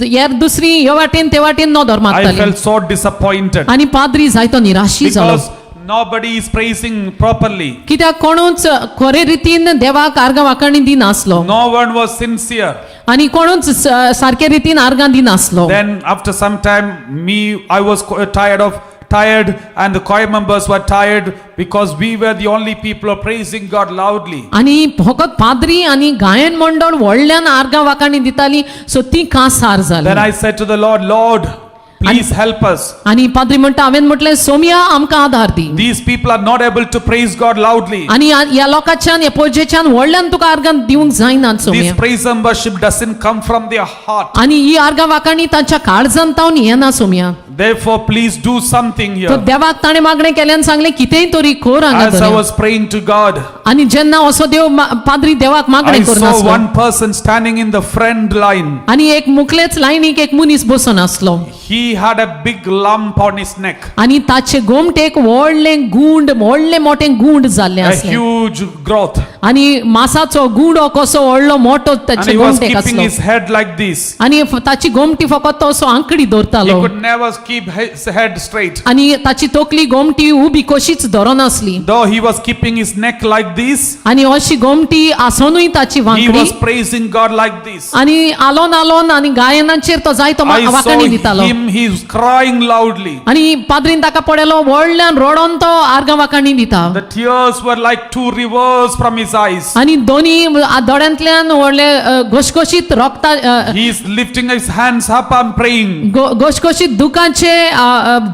हेर दुसरी ह्यो वाटेन ते वाटेन नदर I मारताली. felt so disappointed आनी पाद्री जायतो निराशी जालो. because nobody is praising properly. कित्याक कोणूच खरे रितीन देवाक आर्गां वाखाणी दिनासलो. No one was sincere. आनी कोणूच सारके रितीन आर्गां दिनासलो. Then after some time, I was tired and the choir members were tired because we were the only people who were praising God loudly. आनी फकत पाद्री आनी गायन मंडळ व्हडल्यान आर्गां वाखाणी दिताली, सो ती कांसार Then जाली. I said to the Lord, Lord, please help us. आनी पाद्री म्हणटा हांवें म्हटलें सोमया आमकां आधार दी. These people are not able to praise God loudly. आनी ह्या लोकांच्यान ह्या पोजेच्यान व्हडल्यान तुका आर्गां दिवंक जायना This Somaiya. praise and worship doesn't come from their heart. आनी ही आर्गां वाखाणी तांच्या काळजान तावन येना Somaiya. Therefore, please do something तो here. देवाक ताणें मागणें केलें आनी सांगलें कितेंय तरी कर हांगा As I धरया. was praying to God, आनी जेन्ना असो देव पाद्री देवाक मागणें I करून saw आसलो, one person standing in the front line. आनी एक मुकलेच लायनीक एक मनीस बसून आसलो. He had a big lump on his neck, आनी ताचे गोमटेक व्हडलें गुंड, व्हडलें मोटें गुंड जाल्लें a आसलें. huge growth. आनी मासाचो गुंडो कसो व्हडलो मोटो And ताचे he was गोमटेक keeping आसलो. his head like this. आनी ताची गोमटी फकत तो असो आंकडी He दवरतालो. could never keep his head straight. आनी ताची तकली गोमटी उबी कशीच धरनासली. Though he was keeping his neck like this, आनी अशी गोमटी आसोनूय ताची he वांकडी was praising God like this. आनी आलोन आलोन आनी गायनाचेर तो जायतो I saw वाखाणी दितालो. him, he was crying loudly. आनी पाद्रीन ताका पळयलो व्हडल्यान रडोन तो आर्गां वाखाणी दिता. The tears were like two rivers from his eyes. आनी दोनी दोळ्यांतल्यान व्हडले घोशघोशीत रक्ता He is lifting his hands up and praying. घोशघोशीत दुकांचे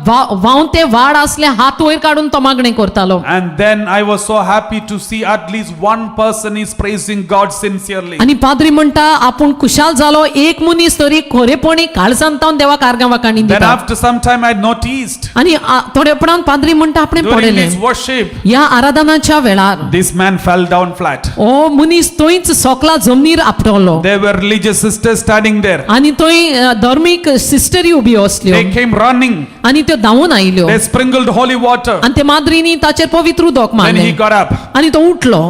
व्हांवते वाड असले हात वयर काडून तो मागणें करतालो. And then I was so happy to see at least one person is praising God sincerely. आनी पाद्री म्हणटा आपूण खुशाल जालो एक मनीस तरी खरेपणी काळजान तावन देवाक आर्गां वाखाणी Then दिता. after some time I noticed आनी थोड्या उपरांत पाद्री म्हणटा आपणें during पळयलें this worship, ह्या आराधनाच्या वेळार this man fell down down flat. ओ मनीस थंयच सोकला जमनीर आपटलो. There were religious sisters standing there. आनी थंय धर्मीक सिस्टरी उबी आसल्यो. They came running. आनी त्यो धांवून आयल्यो. They sprinkled holy water. आनी ते माद्रीनी ताचेर पवित्र उदक Then he मारलें. Got up. आनी तो उठलो.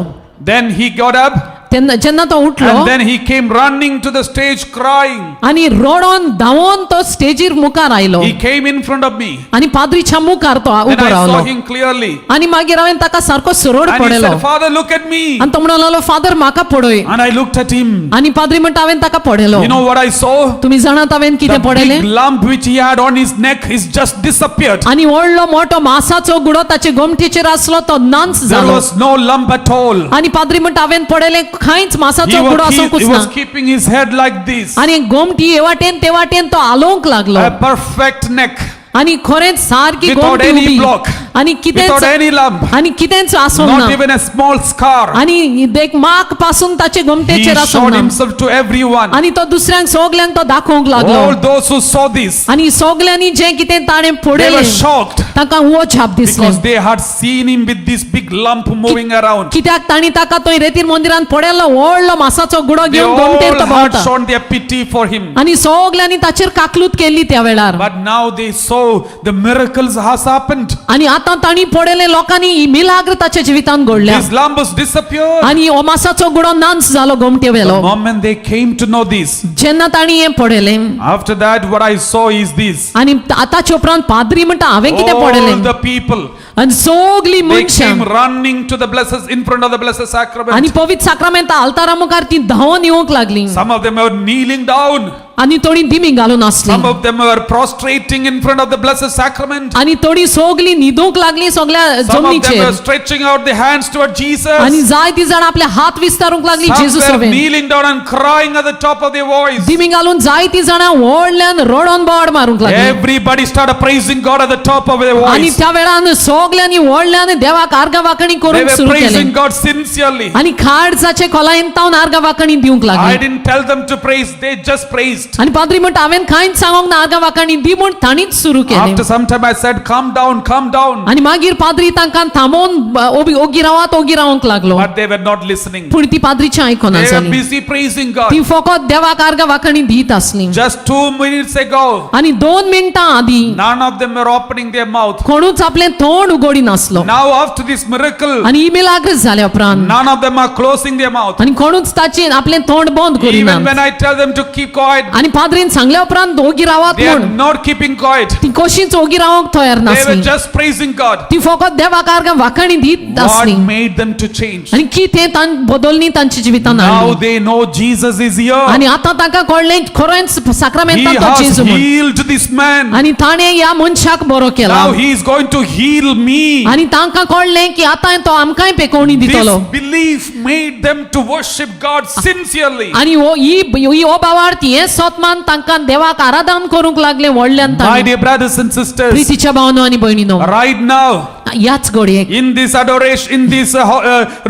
Then he got up तेन्ना जेन्ना तो उठलो and then he came running to the stage crying. आनी रडोन धांवोन तो स्टेजीर मुखार आयलो. He came in front of me. आनी पाद्रीच्या मुखार तो Then उबो I saw रावलो. Him clearly. आनी मागीर हांवें ताका सारको सरळ And he पळयलो. said, "Father, look at me." आनी तो म्हणून लागलो, फादर म्हाका पळय. And I looked at him. आनी पाद्री म्हणटा, हांवें ताका पळयलो. You know what I saw? तुमी जाणात हांवें The कितें पळयलें? Big lump which he had on his neck is just disappeared. आनी व्हडलो मोठो मासाचो गुडो ताचे गोमटेचेर आसलो तो नांच There जालो. Was no lump at all. आनी पाद्री म्हणटा, हांवें पळयलें कांयच He मासाचो Gudi was, he, आसूंकूच he ना. Was keeping his head like this. आनी गोमटी हे वाटेन ते वाटेन तो हालोवंक लागलो. A perfect neck. आनी खरेंच सारकी Without गोमटी any उबी block. आनी कितेंच Without any lump. आनी कितेंच आसूंक Not ना. Even a small scar. आनी देख माक पासून ताचे He गोमटेचेर आसूंक showed ना. Himself to everyone. आनी तो दुसऱ्यांक सगल्यांक तो दाखोवंक लागलो. All those who saw this, आनी सगल्यांनी जें कितें ताणें they were पळयलें shocked तांकां अजाप दिसलें. Because they had seen him with this big lump moving around. कित्याक तांणी ताका थंय रेतीर मंदिरान पळयलो व्हडलो मासाचो गुडो They घेवन all गोमटेर तो had भोंवता. Shown their pity for him. आनी सगल्यांनी ताचेर काकलूत केल्ली त्या वेळार. But now they saw the miracles has happened. आनी आतां तांणी पळयलें लोकांनी ही मिलाग्र ताच्या जिवितांत घडल्या. His lump was disappeared. आनी हो मासाचो गुडो नांच जालो गोमटे The वेलो. Moment they came to know this, जेन्ना तांणी हें पळयलें after that what I saw is this. आनी आतांच्या उपरांत पाद्री म्हणटा हांवें कितें All पळयलें. The people, आनी सगलीं they मनशां came running to the blessed, in front of the blessed आनी sacrament. पवित्र साक्रामेंता आल्तारा मुखार ती धांवून येवंक लागली. Some of them were kneeling down. आनी थोडी दिमी घालून आसली. Some of them were prostrating in front of the blessed sacrament. आनी थोडी सगली न्हिदूंक लागली सगल्या Some of them जमनीचेर. Were stretching out their hands toward Jesus. आनी जायती जाण आपले हात विस्तारूंक लागली Some जेजू were सवें. Kneeling down and crying at the top of their voice. दिमी घालून जायती जाणां व्हडल्यान रडोन बोवाळ मारूंक लागली. Everybody started praising God at the top of their आनी voice. त्या वेळान सगल्यांनी व्हडल्यान देवाक आर्गां वांकणी They करूंक were सुरू केलें. Praising God sincerely. आनी खाडजाचे खोलायेन तावन आर्गां वांकणी दिवंक I लागली. Didn't tell them to praise, they just praised. आनी पाद्री म्हणटा, हांवें कांयच सांगोंक ना, आर्गां वांकणी दी म्हूण तांणीच सुरू केलें. After some time I said, "Calm down, calm down." आनी मागीर पाद्री तांकां थांबोवन ओगी रावात ओगी रावंक लागलो. But they were not listening. पूण ती पाद्रीची आयकोना They were जाली. Busy praising God. ती फकत देवाक आर्गां वांकणी दीत आसली. Just 2 minutes ago, आनी 2 मिनटां आदीं none of them were opening their mouth. कोणूच आपलें तोंड उगडी नासलो. Now after this miracle, आनी ही मिलाग्र जाल्या उपरांत none of them are closing their mouth. आनी कोणूच ताची आपलें तोंड बंद करिना. Even when I tell them to keep quiet, आनी पाद्रीन सांगल्या उपरांत ओगी रावात they are म्हूण not keeping quiet. ती कशींच ओगी रावंक तयार They were नासली. Just praising God. ती फकत देवाक आर्गां वांकणी दीत आसली. What made them to change? आनी कितें तां बदलनी तांच्या जिवितान Now हाडली. They know Jesus is here. आनी आतां तांकां कळ्ळें खरेंच He साक्रामेंतान तो has जेजू म्हूण. Healed this man. आनी ताणें ह्या मनशाक बरो केला. Now he is going to heal me. आनी तांकां कळ्ळें की आतां तो आमकांय पेकोवणी This दितलो. Belief made them to worship God sincerely. आनी हो ही ही हो भावार्थ हें सोतमान तांकां देवाक आराधन करूंक लागलें व्हडल्यान My तांणी. Dear brothers and sisters, प्रितीच्या भावनो आनी भयणीनो, right now, ह्याच घडयेक in this adoration, in this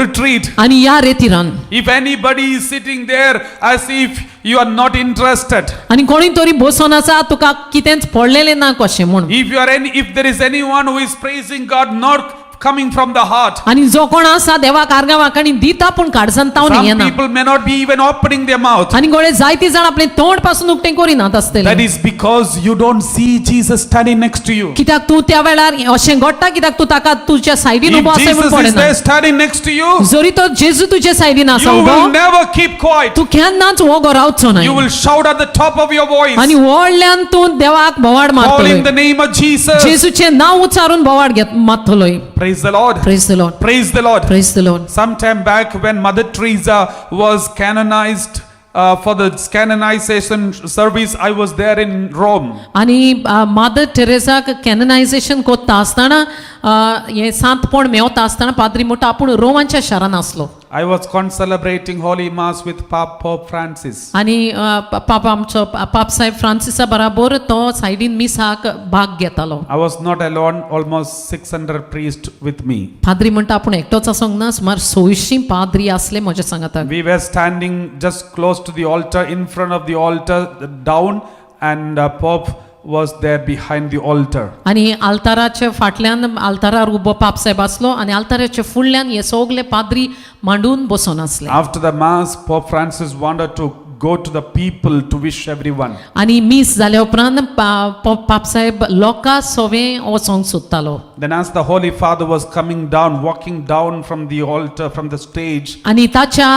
retreat, आनी ह्या रेतिरान if anybody is sitting there as if you are not interested, आनी कोणी तरी बसून आसा तुका कितेंच पडलेलें ना कशें म्हूण, if there is anyone who is praising God not coming from the heart, आनी जो कोण आसा देवाक आर्गां वांकणी दिता पूण काळजान तावन some येना, people may not be even opening their mouth. आनी गोळे जायती जाण आपलें तोंड पासून उक्तें करिनात आसतले. That is because you don't see Jesus standing next to you. कित्याक तूं त्या वेळार अशें घडटा कित्याक तूं ताका तुज्या सायडीन If उबो आसा Jesus म्हूण is पळयना. There standing next to you, जरी तो जेजू तुज्या सायडीन आसा you उबो, will never keep quiet. तूं केन्नाच हो रावचो You न्हय. Will shout at the top of your voice, आनी व्हडल्यान तूं देवाक बोवाळ calling the मारतलोय, name of Jesus. जेजूचें नांव उच्चारून बोवाळ घेत मारतलोय. Praise the Lord. Praise the Lord. Praise the Lord. Praise the Lord. Some time back, when Mother Teresa was canonized for the canonization service, I was there in Rome. आनी मादर टेरेसाक कॅननायझेशन कोत्ता आसतना हें सांतपण मेवता आसतना पाद्री म्हणटा आपूण रोमांच्या शारान आसलो. I was concelebrating Holy Mass with Pope Francis. आनी पापा आमचो पाप साहेब फ्रांसिसा बराबर तो सायडीन मिसाक भाग घेतालो. I was not alone, almost 600 priests with me. पाद्री म्हणटा आपूण एकटोच आसूंक ना, सुमार 600 पाद्री आसले म्हज्या सांगाताक. We were standing just close to the altar, in front of the altar, down, and Pope was there behind the altar. आनी आल्ताराच्या फाटल्यान आल्तारार उबो पापसाहेब आसलो आनी आल्ताराच्या फुडल्यान हे सगले पाद्री मांडून बसून आसले. After the Mass, Pope Francis wanted to go to the people to wish everyone. आनी मीस जाल्या उपरांत पापसाहेब लोकां सोवे वचोंक सोदतालो. Then, as the Holy Father was coming down, walking down from the altar, from the stage, आनी ताच्या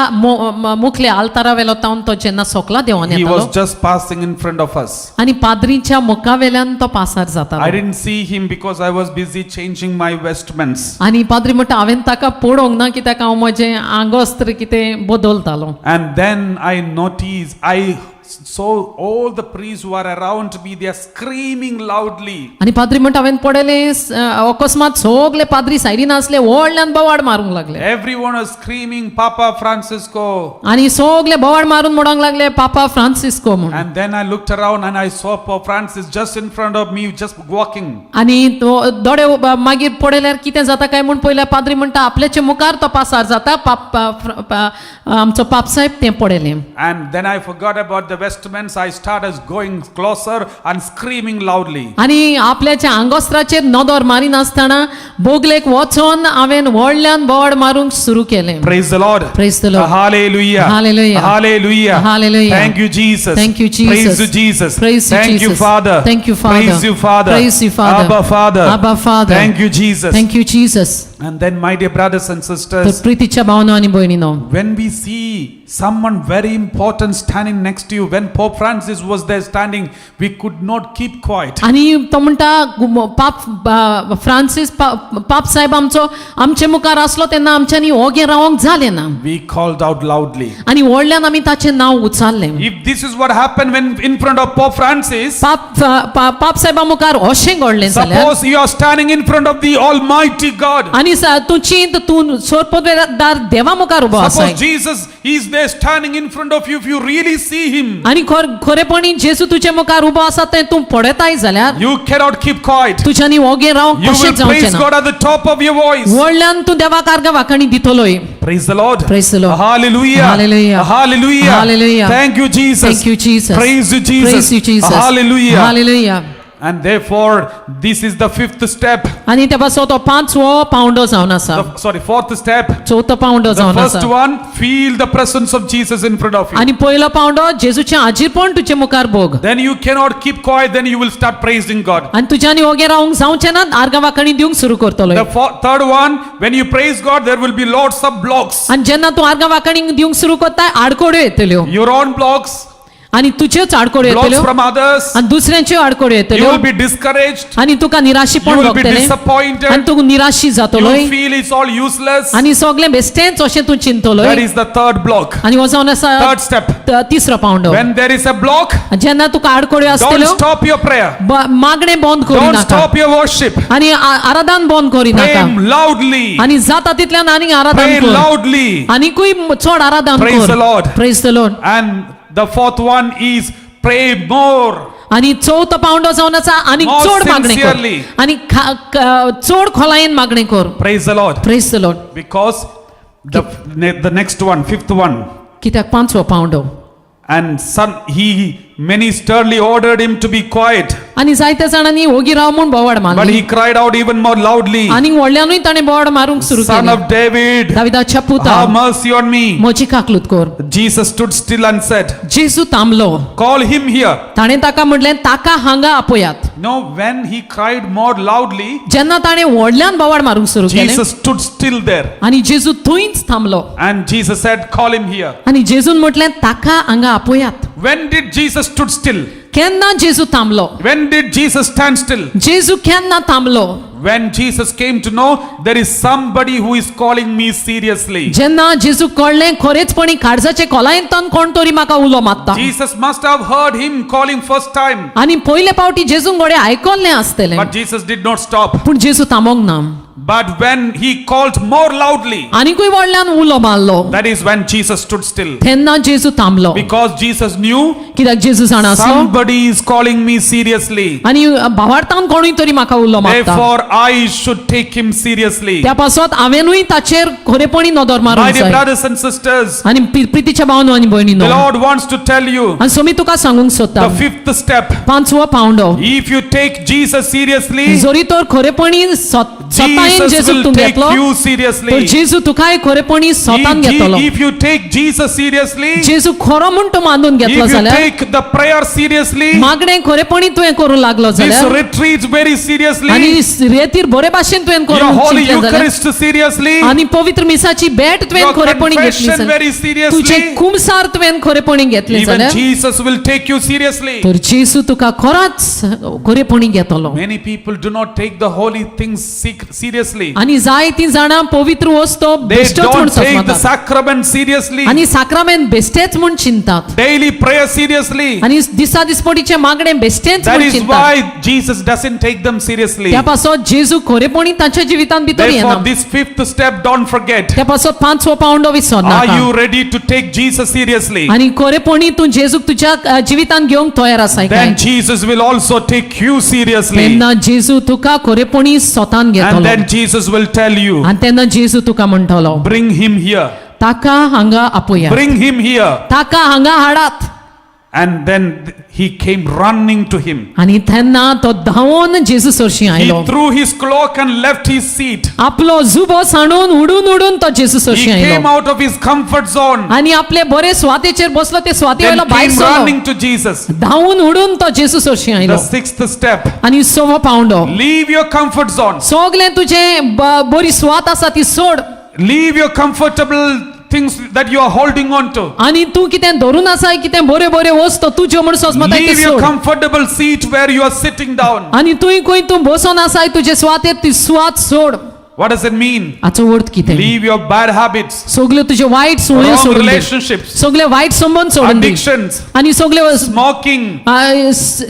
मुखल्या आल्तारा वेलो तावन तो जेन्ना सोकला देंवन he येतालो was just passing in front of us. आनी पाद्रीच्या मुखावेल्यान तो पासार I जातालो. Didn't see him because I was busy changing my vestments. आनी पाद्री म्हणटा हांवें ताका पळोवंक ना कित्याक हांव म्हजें आंगोस्त्र कितें बदलतालो. And then I noticed, I saw all the priests who are around me, they are screaming loudly. आनी पाद्री म्हणटा हांवें पळयलें अकस्मात सगले पाद्री सायडीन आसले व्हडल्यान बोवाळ मारूंक लागले. Everyone was screaming, "Papa Francisco." आनी सगले बोवाळ मारून म्हणूंक लागले पापा फ्रांसिस्को म्हूण. And then I looked around and I saw Pope Francis just in front of me, just walking. आनी तो दोळे मागीर पळयल्यार कितें जाता काय म्हूण पळयल्यार पाद्री म्हणटा आपल्याच्या मुखार तो पासार जाता पाप आमचो पापसाहेब तें पळयलें. And then I forgot about the vestments. I started going closer and screaming loudly. आनी आपल्याच्या आंगोस्त्राचेर नदर मारिनासतना बोगलेक वचोन हांवें व्हडल्यान बोवाळ मारूंक सुरू केलें. Praise the Lord. Praise the Lord. Hallelujah. Hallelujah. Hallelujah. Hallelujah. Thank you, Jesus. Thank you, Jesus. Praise you, Jesus. Praise you, Thank you, Jesus. Father. Thank you, Father. Praise you, Father. Praise you, Father. Abba, Father. Abba, Father. Thank you, Jesus. Thank you, Jesus. And then, my dear brothers and तर sisters, प्रितीच्या भावनो आनी भयणीनो, when we see someone very important standing next to you, when Pope Francis was there standing, we could not keep quiet. आनी तो म्हणटा पाप Francis पाप साहेब आमचो आमचे मुखार आसलो तेन्ना आमच्यांनी ओगे रावंक जालें ना. We called out loudly. आनी व्हडल्यान आमी ताचें नांव उच्चारलें. If this is what happened when in front of Pope Francis, पाप पाप साहेबा मुखार अशें घडलें जाल्यार, suppose you are standing in front of the Almighty God. आनी तूं चिंत तूं सोरपदार देवा मुखार उबो आसा. Suppose Jesus is there standing in front of you, if you really see him, आनी खरेपणी जेजू तुजे मुखार उबो आसा तें तूं पळयताय जाल्यार, you cannot keep quiet. तुज्यांनी ओगे रावंक You कशें will जावचें praise ना. God at the top of your voice. व्हडल्यान तूं देवाक आर्गां वाखाणी दितलोय. Praise the Lord. Praise the Lord. Hallelujah. Hallelujah. Hallelujah. Hallelujah. Thank you, Jesus. Thank you, Jesus. Praise you, Jesus. Praise you, Jesus. Hallelujah. Hallelujah. And therefore, this is the fifth step. आनी त्या पासो तो पांचवो पावंडो जावन आसा. Sorry, fourth step. चवथो पावंडो The जावन first आसा. one, feel the presence of Jesus in front of you. आनी पयलो पावंडो जेजूचें आजीरपण तुजे मुखार भोग. Then you cannot keep quiet. Then you will start praising God. आनी तुज्यांनी ओगे रावंक जावचें ना आर्गां वाखाणी दिवंक सुरू करतलो. The third one, when you praise God, there will be lots of blocks. आनी जेन्ना तूं आर्गां वाखाणी दिवंक सुरू करता आडकोड्यो येतल्यो. Your own blocks, आनी तुज्योच आडकोड्यो blocks येतल्यो from others. आनी दुसऱ्यांच्यो आडकोड्यो You येतल्यो. will be discouraged. आनी तुका निराशीपण You will be भोगतलें disappointed. आनी तूं निराशी जातलोय. You feel it's all useless. आनी सगळें बेश्टेंच अशें तूं चिंतलोय. That is the third block. आनी हो जावन आसा Third step. तिसरो पावंडो. When there is a block, जेन्ना तुका आडकोड्यो don't आसतल्यो stop your prayer. मागणें बंद करी Don't नाका. stop your worship. आनी आराधन बंद करी नाका. Pray loudly. आनी जाता तितल्यान आनी आराधन Pray कर. loudly. आनीकूय चड आराधन Praise कर. the Lord. Praise the Lord. And the fourth one is pray more. आनी चवथो पावंडो जावन आसा आनी More चड मागणें कर. sincerely. आनी चड खोलायेन मागणें कर. Praise the Lord. Praise the Lord. Because the next one, fifth one, कित्याक पांचवो पावंडो. And son, he many sternly ordered him to be quiet, आनी जायत्या जाणांनी ओगी राव म्हूण बोवाळ but मारली. he cried out even more loudly, आनी व्हडल्यानूय ताणें बोवाळ मारूंक सुरू "Son केलें. of David, दाविदाच्या पुता, have mercy on me." म्हजी काकलूत कर. Jesus stood still and said, जेजू थांबलो. "Call him here." ताणें ताका म्हणलें ताका हांगा आपयात. No, when he cried more loudly, जेन्ना ताणें व्हडल्यान बोवाळ मारूंक सुरू केलें, Jesus stood still there. आनी जेजू थंयच थांबलो. And Jesus said, "Call him here." आनी जेजून म्हटलें ताका हांगा आपयात. When did Jesus stood still? केन्ना जेजू थांबलो? When did Jesus stand still? जेजू केन्ना थांबलो? When Jesus came to know there is somebody who is calling me seriously. जेन्ना जेजू कळ्ळें खरेचपणी काळजाचे खोलायेंतल्यान कोण तरी म्हाका उलो मारता. Jesus must have heard him calling first time. आनी पयले पावटी जेजून घोडे आयकल्लें आसतलें. But Jesus did not stop. पूण जेजू थांबोंक ना. But when he called more loudly, आनीकूय व्हडल्यान उलो मारलो, that is when Jesus stood still. तेन्ना जेजू थांबलो. Because Jesus knew कित्याक जेजू जाणा आसलो somebody is calling me seriously. आनी भावार्थान कोणूय तरी म्हाका उलो मारता. Therefore, I should take him seriously. त्या पासत हांवेनूय ताचेर खरेपणी नदर My मारूंक dear जाय. brothers and sisters, आनी प्रितीच्या भावनो आनी भयणीनो, the Lord wants to tell you आनी सोमी तुका सांगूंक सोदता, the fifth step. पांचवो पावंडो, If you take Jesus seriously, जरी तर खरेपणी स्वतायेन Jesus जेजूक will तूं take घेतलो you तर seriously. जेजू तुकाय खरेपणी स्वतान घेतलो. If you take Jesus seriously, जेजू खरो म्हूण तूं मानून घेतलो if you जाल्यार, take the prayer seriously, मागणें खरेपणी तुवें करूंक लागलो this जाल्यार, retreat very seriously, आनी रेतीर बरे भाशेन तुवें your करूंक Holy चिंतलें जाल्यार, Eucharist seriously, आनी पवित्र मिसाची भेट तुवें your खरेपणी घेतली confession जाल्यार, very तुजें seriously, कुमसार तुवें खरेपणी घेतलें even जाल्यार, Jesus will take you seriously. तर जेजू तुका खरोच खरेपणी घेतलो. Many people do not take the holy things seriously. आनी जायतीं जाणां पवित्र वस्तू They बेश्टोच म्हूण don't take the सजमतात sacrament seriously, आनी साक्रामेंत बेश्टेच म्हूण चिंतात daily prayer seriously. आनी दिसा दिसपडीचें मागणें बेश्टेच That म्हूण is चिंतात. why Jesus doesn't take them seriously. त्या पासत जेजू खरेपणी तांच्या जिवितांत भितर Therefore, येना. this fifth step, don't forget. त्या पासत पांचवो पावंडो Are विसरनाका. you ready to take Jesus seriously? आनी खरेपणी तूं जेजूक तुज्या जिवितांत घेवंक तयार आसाय काय? Then Jesus will also take you seriously. तेन्ना जेजू तुका खरेपणी स्वतान And घेतलो then Jesus will tell you, आनी तेन्ना जेजू तुका म्हणटलो, bring him here, ताका हांगा आपोया, bring him here. ताका हांगा हाडात. And then he came running to him. आनी तेन्ना तो धांवून जेजू सरशी He आयलो. threw his cloak and left his seat. आपलो जुबो सांडून उडून उडून तो जेजू He सरशी came आयलो out of his comfort zone. आनी आपले बरे सुवातेचेर बसलो ते सुवाते Then वयलो भायर came सरलो, running to Jesus. धांवून उडून तो जेजू सरशी आयलो. The sixth step, आनी सवो पावंडो, leave your comfort zone. सगळें तुजें बरी सुवात आसा ती सोड Leave your comfortable things that you are holding on to. आनी तूं कितें धरून आसाय, कितें बऱ्यो बऱ्यो वस्तू तुज्यो म्हूण सोजमताय ते Leave your सोड comfortable seat where you are sitting down. आनी तूंय खंय तूं बसोन आसाय तुजे सुवातेर ती सुवात सोड. What does it mean? हाचो अर्थ कितें? Leave your bad habits, सगल्यो तुज्यो वायट संवयो wrong सोडून दी, relationships, सगळे वायट संबंद सोडून दी addictions, आनी सगळे smoking,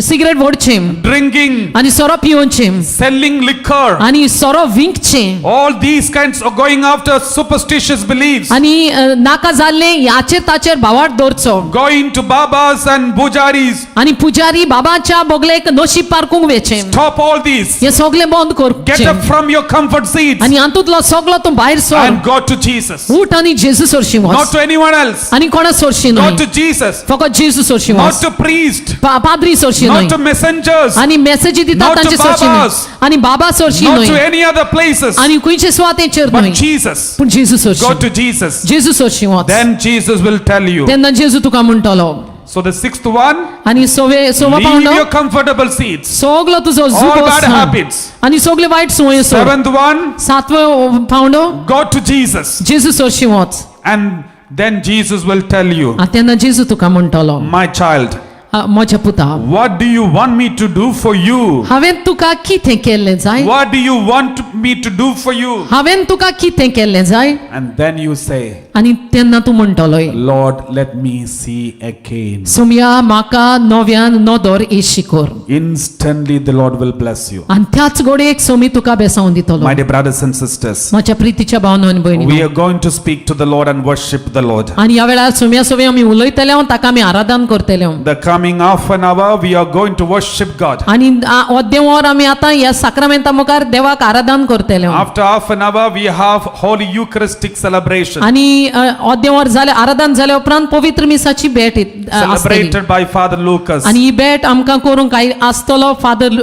सिगरेट ओडचे drinking, आनी सोरो पिवचे selling liquor. आनी सोरो विकचे All these kinds of going after superstitious beliefs, आनी नाका जाल्ले हाचेर ताचेर भावार्थ दवरचो going to babas and pujaris. आनी पुजारी बाबाच्या बगलेक नशीब पारकूंक वेचें. Stop all these. हें सगळें बंद Get करचें up from your comfort seats आनी हातूंतलो सगलो तूं भायर sir, and go to Jesus. उठ आनी जेजू सरशी Not वच to anyone else. आनी कोणा सरशी Not न्हय, to Jesus. फकत जेजू सरशी Not वच, to priest. पाद्री सरशी Not न्हय to messengers. आनी मेसेजी दिता Not to तांचे सरशी न्हय babas. आनी बाबा सरशी Not to न्हय any other places. आनी खंयचे सुवातेचेर न्हय, But Jesus. पूण जेजू Go सरशी, to Jesus. जेजू सरशी वच. Then Jesus will tell you. तेन्ना जेजू तुका म्हणटलो. So the sixth one, आनी सवे सवो leave पावंडो, your comfortable seats. सगलो तुजो All जुबो bad सांड. habits. आनी सगले वायट संवयो सोड. Seventh one, सातवो पावंडो, go to Jesus. जेजू सरशी वच And then Jesus will tell you, आनी तेन्ना जेजू तुका म्हणटलो, my child, म्हज्या पुता, what do you want me to do for you? हांवें तुका कितें केल्लें जाय? What do you want me to do for you? हांवें तुका कितें केल्लें जाय? And then you say, आनी तेन्ना तूं म्हणटलोय, Lord, let me see again. Somaiya म्हाका नव्यान नदर येशी कर. Instantly the Lord will bless you. आनी त्याच घडयेक सोमी तुका बेसावन दितलो. My dear brothers and sisters, म्हज्या प्रितीच्या भावनो आनी we भयणीनो, are going to speak to the Lord and worship the Lord. आनी ह्या वेळार सोम्या सोम्या आमी उलयतले, ताका आमी आराधन करतले. The coming half an hour, we are going to worship God. आनी अर्दें वर आमी आतां ह्या साक्रामेंता मुखार देवाक आराधन करतले. After half an hour, we have Holy Eucharistic celebration आनी अर्दें वर जालें, आराधन जाल्या उपरांत पवित्र मिसाची भेट आसतली. celebrated by Father Lucas. आनी ही भेट आमकां करूंक आसतलो फादर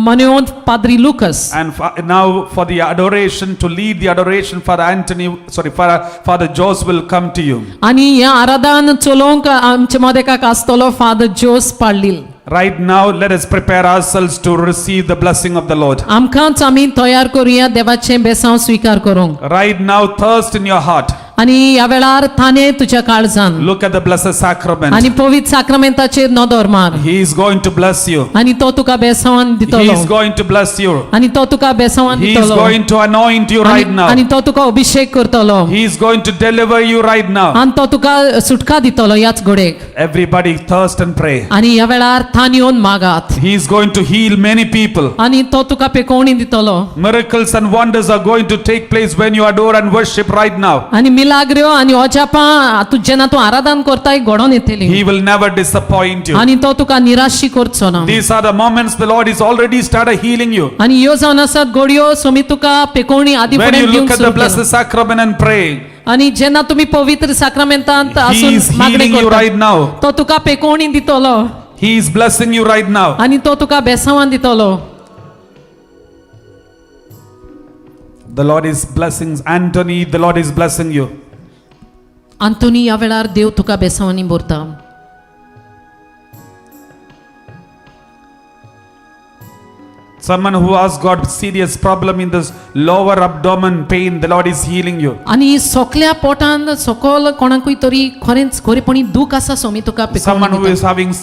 मनोवंत पाद्री Lucas. And now for the adoration, to lead the adoration, Father Anthony, sorry, Father Jose will come to you. आनी हें आराधन चलोवंक आमचे मदेकाक आसतलो फादर जोस पाडलील. Right now, let us prepare ourselves to receive the blessing of the Lord. आमकांच आमी तयार करुया देवाचें बेसांव स्विकार करूंक. Right now, thirst in your heart. आनी ह्या वेळार ताणें तुज्या काळजान Look at the blessed sacrament. आनी पवित्र साक्रामेंताचेर नदर मार. He is going to bless you. आनी तो तुका बेसांवान He दितलो. is going to bless you. आनी तो तुका बेसांवान He is दितलो. going to anoint you right आनी now. आनी तो तुका अभिषेक करतलो. He is going to deliver you right now. आनी तो तुका सुटका दितलो ह्याच घडयेक. Everybody thirst and pray. आनी ह्या वेळार थान येवन मागात. He is going to heal many people. आनी तो तुका पेकोवणी दितलो. Miracles and wonders are going to take place when you adore and worship right now. आनी मिलाग्र्यो आनी अजापां तूं जेन्ना तूं आराधन करताय घडोवन येतली He will never disappoint you. आनी तो तुका निराशी करचो ना. These are the moments the Lord is already started healing you. आनी ह्यो जावन आसात घडयो सोमी तुका पेकोवणी आदी When फुडें you look दिवंक at the सुरू केला. Blessed Sacrament and pray, आनी जेन्ना तुमी पवित्र साक्रामेंतांत He आसून is मागणें healing you करता right now. तो तुका पेकोवणी दितलो. He is blessing you right now. आनी तो तुका बेसांवान दितलो. The Lord is blessing Anthony, the Lord is blessing you. Anthony ह्या वेळार देव तुका बेसांवांनी भरता. Someone who has got serious problem in this lower abdomen pain, the Lord is healing you. आनी सोकल्या पोटान सकल कोणाकूय तरी खरेंच खरेपणी दूख आसा सोमी तुका Someone पेकोवणी who दिता. is having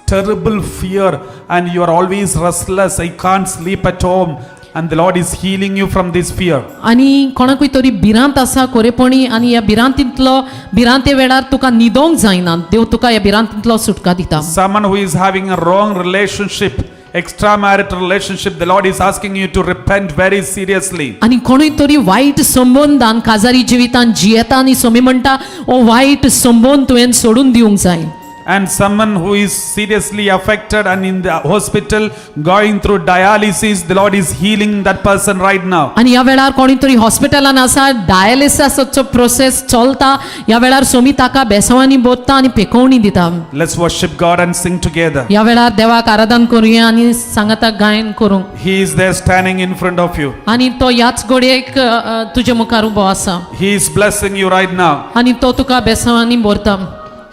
terrible fear and you are always restless, I can't sleep at home, and the Lord is healing you from this fear. आनी कोणाकूय तरी भिरांत आसा खरेपणी आनी ह्या भिरांतींतलो भिरांते वेळार तुका न्हिदोंक जायना देव तुका ह्या भिरांतींतलो सुटका दिता. Someone who is having a wrong relationship, extramarital relationship, the Lord is asking you to repent very seriously. आनी कोणूय तरी वायट संबंदान काजारी जिवितान जियेता आनी सोमी म्हणटा हो वायट संबंद तुवें सोडून दिवंक जाय. And someone who is seriously affected and in the hospital going through dialysis, the Lord is healing that person right now. आनी ह्या वेळार कोणी तरी हॉस्पिटलान आसा डायलिसिसाचो प्रोसेस चलता ह्या वेळार सोमी ताका बेसवांनी बोधता आनी पेकोवणी दिता. Let's worship God and sing together. ह्या वेळार देवाक आराधन करुया आनी सांगाताक गायन करूंक. He is there standing in front of you. आनी तो ह्याच घडयेक तुजे मुखार उबो आसा. He is blessing you right now. आनी तो तुका बेसवांनी भरता.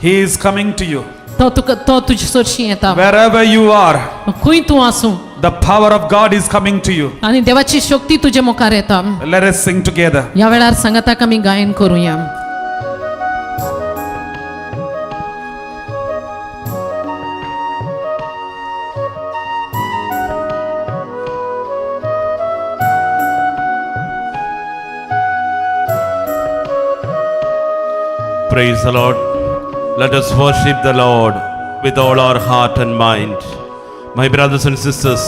He is coming to you. तो तुका तो तुजे सरशी येता. Wherever you are, खंय तूं आसूं the power of God is coming to you. आनी देवाची शक्ती तुजे मुखार येता. Let us sing together. ह्या वेळार सांगाताक आमी गायन करुया. Praise the Lord. Let us worship the Lord with all our heart and mind. My brothers and sisters,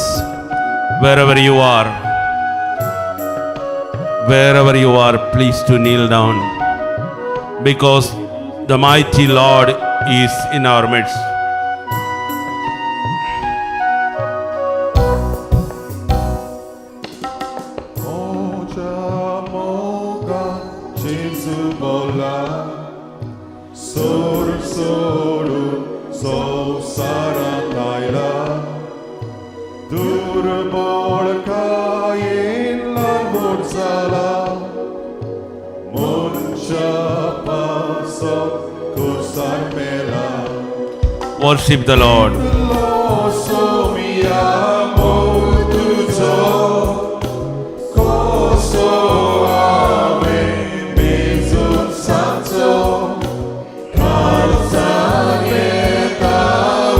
wherever you are, wherever you are, please to kneel down, because the mighty Lord is in our midst. मोजा मोगा जेजू बोला सोर सोडून संवसारांत आयला दुर्बळकायेन लागवड जाला मनशा पासत कुर्सार मेला. Worship the Lord. सोमिया मोग तुजो कसो हांवें मेजून सांगचो काळजान येता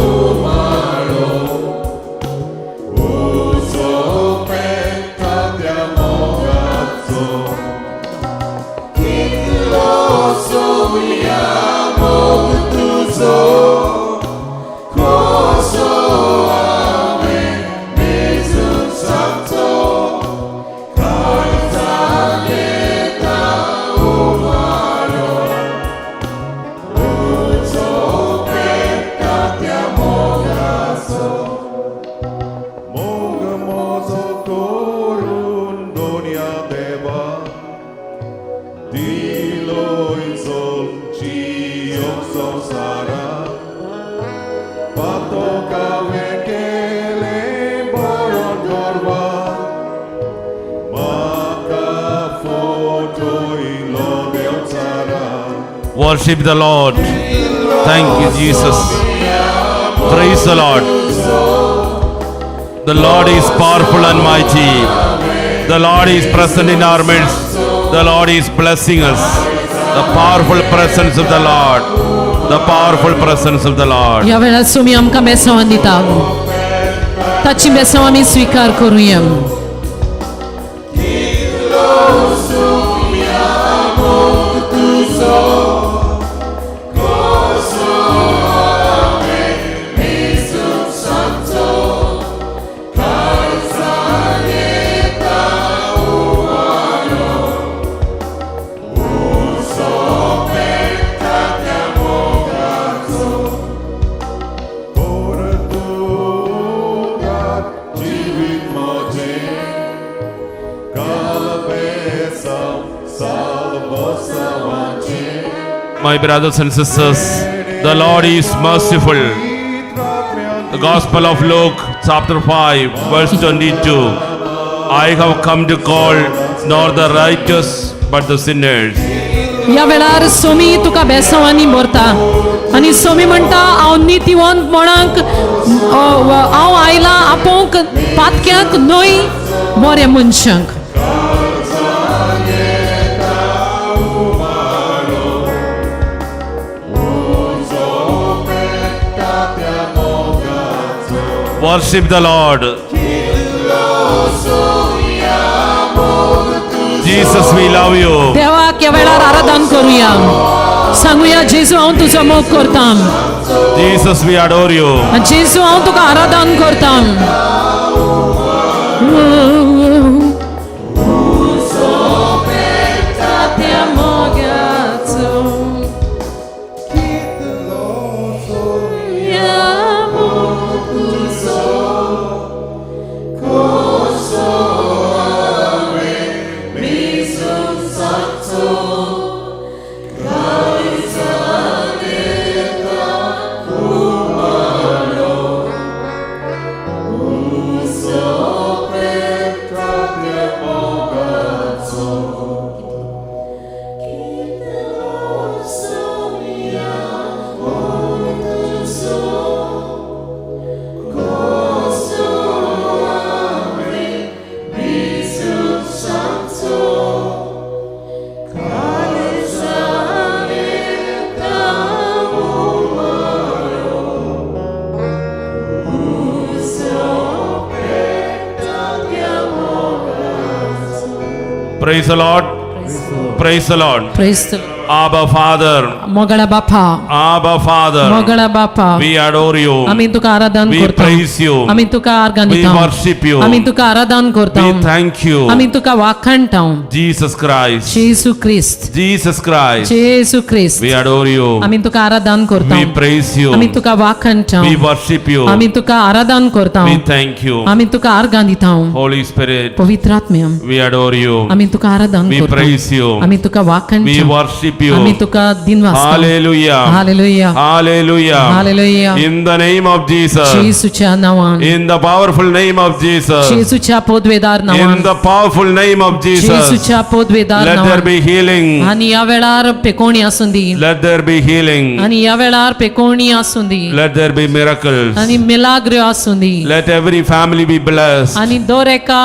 उमाळो उजो पेट्टा त्या मोगाचो कितलो सोमिया मोग तुजो कसो हांवें मेजून सांगचो काळजान येता उमाळो उजो पेट्टा त्या मोगाचो मोग म्हजो करून दोनया देवा दिलोय जियोंक संवसारा पातक हांवें केलें बरो गोरवा म्हाका फटयलो देंवचारा. Worship the Lord. Thank you, Jesus. Praise the Lord. The Lord is powerful and mighty. The Lord is present in our midst. The Lord is blessing us. The powerful presence of the Lord. The powerful presence of the Lord. ह्या वेळार सोमी आमकां बेसांवान दिता ताची बेसांव आमी स्विकार करुया. My brothers and sisters, the Lord is merciful. The Gospel of Luke, chapter 5, verse 22. I have come to call not the righteous but the sinners. ह्या वेळार सोमी तुका बेसांवांनी भरता आनी सोमी म्हणटा हांव नितीवंत मोणाक हांव आयला आपोवंक पातक्यांक न्हय बऱ्या मनशांक. Worship the Lord. Jesus, we love you. देवाक ह्या वेळार आराधन करुया, सांगुया जेजू हांव तुजो मोग करता. Jesus, we adore you. जेजू हांव तुका आराधन करता. Praise the Lord. Praise the Lord. Praise the Abba Father. मोगळा बापा. Abba Father. मोगळा बापा. We adore you. आमी तुका आराधन We करता. Praise you. आमी तुका आर्गां We दिता. Worship you. आमी तुका आराधन करता. We thank you. आमी तुका वाखाणटा. Jesus Christ. जेजू क्रिस्त. Jesus Christ. जेजू क्रिस्त. We adore you. आमी तुका आराधन करता. We praise you. आमी तुका वाखाणटा. We worship you. आमी तुका आराधन करता. We thank you. आमी तुका आर्गां दिता. Holy Spirit, पवित्र आत्म्या, we adore you. आमी तुका आराधन We करता. Praise you. आमी तुका We वाखाणटा. Worship you. आमी तुका दिनवासता. Hallelujah. Hallelujah. Hallelujah. Hallelujah. In the name of Jesus. जेजूच्या नांवान. In the powerful name of Jesus. जेजूच्या पदवेदार नांवान. In the powerful name of Jesus. जेजूच्या पदवेदार Let there नांवान. Be healing. आनी ह्या वेळार पेकोणी आसूं दी. Let there be healing. आनी ह्या वेळार पेकोणी आसूं दी. Let there be miracles. आनी मिलाग्र आसूं दी. Let every family be blessed. आनी दर एका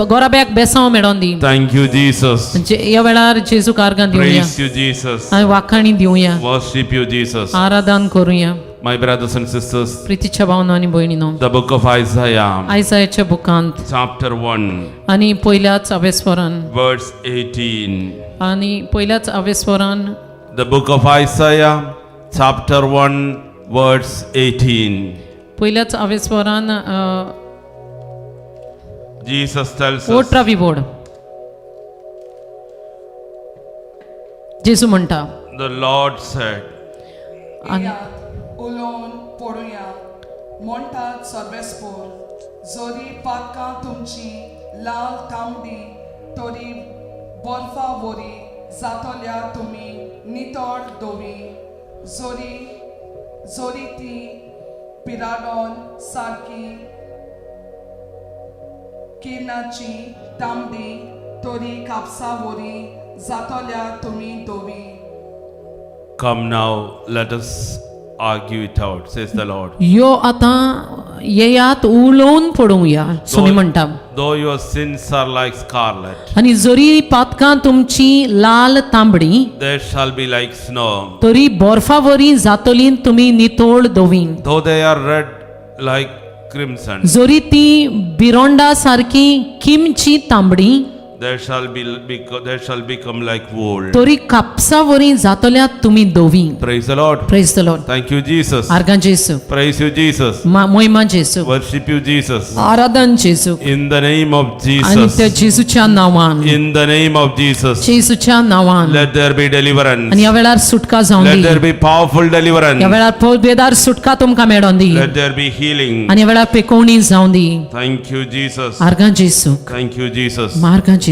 गोराब्याक बेसांव मेळोन दी. Thank you, Jesus. ह्या वेळार जेजूक आर्गां दिवया. Praise you, Jesus. आनी वाखाणी दिवया. Worship you, Jesus. आराधन करुया. My brothers and sisters, प्रितीच्या भावना आनी भयणीनो, the book of Isaiah, आयजायाच्या बुकांत, chapter 1, आनी पयल्याच अवेस्वरान, verse 18. आनी पयल्याच अवेस्वरान. The book of Isaiah, chapter 1, verse 18. पयल्याच अवेस्वरान. Jesus tells us, ओट्रावी बोर्ड जेजू म्हणटा, the Lord said, आनी येयात उलोवन पडुया म्हणटात सर्वेस्पोर, जरी पातकां तुमची लाल तांबडी तरी बर्फा वरी जातल्या तुमी नितळ धवी, जरी जरी ती पिराडोन सारकी किरणाची तांबडी तरी कापसा वरी जातल्या तुमी धवी. "Come now, let us argue it out," says the Lord. यो आतां येयात उलोवन पडोवया, स्वामी म्हणटा. Though your sins are like scarlet, आनी जरी पातकां तुमची लाल तांबडी, they shall be like snow. तरी बर्फा वरी जातली तुमी नितळ धवी. Though they are red like crimson, जरी ती बिरोंडा सारकी किमची तांबडी, they shall become like wool. तरी कापसा वरी जातल्या तुमी धवी. Praise the Lord. Praise the Lord. Thank you, Jesus. आर्गां जेसू. Praise you, Jesus. मोहिमा जेसू. Worship you, Jesus. आराधन जेसू. In the name of आनी त्या Jesus. जेजूच्या नांवान. In the name of Jesus. जेजूच्या नांवान. Let there be deliverance. आनी ह्या वेळार सुटका जावन Let the. There be powerful deliverance. ह्या वेळार पवित्रदार सुटका तुमकां मेळोन दी. Let there be healing. आनी ह्या वेळार पेकोवणी जावन दी. Thank you, Jesus. आर्गां जेसू. Thank you, Jesus. मार्गां जेसू.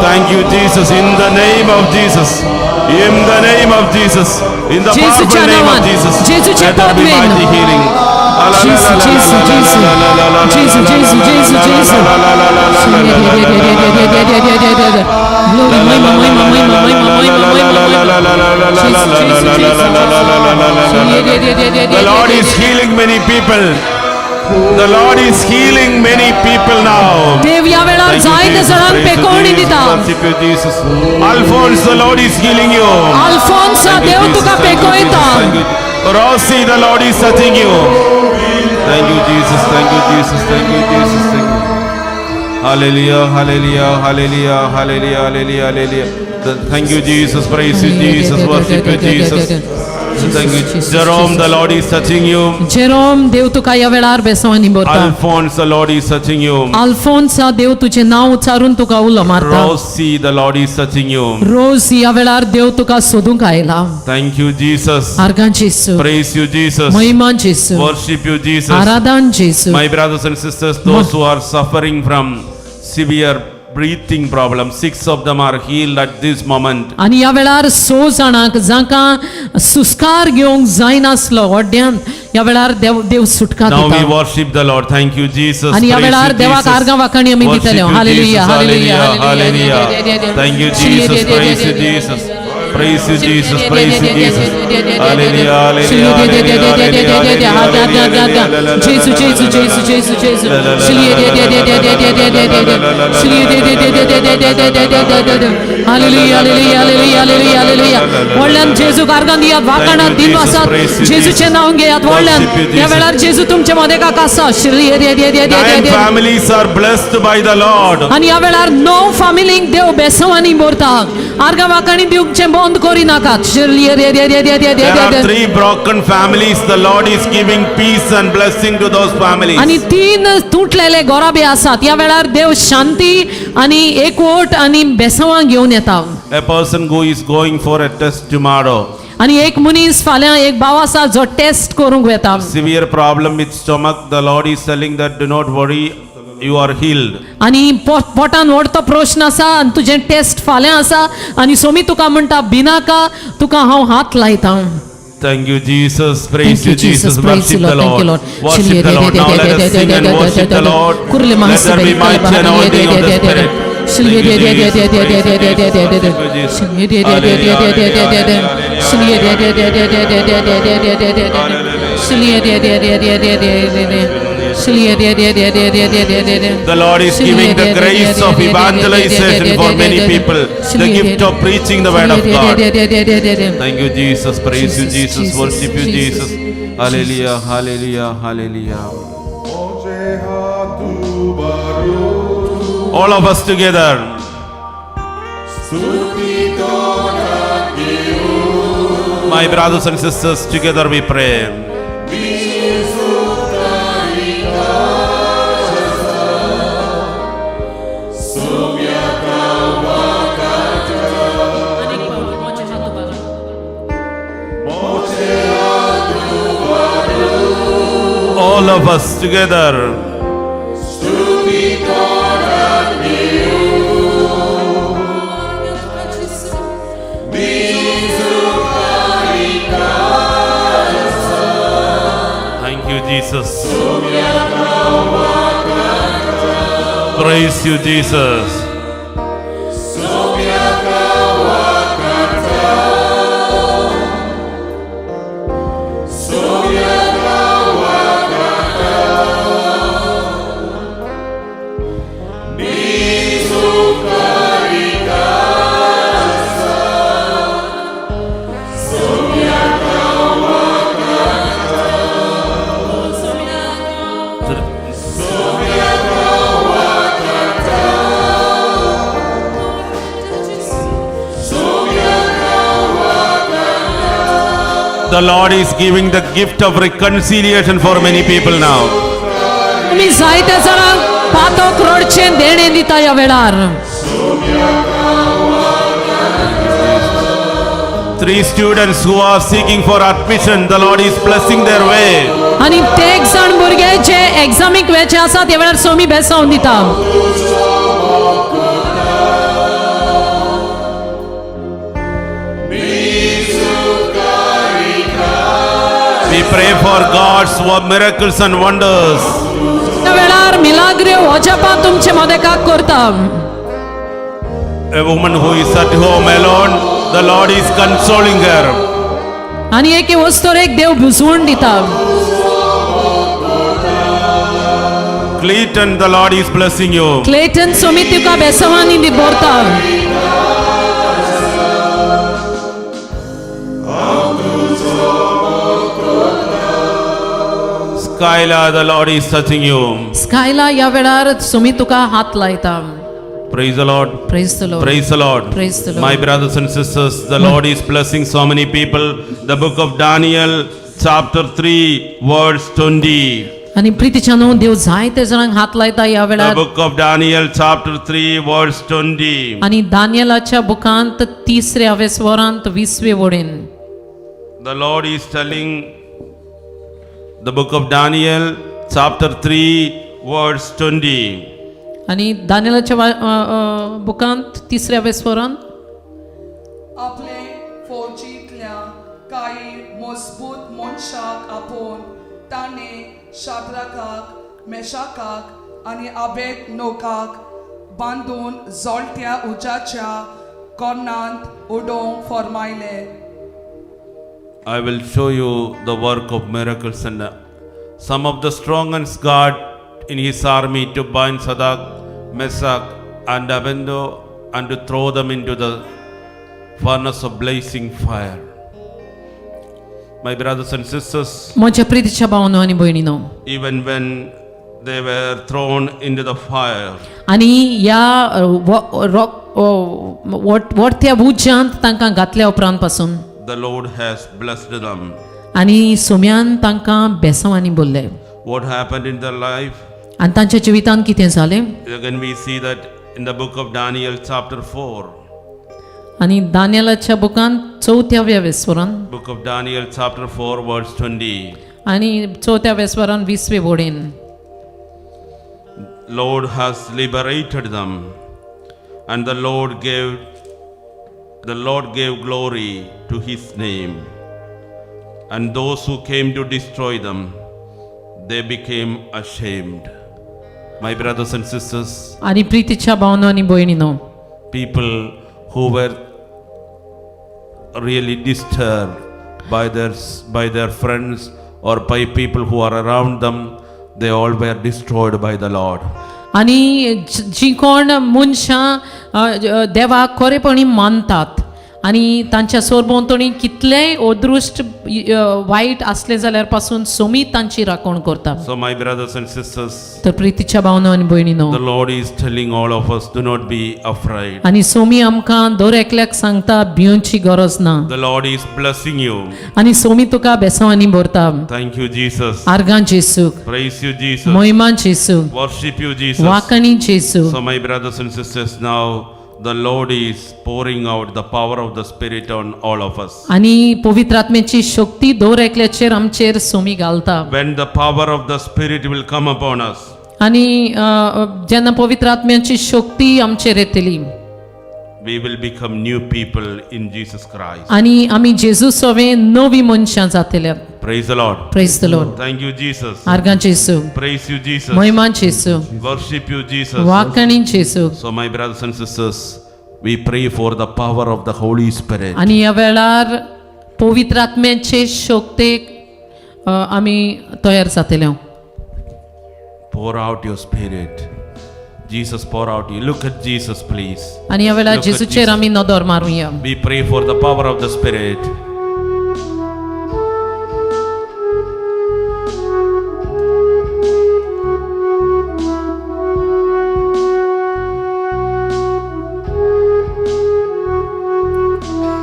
Thank you, Jesus. In the name of Jesus. In the name of Jesus. In the जेजूच्या powerful name of नावान. Jesus. जेजूच्या Let there be पदवेन. mighty healing. जेजू, जेजू, जेजू. जेजू, जेजू, जेजू, जेजू. Glory, महिमा, महिमा, महिमा, महिमा, महिमा, महिमा, महिमा. जेजू, जेजू, जेजू, जेजू. The Lord is healing many people. The Lord is healing many people now. देव ह्या वेळार Thank you, जायते Jesus. जाणांक Praise you, पेकोवणी Jesus. दिता. Worship you, Jesus. Alphonse, the Lord is healing you. Alphonsa Thank you, देव Jesus. तुका Thank you, पेकोयता. Jesus. Thank you. Rossi, the Lord is touching you. Thank you, Jesus. Thank you, Jesus. Thank you, Jesus. Thank you. Hallelujah, hallelujah, hallelujah, hallelujah, hallelujah, hallelujah. Thank you, Jesus. Praise you, Jesus. Worship you, Jesus. Thank you. Jerome, the Lord is touching you. Jerome देव तुका ह्या वेळार बेसवानी बरता. Alphonse, the Lord is touching you. Alphonsa देव तुजें नांव उच्चारून तुका उलो मारता. Rosie, the Lord is touching you. रोज ह्या वेळार देव तुका सोदूंक आयला. Thank you, Jesus. आर्गां जेसू. Praise you, Jesus. Mahima जेसू. Worship you, Jesus. आराधन जेसू. My brothers and sisters, those who are suffering from severe breathing problems, six of them are healed at this moment. आनी ह्या वेळार स जाणांक जांकां सुस्कार घेवंक जायनासलो अड्ड्यान ह्या वेळार देव देव सुटका Now we दिता. Worship the Lord. Thank you, Jesus. आनी ह्या Praise वेळार you, देवाक Jesus. आर्गां वाखाणी आमी Worship दितले. you, hallelujah, Jesus. Hallelujah, Hallelujah. Hallelujah. Thank you, Jesus. Praise you, Jesus. Praise you, Jesus. Praise you, Jesus. Hallelujah. Hallelujah. Hallelujah. Hallelujah. जेजू जेजू जेजू जेजू जेजू. Hallelujah, hallelujah, hallelujah, hallelujah, hallelujah. व्हडल्यान जेजूक आर्गां दियात. वाखाणात दिन आसात जेजूचें नांव घेयात व्हडल्यान. ह्या वेळार जेजू तुमचे मदें काका आसा. Nine families are blessed by the Lord. आनी ह्या वेळार णव फामिलींक देव बेसवानी भरता. आर्गां वाखाणी दिवचें बंद करिनाकात. There are three broken families. The Lord is giving peace and blessing to those families. आणि तीन तुटलेले गोराबे आसात. ह्या वेळार देव शांती आणि एकवट आणि बेसवां घेवन येता. A person who is going for a test tomorrow, आणि एक मनीस फाल्यां एक भाव आसा जो टेस्ट करूंक वेता. Severe problem with stomach, the Lord is telling that do not worry, you are healed. आणि पोटान व्हड तो प्रश्न आसा आनी तुजें टेस्ट फाल्यां आसा आनी सोमी तुका म्हणटा भिनाका, तुका हांव हात लायता. Thank you, Jesus. Praise Thank you, you, Jesus. Jesus. Praise you, Worship the Lord. Thank you, Lord. Lord. Worship the Lord. Now let us sing and worship the Lord. Kurle Let there be mighty anointing of the Spirit. Thank you, Jesus. Praise you, Jesus. Worship you, Jesus. Hallelujah, hallelujah, hallelujah. The Lord is giving the grace of evangelization for many people, the gift of preaching the word of God. Thank you, Jesus. Praise you, Jesus, Jesus. Worship you, Jesus, Jesus. Hallelujah, hallelujah, hallelujah. मोजे हात उबारून All of us together. स्तुती तोंडात घेऊन My brothers and sisters, together we pray. जेजू सोम्याक वाखाणता. मोजे हात उबारून All of us together. स्तुती तोंडात घेऊन जेजू. Thank you, Jesus. Praise you, Jesus. सोम्याक वाखाणता. सोम्याक वाखाणता. जेजू करीता आसा. सोम्याक वाखाणता. सोम्याक वाखाणता. सोम्याक वाखाणता. The Lord is giving the gift of reconciliation for many people now. तुमी जायत्या जाणांक पातक रडचें देणें दिता ह्या वेळार. Three students who are seeking for admission, the Lord is blessing their way. आनी ते एक जाण भुरगे जे एग्जामीक वेचे आसा त्या वेळार सोमी बेसावन दिता. pray for God's miracles and wonders. त्या वेळार मिलाग्र्यो अजापां तुमचे मदेकाक करता. A woman who is at home alone, the Lord is consoling her. आनी एके वस्तोरेक देव बुजवण दिता. Clayton, the Lord is blessing you. Clayton Somi तुका बेसवानी दी बोरता. Skyla, the Lord is touching you. स्कायला ह्या वेळार सोमी तुका हात लायता. Praise the Lord. Praise the Lord. Praise the Lord. Praise the Lord. My brothers and sisters, the Lord is blessing so many people. The book of Daniel, chapter 3, verse 20. आनी प्रितीच्या न्हू देव जायते जाणांक हात लायता ह्या The वेळार. Book of Daniel, chapter 3, verse 20. आनी दानियलाच्या बुकांत तिसऱ्या वेसवरांत विसवे वडेन. The Lord is telling the book of Daniel, chapter 3, verse 20. आनी दानियलाच्या वा- अ, अ, बुकांत तिसऱ्या वेसवरांत आपले फौजींतल्या कांय मजबूत मनशाक आपोवन ताणें शाद्रकाक मेशाकाक आनी आबेद नोकाक बांदून जळट्या उज्याच्या कोर्णांत उडोवंक फर्मायलें. I will show you the work of miracles and some of the strongest God in his army to bind Sadak, Meshach, and Abednego and to throw them into the furnace of blazing fire. My brothers and sisters, म्हज्या प्रितीच्या भावनो आनी भयणीनो, even when they were thrown into the fire, आनी ह्या अ, व- रो- अ, वट- वडत्या उज्यांत तांकां घातल्या उपरांत पासून the Lord has blessed them. आनी सोम्यान तांकां बेसांवांनी बोल्ले. What happened in their life? आनी तांच्या जिवितांत कितें जालें? Again, we see that in the book of Daniel, chapter 4. आनी दानियलाच्या बुकांत चवथ्या वेसवरान Book of Daniel, chapter 4, verse 20. आनी चवथ्या वेसवरान विसवे वडेन. Lord has liberated them, and the Lord gave glory to his name. And those who came to destroy them, they became ashamed. My brothers and sisters, आनी प्रितीच्या भावनो आनी भयणीनो, people who were really disturbed by their friends or by people who are around them, they all were destroyed by the Lord. आनी जी कोण मनशां अ, अ, देवाक खरेपणी मानतात आनी तांच्या सरभोंवतणी कितलेय अदृश्ट अ, वायट आसले जाल्यार पासून सोमीत तांची राखण करता. So, my brothers and sisters, तर प्रितीच्या भावनो आनी भयणीनो, the Lord is telling all of us, do not be afraid. आनी सोमी आमकां दर एकल्याक सांगता भिवची गरज ना. The Lord is blessing you. आनी सोमी तुका बेसांवांनी भरता. Thank you, Jesus. आर्गां जेसूक. Praise you, Jesus. Mahima जेसूक. Worship you, Jesus. वाकणी जेसू. So, my brothers and sisters, now the Lord is pouring out the power of the Spirit on all of us. आनी पवित्र आत्म्याची शक्ती दर एकल्याचेर आमचेर सोमी घालता. When the power of the Spirit will come upon us, आनी अ, जेन्ना पवित्र आत्म्याची शक्ती आमचेर येतली, we will become new people in Jesus Christ. आनी आमी जेजू सोवे नवी मनशां जातले. Praise the Lord. Praise the Lord. Thank you, Jesus. आर्गां जेसू. Praise you, Jesus. Mahima जेसू. Worship you, Jesus. वाकणी जेसू. So, my brothers and sisters, we pray for the power of the Holy Spirit. आनी ह्या वेळार पवित्र आत्म्याचे शक्तेक अ, आमी तयार जातले. Pour out your spirit. Jesus, pour out you. Look at Jesus, please. आनी ह्या वेळार Look at जेजूचेर Jesus. आमी नदर मारुया. We pray for the power of the Spirit.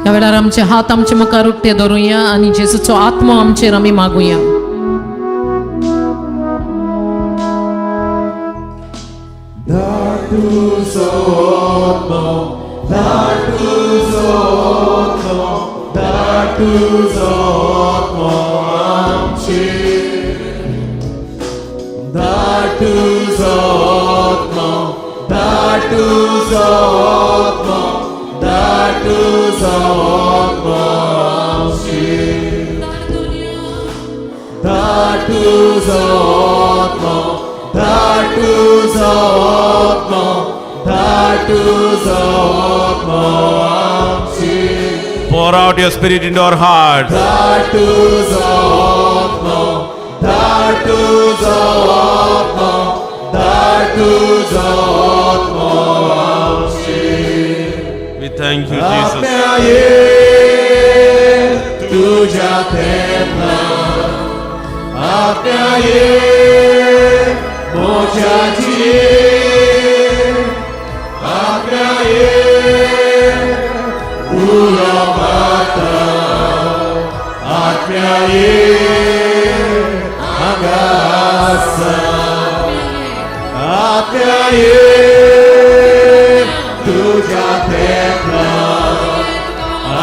ह्या वेळार आमचे हात आमचे मुखार उक्ते धरुया आनी जेजूचो आत्मो आमचेर आमी मागुया. धाड तुजो आत्मो, धाड तुजो आत्मो, धाड तुजो आत्मो आमचेर. Pour out your spirit into our hearts. धाड तुजो आत्मो, धाड तुजो आत्मो, धाड तुजो आत्मो आमचेर. We thank you, Jesus. आत्म्या ये तुज्या तेंपलान, आत्म्या ये म्हज्या जियेन, आत्म्या ये उलो मारता, आत्म्या ये हांगा आसा, आत्म्या ये तुज्या तेंपलान,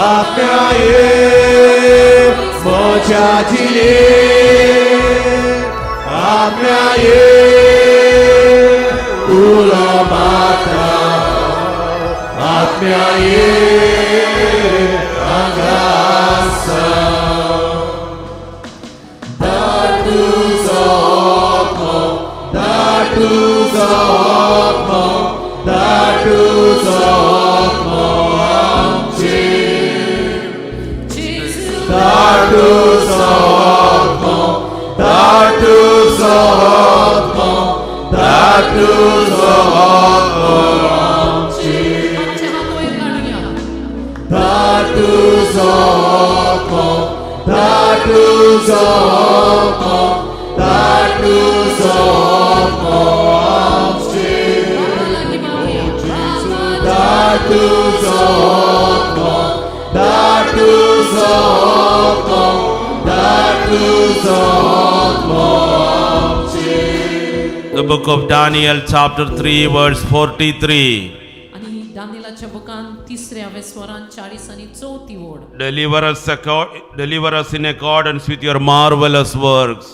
आत्म्या ये म्हज्या जियेन, आत्म्या ये उलो मारता, आत्म्या ये हांगा आसा. धाड तुजो आत्मो, धाड तुजो आत्मो, धाड तुजो आत्मो आमचेर. धाड तुजो आत्मो, धाड तुजो आत्मो, धाड तुजो आत्मो आमचेर. आमचे हात वयर काडुया. धाड तुजो आत्मो, धाड तुजो आत्मो, धाड तुजो आत्मो आमचेर. बाबा लागीं पावया. धाड तुजो आत्मो, धाड तुजो आत्मो, धाड तुजो आत्मो आमचेर. The book of Daniel, chapter 3, verse 43. आनी दानिलाच्या बुकान तिसऱ्या वेस्वरान चाळीस आनी चवथी ओड. Deliver us in accordance with your marvelous works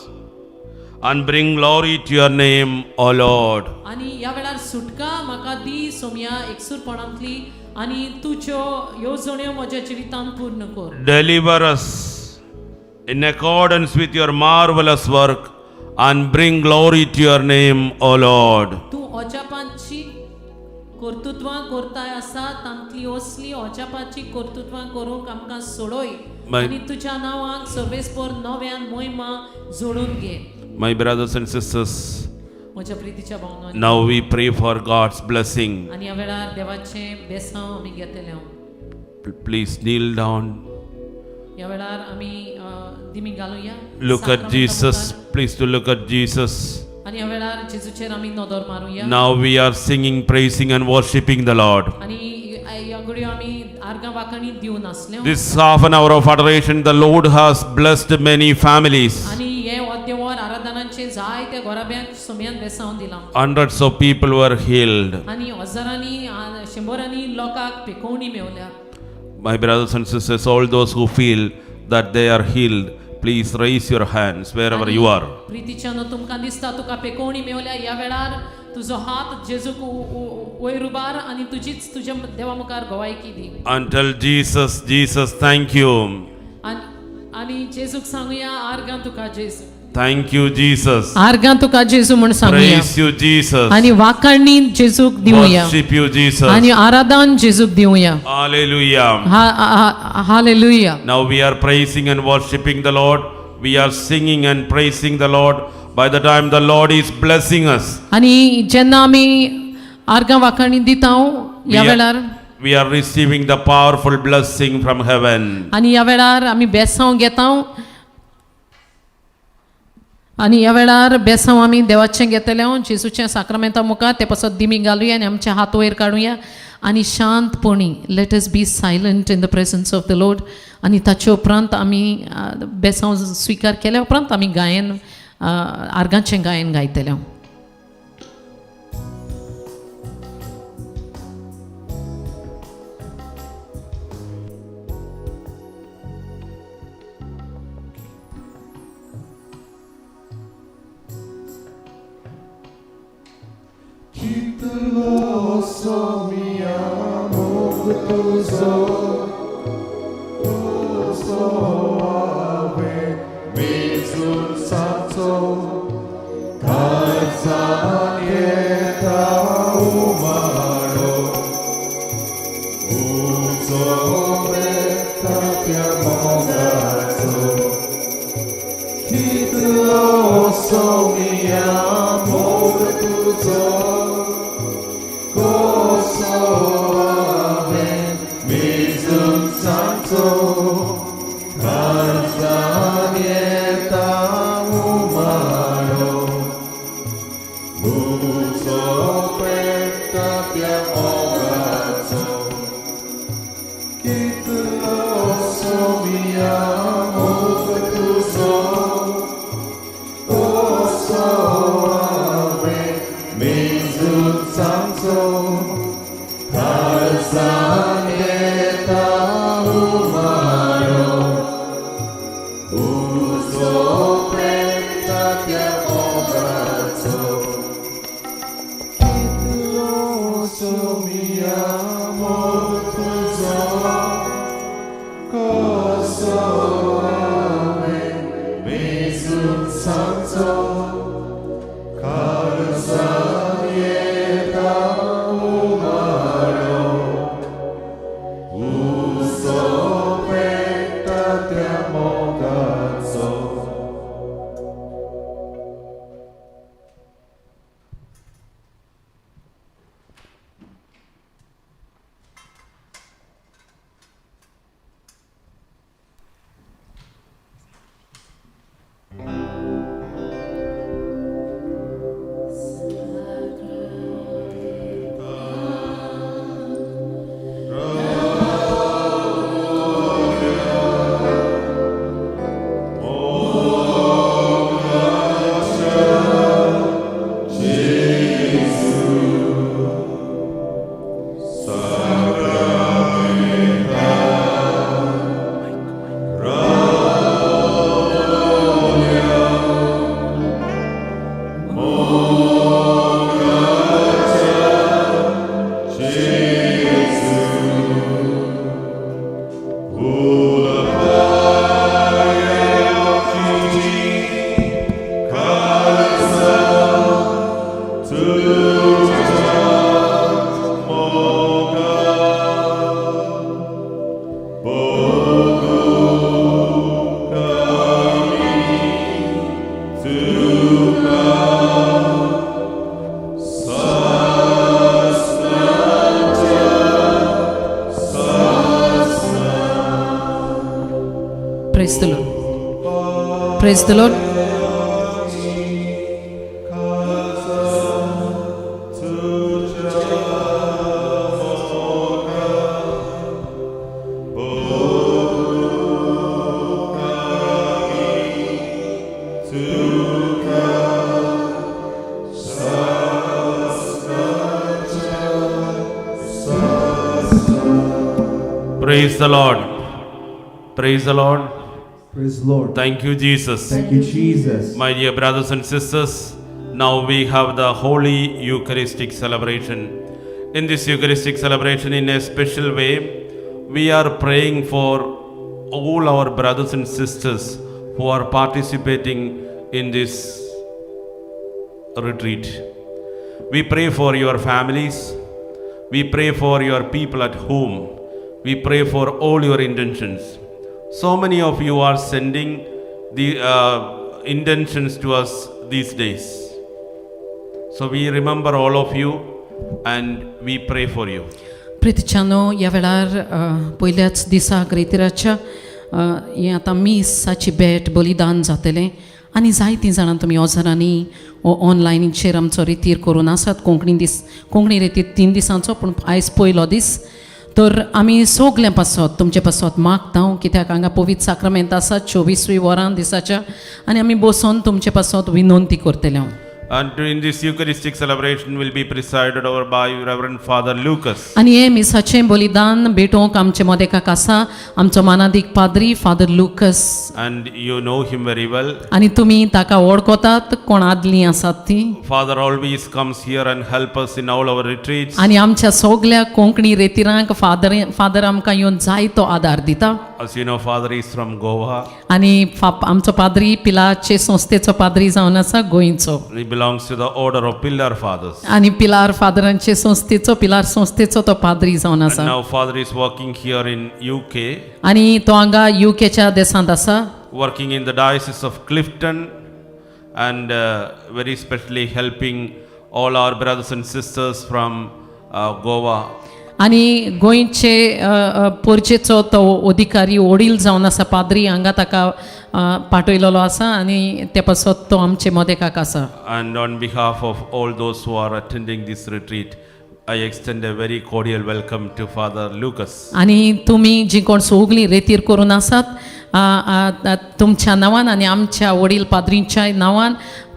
and bring glory to your name, O Lord. आनी ह्या वेळार सुटका म्हाका दी सोमया एकसूरपणांतली आनी तुज्यो येवजण्यो म्हज्या जिवितांत पूर्ण कर. Deliver us in accordance with your marvelous work and bring glory to your name, O Lord. तूं अजापांची कर्तृत्वां करताय आसा तांतली असली अजापाची कर्तृत्वां करूंक आमकां सोडय आनी तुज्या नांवाक सर्वेस्पर नव्यान मोहिमा जोडून घे. My brothers and sisters, म्हज्या प्रितीच्या भावनांनी, now we pray for God's blessing. आनी ह्या वेळार देवाचें बेसांव आमी घेतले. Please kneel down. ह्या वेळार आमी दिमी घालुया. Look at साक्रामेंता Jesus. मुखार. Please to look at Jesus. आनी ह्या वेळार जेजूचेर आमी नदर मारुया. Now we are singing, praising, and worshiping the Lord. आनी ह्या घडयो आमी आर्गां वाखाणी दिवन आसले. This half an hour of adoration, the Lord has blessed many families. आनी हे अर्दें वर आराधनांचे जायत्या घराब्यांक सोम्यान बेसांव दिलां. Hundreds of people were healed. आनी हजारांनी शंबरांनी लोकांक पिकोवणी मेवल्या. My brothers and sisters, all those who feel that they are healed, please raise your hands wherever you are. प्रितीच्यानो, तुमकां दिसता तुका पेकोवणी मेवल्या, ह्या वेळार तुजो हात जेजूक वयर उबार आनी तुजीच तुज्या देवा मुखार गवायकी दी. And tell Jesus, "Jesus, thank you." आनी जेजूक सांगुया, आर्गां तुका जेजू. Thank you, Jesus. आर्गां तुका जेजू म्हूण सांगुया. Praise you, Jesus. आनी वाखाणी जेजूक दिवया. Worship you, Jesus. आनी आराधन जेजूक दिवया. Hallelujah. Hallelujah. Now we are praising and worshiping the Lord. We are singing and praising the Lord. By the time the Lord is blessing us, आनी जेन्ना आमी आर्गां वाखाणी दिता ह्या वेळार, we are receiving the powerful blessing from heaven. आनी ह्या वेळार आमी बेसांव घेता आनी ह्या वेळार बेसांव आमी देवाचें घेतले जेजूचें साक्रामेंता मुखार. ते पासत दिमी घालुया आनी आमचे हात वयर काडुया आनी शांतपणी, let us be silent in the presence of the Lord. आनी ताचे उपरांत आमी बेसांव स्विकार केल्या उपरांत आमी गायन आर्गांचें गायन गायतले. कितलो सोम्या मोग तुजो, तुजो हांवें मेजून. कितलो सोम्या मोग तुजो कसो हांवें मेजून सांगचो काळजान येता उमाळो उजो पेट्टा त्या मोगाचो कितलो सोम्या मोग तुजो कसो हांवें मेजून सांगचो काळजान येता उमाळो उजो पेट्टा त्या मोगाचो कितलो सोम्या मोग तुजो कसो हांवें मेजून सांगचो काळजान येता उमाळो उजो पेट्टा त्या मोगाचो. Praise the Lord. Praise the Lord. Praise the Lord. Praise the Lord. Praise the Lord. Thank you, Jesus. Thank you, Jesus. My dear brothers and sisters, now we have the Holy Eucharistic celebration. In this Eucharistic celebration, in a special way, we are praying for all our brothers and sisters who are participating in this retreat. We pray for your families. We pray for your people at home. We pray for all your intentions. So many of you are sending the intentions to us these days. So we remember all of you and we pray for you. प्रितीच्यानो, ह्या वेळार पयल्याच दिसाक रेतिराच्या हें आतां मिसाची भेट बलिदान जातलें आनी जायतीं जाणां तुमी ओजारांनी वो ऑनलायनीचेर आमचो रितीर करून आसात. कोंकणी दीस, कोंकणी रितीर 3 दिसांचो, पूण आयज पयलो दीस. तर आमी सगल्यां पासत, तुमचे पासत मागता, कित्याक हांगा पवित्र साक्रमेंत आसा 24 वरां दिसाच्या आनी आमी बसोन तुमचे पासत विनंती करतले हांव. And in this Eucharistic celebration will be presided over by Reverend Father Lucas. आनी हे मिसाचें बलिदान भेटोवंक आमचे मदेकाक आसा आमचो मानादीक पाद्री father Lucas. And you know him very well. आनी तुमी ताका वळखतात, कोण आदलीं आसात ती. Father always comes here and help us in all our retreats. आनी आमच्या सगल्या कोंकणी रेतिरांक फादर आमकां येवन जायतो आदार दिता. As you know, Father is from Goa. आनी आमचो पाद्री पिलाचे संस्थेचो पाद्री जावन आसा गोंयचो. He belongs belongs to the order of Pillar Fathers. आनी पिलार फादरांचे संस्थेचो पिलार संस्थेचो तो पाद्री जावन And आसा now Father is working here in UK, आनी तो हांगा युकेच्या देशांत आसा working in the Diocese of Clifton and very specially helping all our brothers and sisters from Goa. आनी गोंयचे अ, अ, पोरचेचो तो अधिकारी वडील जावन आसा पाद्री हांगा ताका अ, पाठयलेलो आसा आनी ते पासत तो आमचे मदेकाक आसा And on behalf of all those who are attending this retreat, I extend a very cordial welcome to Father Lucas. आनी तुमी जी कोण सगळीं रेतीर करून आसात आ, आ, आ, तुमच्या नांवान आनी आमच्या वडील पाद्रींच्या नांवान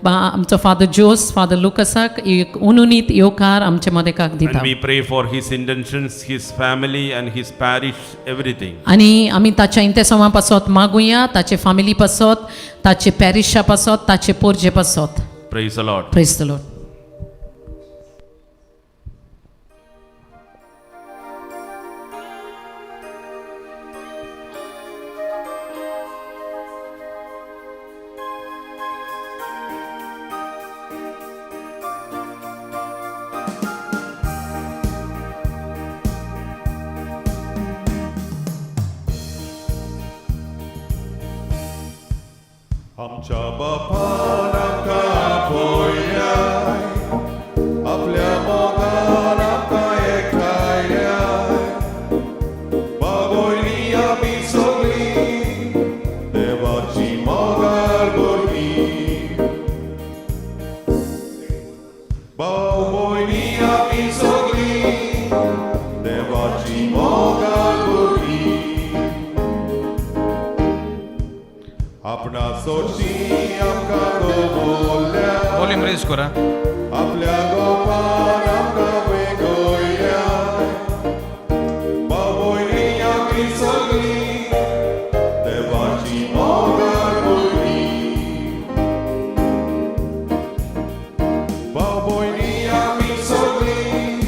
आमचो फादर जोस फादर लुकसाक एक उनुनीत येवकार आमचे मदेकाक दिता And we pray for his intentions, his family, and his parish, everything. आनी आमी ताच्या इंतेसांवा पासत मागुया ताचे फामिली पासत ताचे पॅरिशा पासत ताचे पोरजे पासत Praise the Lord. Praise the Lord. आमच्या बापान आमकां आपयल्याय आपल्या मोगान आमकां एकठायल्याय बाबोयली आमी सगळीं देवाची मोगाळ भुरगीं भाव भयणी आमी सगळीं देवाची मोगाळ भुरगीं आपणा सोडशी आमकां दवरल्या वॉल्यूम रेज करा. आपल्या गोपान आमकां वेगळ्या बाबोयली आमी सगळीं देवाची मोगाळ भुरगीं बाबोयली आमी सगळीं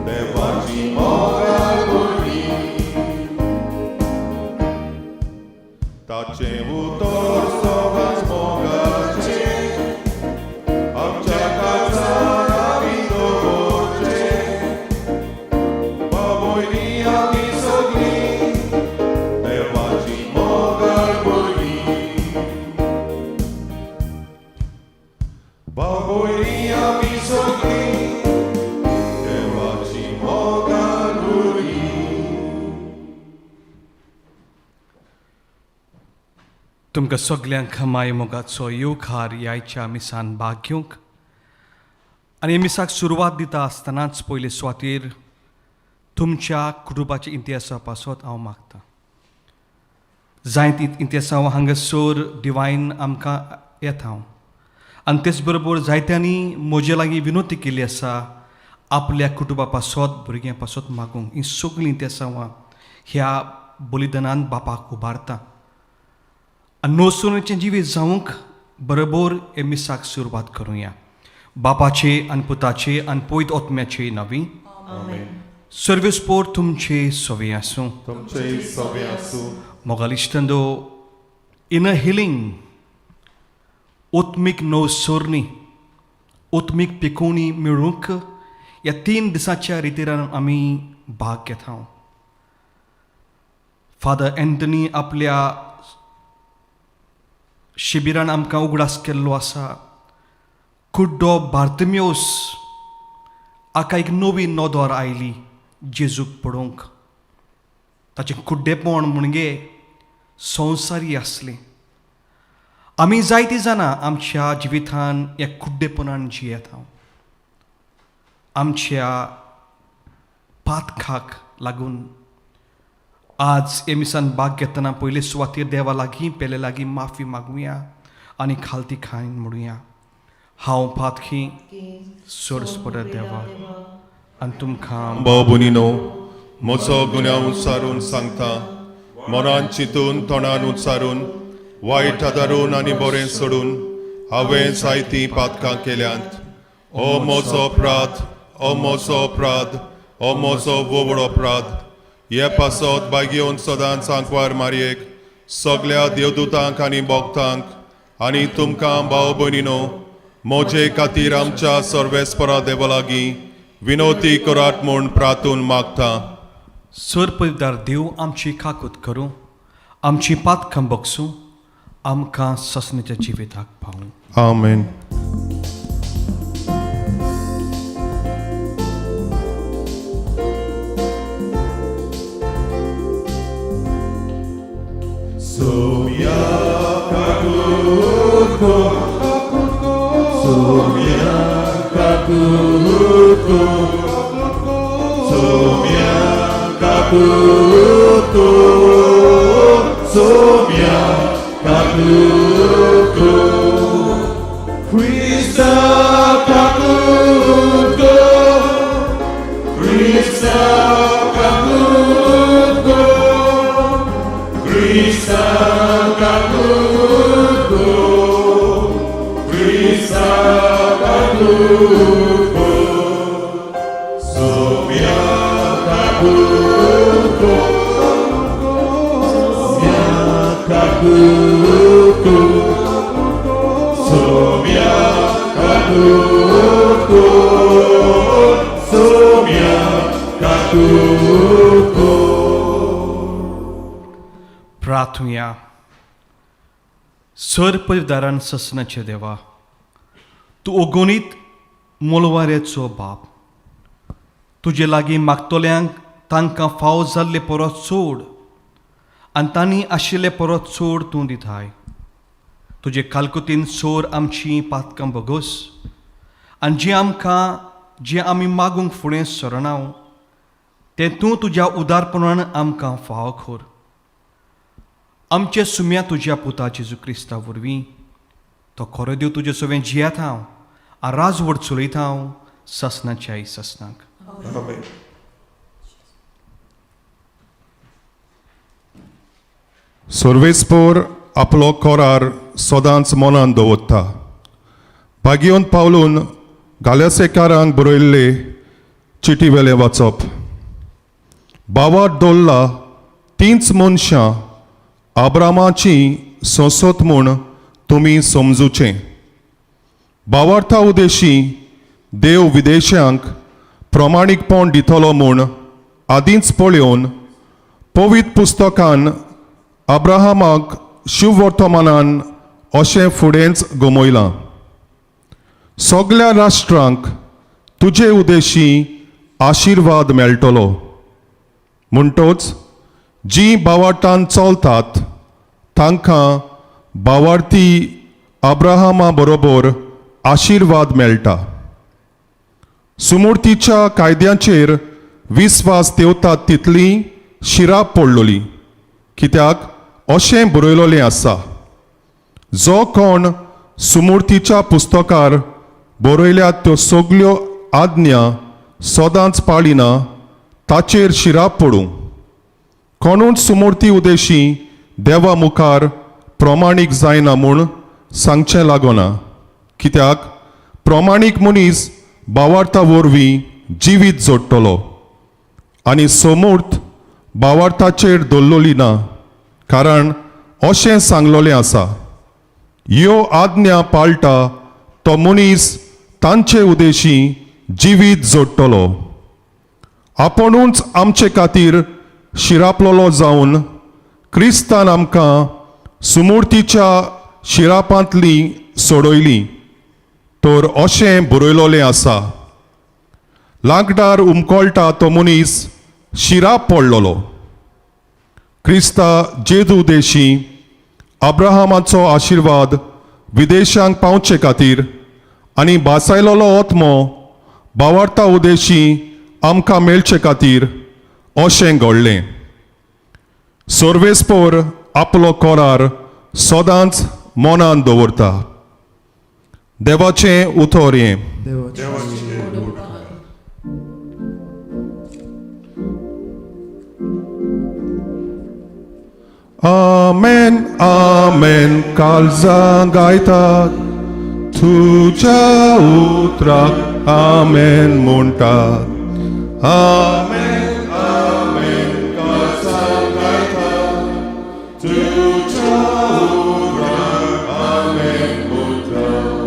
देवाची मोगाळ भुरगीं ताचें उतर सदांच मोगाचें आमच्या काळजान आमी दवरचें बाबोयली आमी सगळीं देवाची मोगाळ भुरगीं बाबोयली आमी सगळीं देवाची मोगाळ भुरगीं तुमकां सगल्यांक माय मोगाचो येवकार ह्या मिसान भाग घेवंक आनी मिसाक सुरवात दिता आसतनाच पयले सुवातेर तुमच्या कुटुंबाच्या इतिहासा पासत हांव मागतां. जायत इतिहासांव हांगासर डिवायन आमकां येता हांव आनी तेच बरोबर जायत्यांनी म्हजे लागीं विनवती केल्ली आसा आपल्या कुटुंबा पासत भुरग्यां पासत मागूंक. हीं सगळीं इतिहासांवां ह्या बलिदानान बापाक उबारता आनी नोसोनेचें जिवीत जावंक बरोबर हे मिसाक सुरवात करुया. बापाचे आनी पुताचे आनी पयत ओत्म्याचे नवी सर्वेस्पोर तुमचे सवे आसूं. तुमचे सवे आसूं. मोगालिश्टंदो इन अ हिलींग ओत्मीक नवसोरणी ओत्मीक पिकोवणी मेळूंक ह्या 3 दिसांच्या रितीरान आमी भाग घेता. फादर एंथनी आपल्या शिबिरान आमकां उगडास केल्लो आसा कुड्डो बार्तम्योस हाका एक नवी नदर आयली जेजूक पळोवंक. ताचें कुड्डेपण म्हणजे संवसारी आसलें. आमी जायतीं जाणां आमच्या जिवितान ह्या कुड्डेपणान जियेता. आमच्या पातखाक लागून आज हे मिसान भाग घेतना पयले सुवातेर देवा लागीं पेले लागीं माफी मागुया आनी खालती खायन म्हणुया हांव पातकी सोर्स परत देवा आनी तुमकां भाव भयणीनो म्हजो गुन्यांव उच्चारून सांगता मनान चिंतून तोंडान उच्चारून वायट आदारून आनी बरें सोडून हांवें जायतीं पातकां केल्यांत. ओ म्हजो अपराध, ओ म्हजो अपराध, ओ म्हजो व्हड अपराध. हे पासत बागेवन सदांच आंकवार मारयेक सगल्या देवदूतांक आनी भक्तांक आनी तुमकां भाव भयणीनो म्हजे खातीर आमच्या सर्वेस्परा देवा लागीं विनोती करात म्हूण प्रातून मागता. सर पयदार देव आमची काकूत करूं, आमची पातकां बगसूं, आमकां ससनेच्या जिविताक पावूं. आमेन. प्रार्थुया. सर पयदारान ससनाचे देवा, तूं अगणीत मोलवाऱ्याचो बाप, तुजे लागीं मागतल्यांक तांकां फावो जाल्ले परत चड आनी तांणी आशिल्ले परत चड तूं दिताय. तुजे कालकुतीन सोर आमची पातकां बगोस आनी जी आमकां जें आमी मागूंक फुडें सरनाव तें तूं तुज्या उदारपणान आमकां फावो कर. आमचे सुम्या तुज्या पुता जेजू क्रिस्ता वरवीं, तो खरो देव तुजे सवें जियेता हांव आनी राजवट चलयता हांव ससनाच्या ससनाक. सर्वेस्पोर आपलो कोरार सदांच मनान दवरता. भागयोन पावलून गाल्यासेकारांक बरयल्ले चिटी वेलें वाचप. बावार दवरला तींच मनशां आब्रामाची संसद म्हूण तुमी समजुचें. बावार्था उदेशी देव विदेशांक प्रमाणीकपण दितलो म्हूण आदींच पळोवन पवित्र पुस्तकान अब्राहमाक शिववर्तमानान अशें फुडेंच गमयलां. सगल्या राष्ट्रांक तुजे उदेशी आशिर्वाद मेळटलो. म्हणटोच जीं बावाटान चलतात तांकां बावार्थी अब्राहमा बरोबर आशिर्वाद मेळटा. सुमूर्तीच्या कायद्याचेर विस्वास देवतात तितली शिराप पडलोली, कित्याक अशें बरयलोलें आसा, जो कोण सुमूर्तीच्या पुस्तकार बरयल्या त्यो सगल्यो आज्ञा सदांच पाळिना ताचेर शिराप पडूं. कोणूच सुमूर्ती उदेशी देवा मुखार प्रमाणीक जायना म्हूण सांगचें लागना, कित्याक प्रमाणीक मनीस बावार्था वरवीं जिवीत जोडटलो आनी समूर्त बावार्थाचेर दवरलोली ना, कारण अशें सांगलोलें आसा, ह्यो आज्ञा पाळटा तो मनीस तांचे उदेशी जिवीत जोडटलो. आपुणूच आमचे खातीर शिरापलोलो जावन क्रिस्तान आमकां सुमूर्तीच्या शिरापांतली सोडयली. तर अशें बरयलोलें आसा, लांकडार उमकळटा तो मनीस शिराप पडलोलो. क्रिस्ता जेजू देशी अब्राहमाचो आशिर्वाद विदेशांक पावचे खातीर आनी बासायलोलो आत्मो बावार्ता उदेशी आमकां मेळचे खातीर अशें घडलें. सर्वेस्पोर आपलो कोरार सदांच मनान दवरता. देवाचें उतर हें. आमेन आमेन काळजां गायतात तुज्या उतराक आमेन म्हणटात. आमेन आमेन काळजां गायतात तुज्या उतराक आमेन म्हणटात.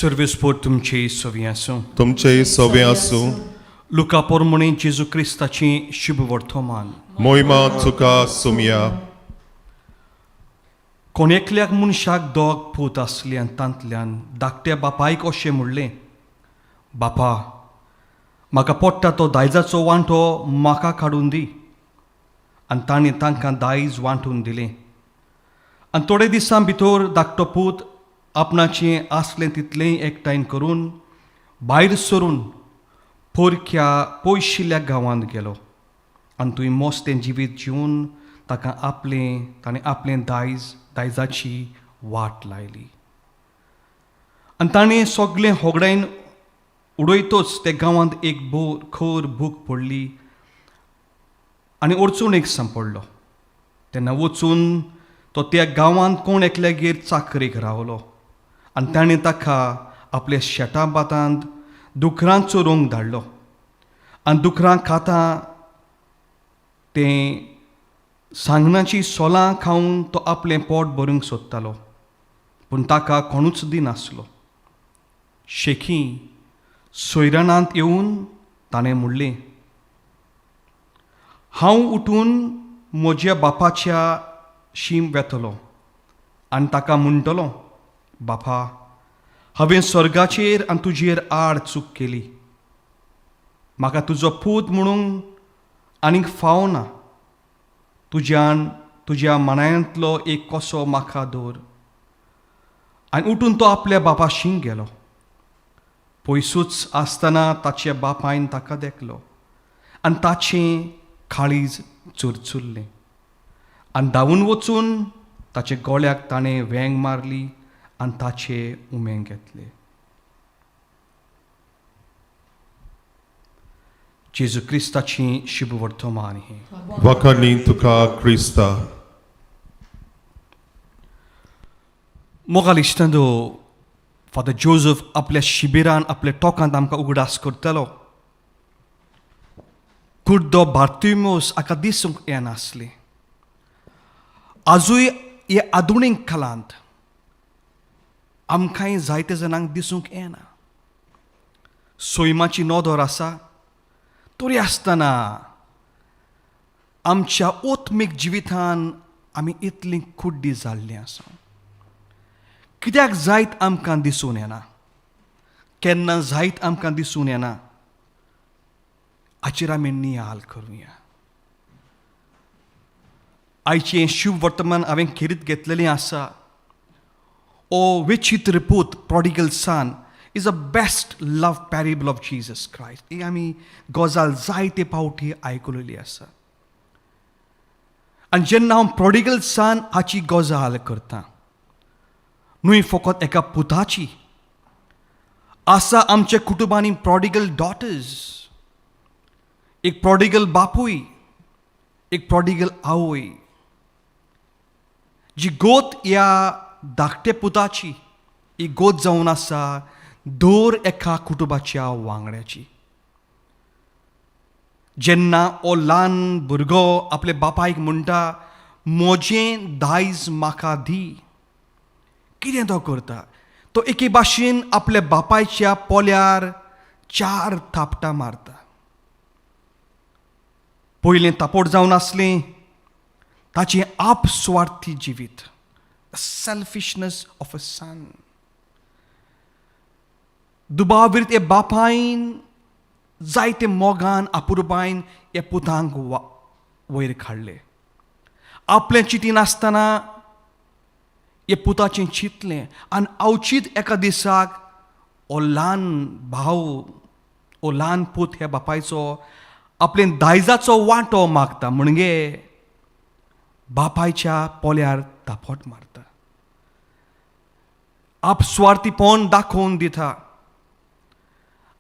सर्वेस्पोर तुमचे सवी आसूं. तुमचेय सवे आसूं. लुका पोरमणी जेजू क्रिस्ताची शुभ वर्तमान. मोहिमा तुका सुमया. कोण एकल्याक मनशाक दोग पूत आसले आनी तांतल्यान धाकट्या बापायक अशें म्हणलें, बापा म्हाका पडटा तो दायजाचो वांटो म्हाका काडून दी. आनी ताणें तांकां दायज वांटून दिलें. आनी थोडे दिसां भितर धाकटो पूत आपणाचें आसलें तितलेंय एकठांय करून भायर सरून पोरक्या पयशिल्ल्या गांवांत गेलो आनी थंय मस्तें जिवीत जिवन ताका आपलें ताणें आपलें दायज दायजाची वाट लायली. आनी ताणें सगळें होगडायन उडयतच त्या गांवांत एक भोर खर भूक पडली आनी अडचणेक सांपडलो. तेन्ना वचून तो त्या गांवांत कोण एकल्यागेर चाकरेक रावलो आनी ताणें ताका आपल्या शेता भातांत दुकरां चरोवंक धाडलो. आनी दुकरां खाता तें सांगनाची सोलां खावन तो आपलें पोट भरूंक सोदतालो, पूण ताका कोणूच दिनासलो. शेखी सोयराणांत येवन ताणें म्हणलें, हांव उठून म्हज्या बापाच्या शीम वेतलो आनी ताका म्हणटलो, बापा हांवें स्वर्गाचेर आनी तुजेर आड चूक केली, म्हाका तुजो पूत म्हणूंक आनीक फावना, ना, तुज्यान तुज्या मानायांतलो एक कसो म्हाका दवर. आनी उठून तो आपल्या बापाशीं गेलो. पयसूच आसतना ताच्या बापायन ताका देखलो आनी ताचें काळीज चुरचुरलें आनी धांवून वचून ताच्या गळ्याक ताणें वेंग मारली आनी ताचे उमे घेतले. जेजू क्रिस्ताची शुभ वर्तमान हें. वखरणी तुका क्रिस्ता. मोगाल इश्टांनो, फादर जोजफ आपल्या शिबिरान आपल्या टोकांत आमकां उगडास करतालो. कुड्डो बार्तिमोस हाका दिसूंक येनासलें. आजूय हे आधुनीक काळांत आमकांय जायते जाणांक दिसूंक येना. सैमाची नदर आसा तरी आसतना आमच्या आत्मीक जिवितान आमी इतली कुड्डी जाल्लीं आसा. कित्याक जायत आमकां दिसून येना, केन्ना जायत आमकां दिसून येना, हाचेर आमी नियाल करुया. आयचें शुभ वर्तमान हांवें खेरीत घेतलेलें आसा. ओ विचित्र पूत, prodigal son, is a best love parable of Jesus Christ. ही आमी गजाल जायते फावटी आयकुलेली आसा. आनी जेन्ना हांव प्रोडिगल सन हाची गजाल करता, न्हय फकत एका पुताची आसा, आमच्या कुटुंबांनी प्रोडिगल डॉटर्स, एक प्रोडिगल बापूय, एक प्रोडिगल आवय, जी गोत ह्या धाकट्या पुताची ही गोत जावन आसा दर एका कुटुंबाच्या वांगड्याची. जेन्ना हो ल्हान भुरगो आपल्या बापायक म्हणटा, म्हजें दायज म्हाका दी, कितें तो करता? तो एके भाशेन आपल्या बापायच्या पोल्यार चार थापटां मारता. पयलें थापोट जावन आसलें ताचें आपस्वार्थी जिवीत, सेल्फिशनस ऑफ अ सन. दुबावीत हे बापायन जायते मोगान अपुरबायन ह्या पुतांक वयर काडले. आपलें चिंतीन आसतना हे पुताचें चिंतलें आनी अवचीत एका दिसाक हो ल्हान भाव, हो ल्हान पूत ह्या बापायचो आपले दायजाचो वांटो मागता, म्हणजे बापायच्या पोल्यार थापोट मारता, आपस्वार्थीपण दाखोवन दिता.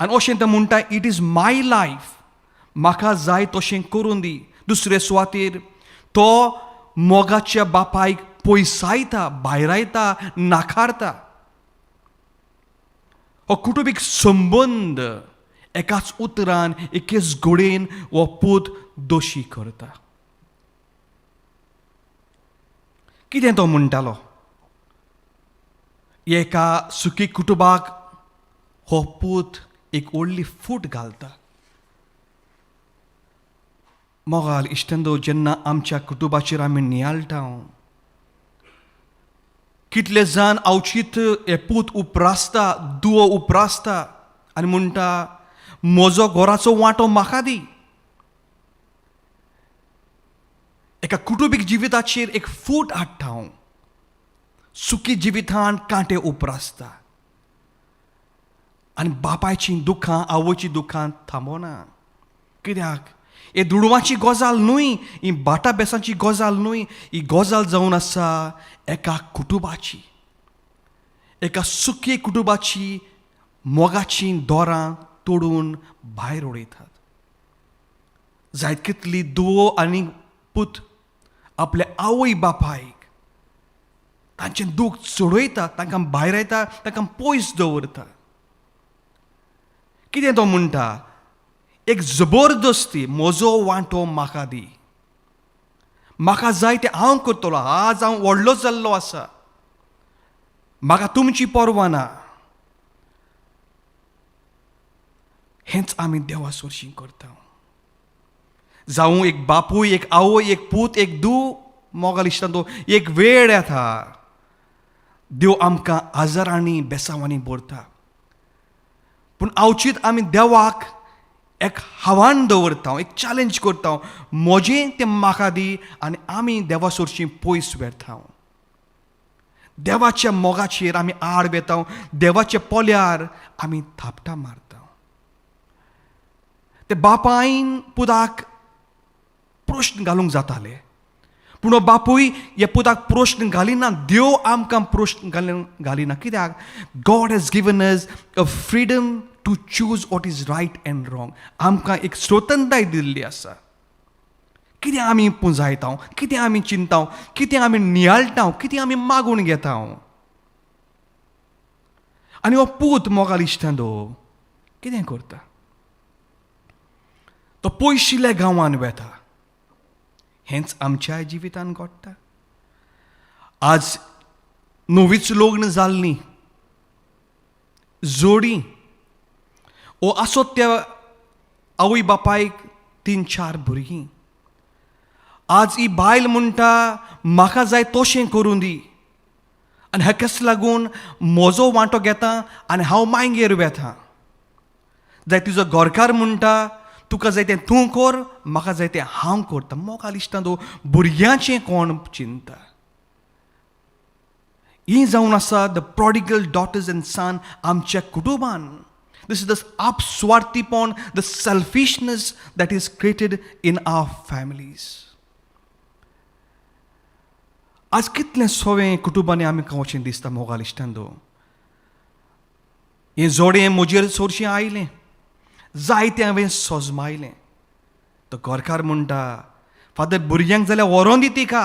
आनी अशें तो म्हणटा, it is my life, म्हाका जाय तशें करून दी. दुसरे सुवातेर तो मोगाच्या बापायक पयसायता, भायरायता, नाकारता. हो कुटुंबीक संबंद एकाच उतरान, एकेच गोडेन हो पूत दोशी करता. कितें तो म्हणटालो? एका सुखी कुटुंबाक हो पूत एक व्हडली फूट घालता. मोगाल इश्टंदो, जेन्ना आमच्या कुटुंबाचेर आमी नियाळटा, कितले जाण अवचीत हे पूत उप्रासता, दुवो उप्रासता आनी म्हणटा, म्हजो घराचो वांटो म्हाका दी. एका कुटुंबीक जिविताचेर एक फूट हाडटा हांव. सुखी जिवितान कांटे उप्रासता आनी बापायचीं दुखां, आवयचीं दुखां थांबोना. कित्याक? हे दुडवांची गजाल न्हय, ही बाटा बेसांची गजाल न्हय, ही गजाल जावन आसा एका कुटुंबाची, एका सुखी कुटुंबाची. मोगाचीं दोरां तोडून भायर उडयतात. जायत कितली दुवो आनी पूत आपल्या आवय बापायक तांचें दूख चडयता, तांकां भायर येता, तांकां पयस दवरता. कितें तो म्हणटा? एक जबरदस्ती, म्हजो वांटो म्हाका दी, म्हाका जाय तें हांव करतलो, आज हांव व्हडलो जाल्लो आसा, म्हाका तुमची पर्वा ना. हेंच आमी देवा सरशीं करता. जावं एक बापूय, एक आवय, एक पूत, एक धूव. मोगाल इश्टांनो, एक वेळ येता, देव आमकां आजारांनी बेसांवांनी भरता, पूण अवचीत आमी देवाक एक आव्हान दवरता, एक चॅलेंज करता, म्हजें तें म्हाका दी, आनी आमी देवा सरशीं पयस व्हरता. देवाच्या मोगाचेर आमी आड वेता, देवाच्या पोल्यार आमी थापटां मारता. ते बापायन पुताक प्रश्न घालूंक जाताले, पूण हो बापूय ह्या पुताक प्रश्न घालिना. देव आमकां प्रश्न घालिना. कित्याक? God has given us a freedom to choose what is right and wrong. आमकां एक स्वतंत्रताय दिल्ली आसा. कितें आमी पुंजायता, कितें आमी चिंता, कितें आमी नियाळटा, कितें आमी मागून घेता. आनी हो पूत, मोगाल इश्टांनो, कितें करता? तो पयशिल्ल्या गांवान वेता. हेंच आमच्या जिवितान घडटा. आज नवीच लग्न जाल्लीं जोडी ओ आसत, त्या आवय बापायक तीन चार भुरगीं. आज ही बायल म्हणटा, म्हाका जाय तशें करूं दी, आनी हाकाच लागून म्हजो वांटो घेता आनी हांव मांयगेर वेता. जाय तुजो घरकार म्हणटा, तुका जाय तें तूं कर, म्हाका जाय तें हांव करता. मोगाल इश्टांनो, भुरग्यांचें कोण चिंता? ही जावन आसा the prodigal daughters and son आमच्या कुटुंबान. This is the आपस्वार्थीपण, the selfishness that is created in our families. आज कितलें सोवें कुटुंबांनी आमी वचें दिसता. मोगाल इश्टांनो, हें जोडें म्हजेर चडशें आयलें, जायतें हांवें सोजमायलें. तो घरकार म्हणटा, फादर, भुरग्यांक जाल्यार व्हरोन दी तिका,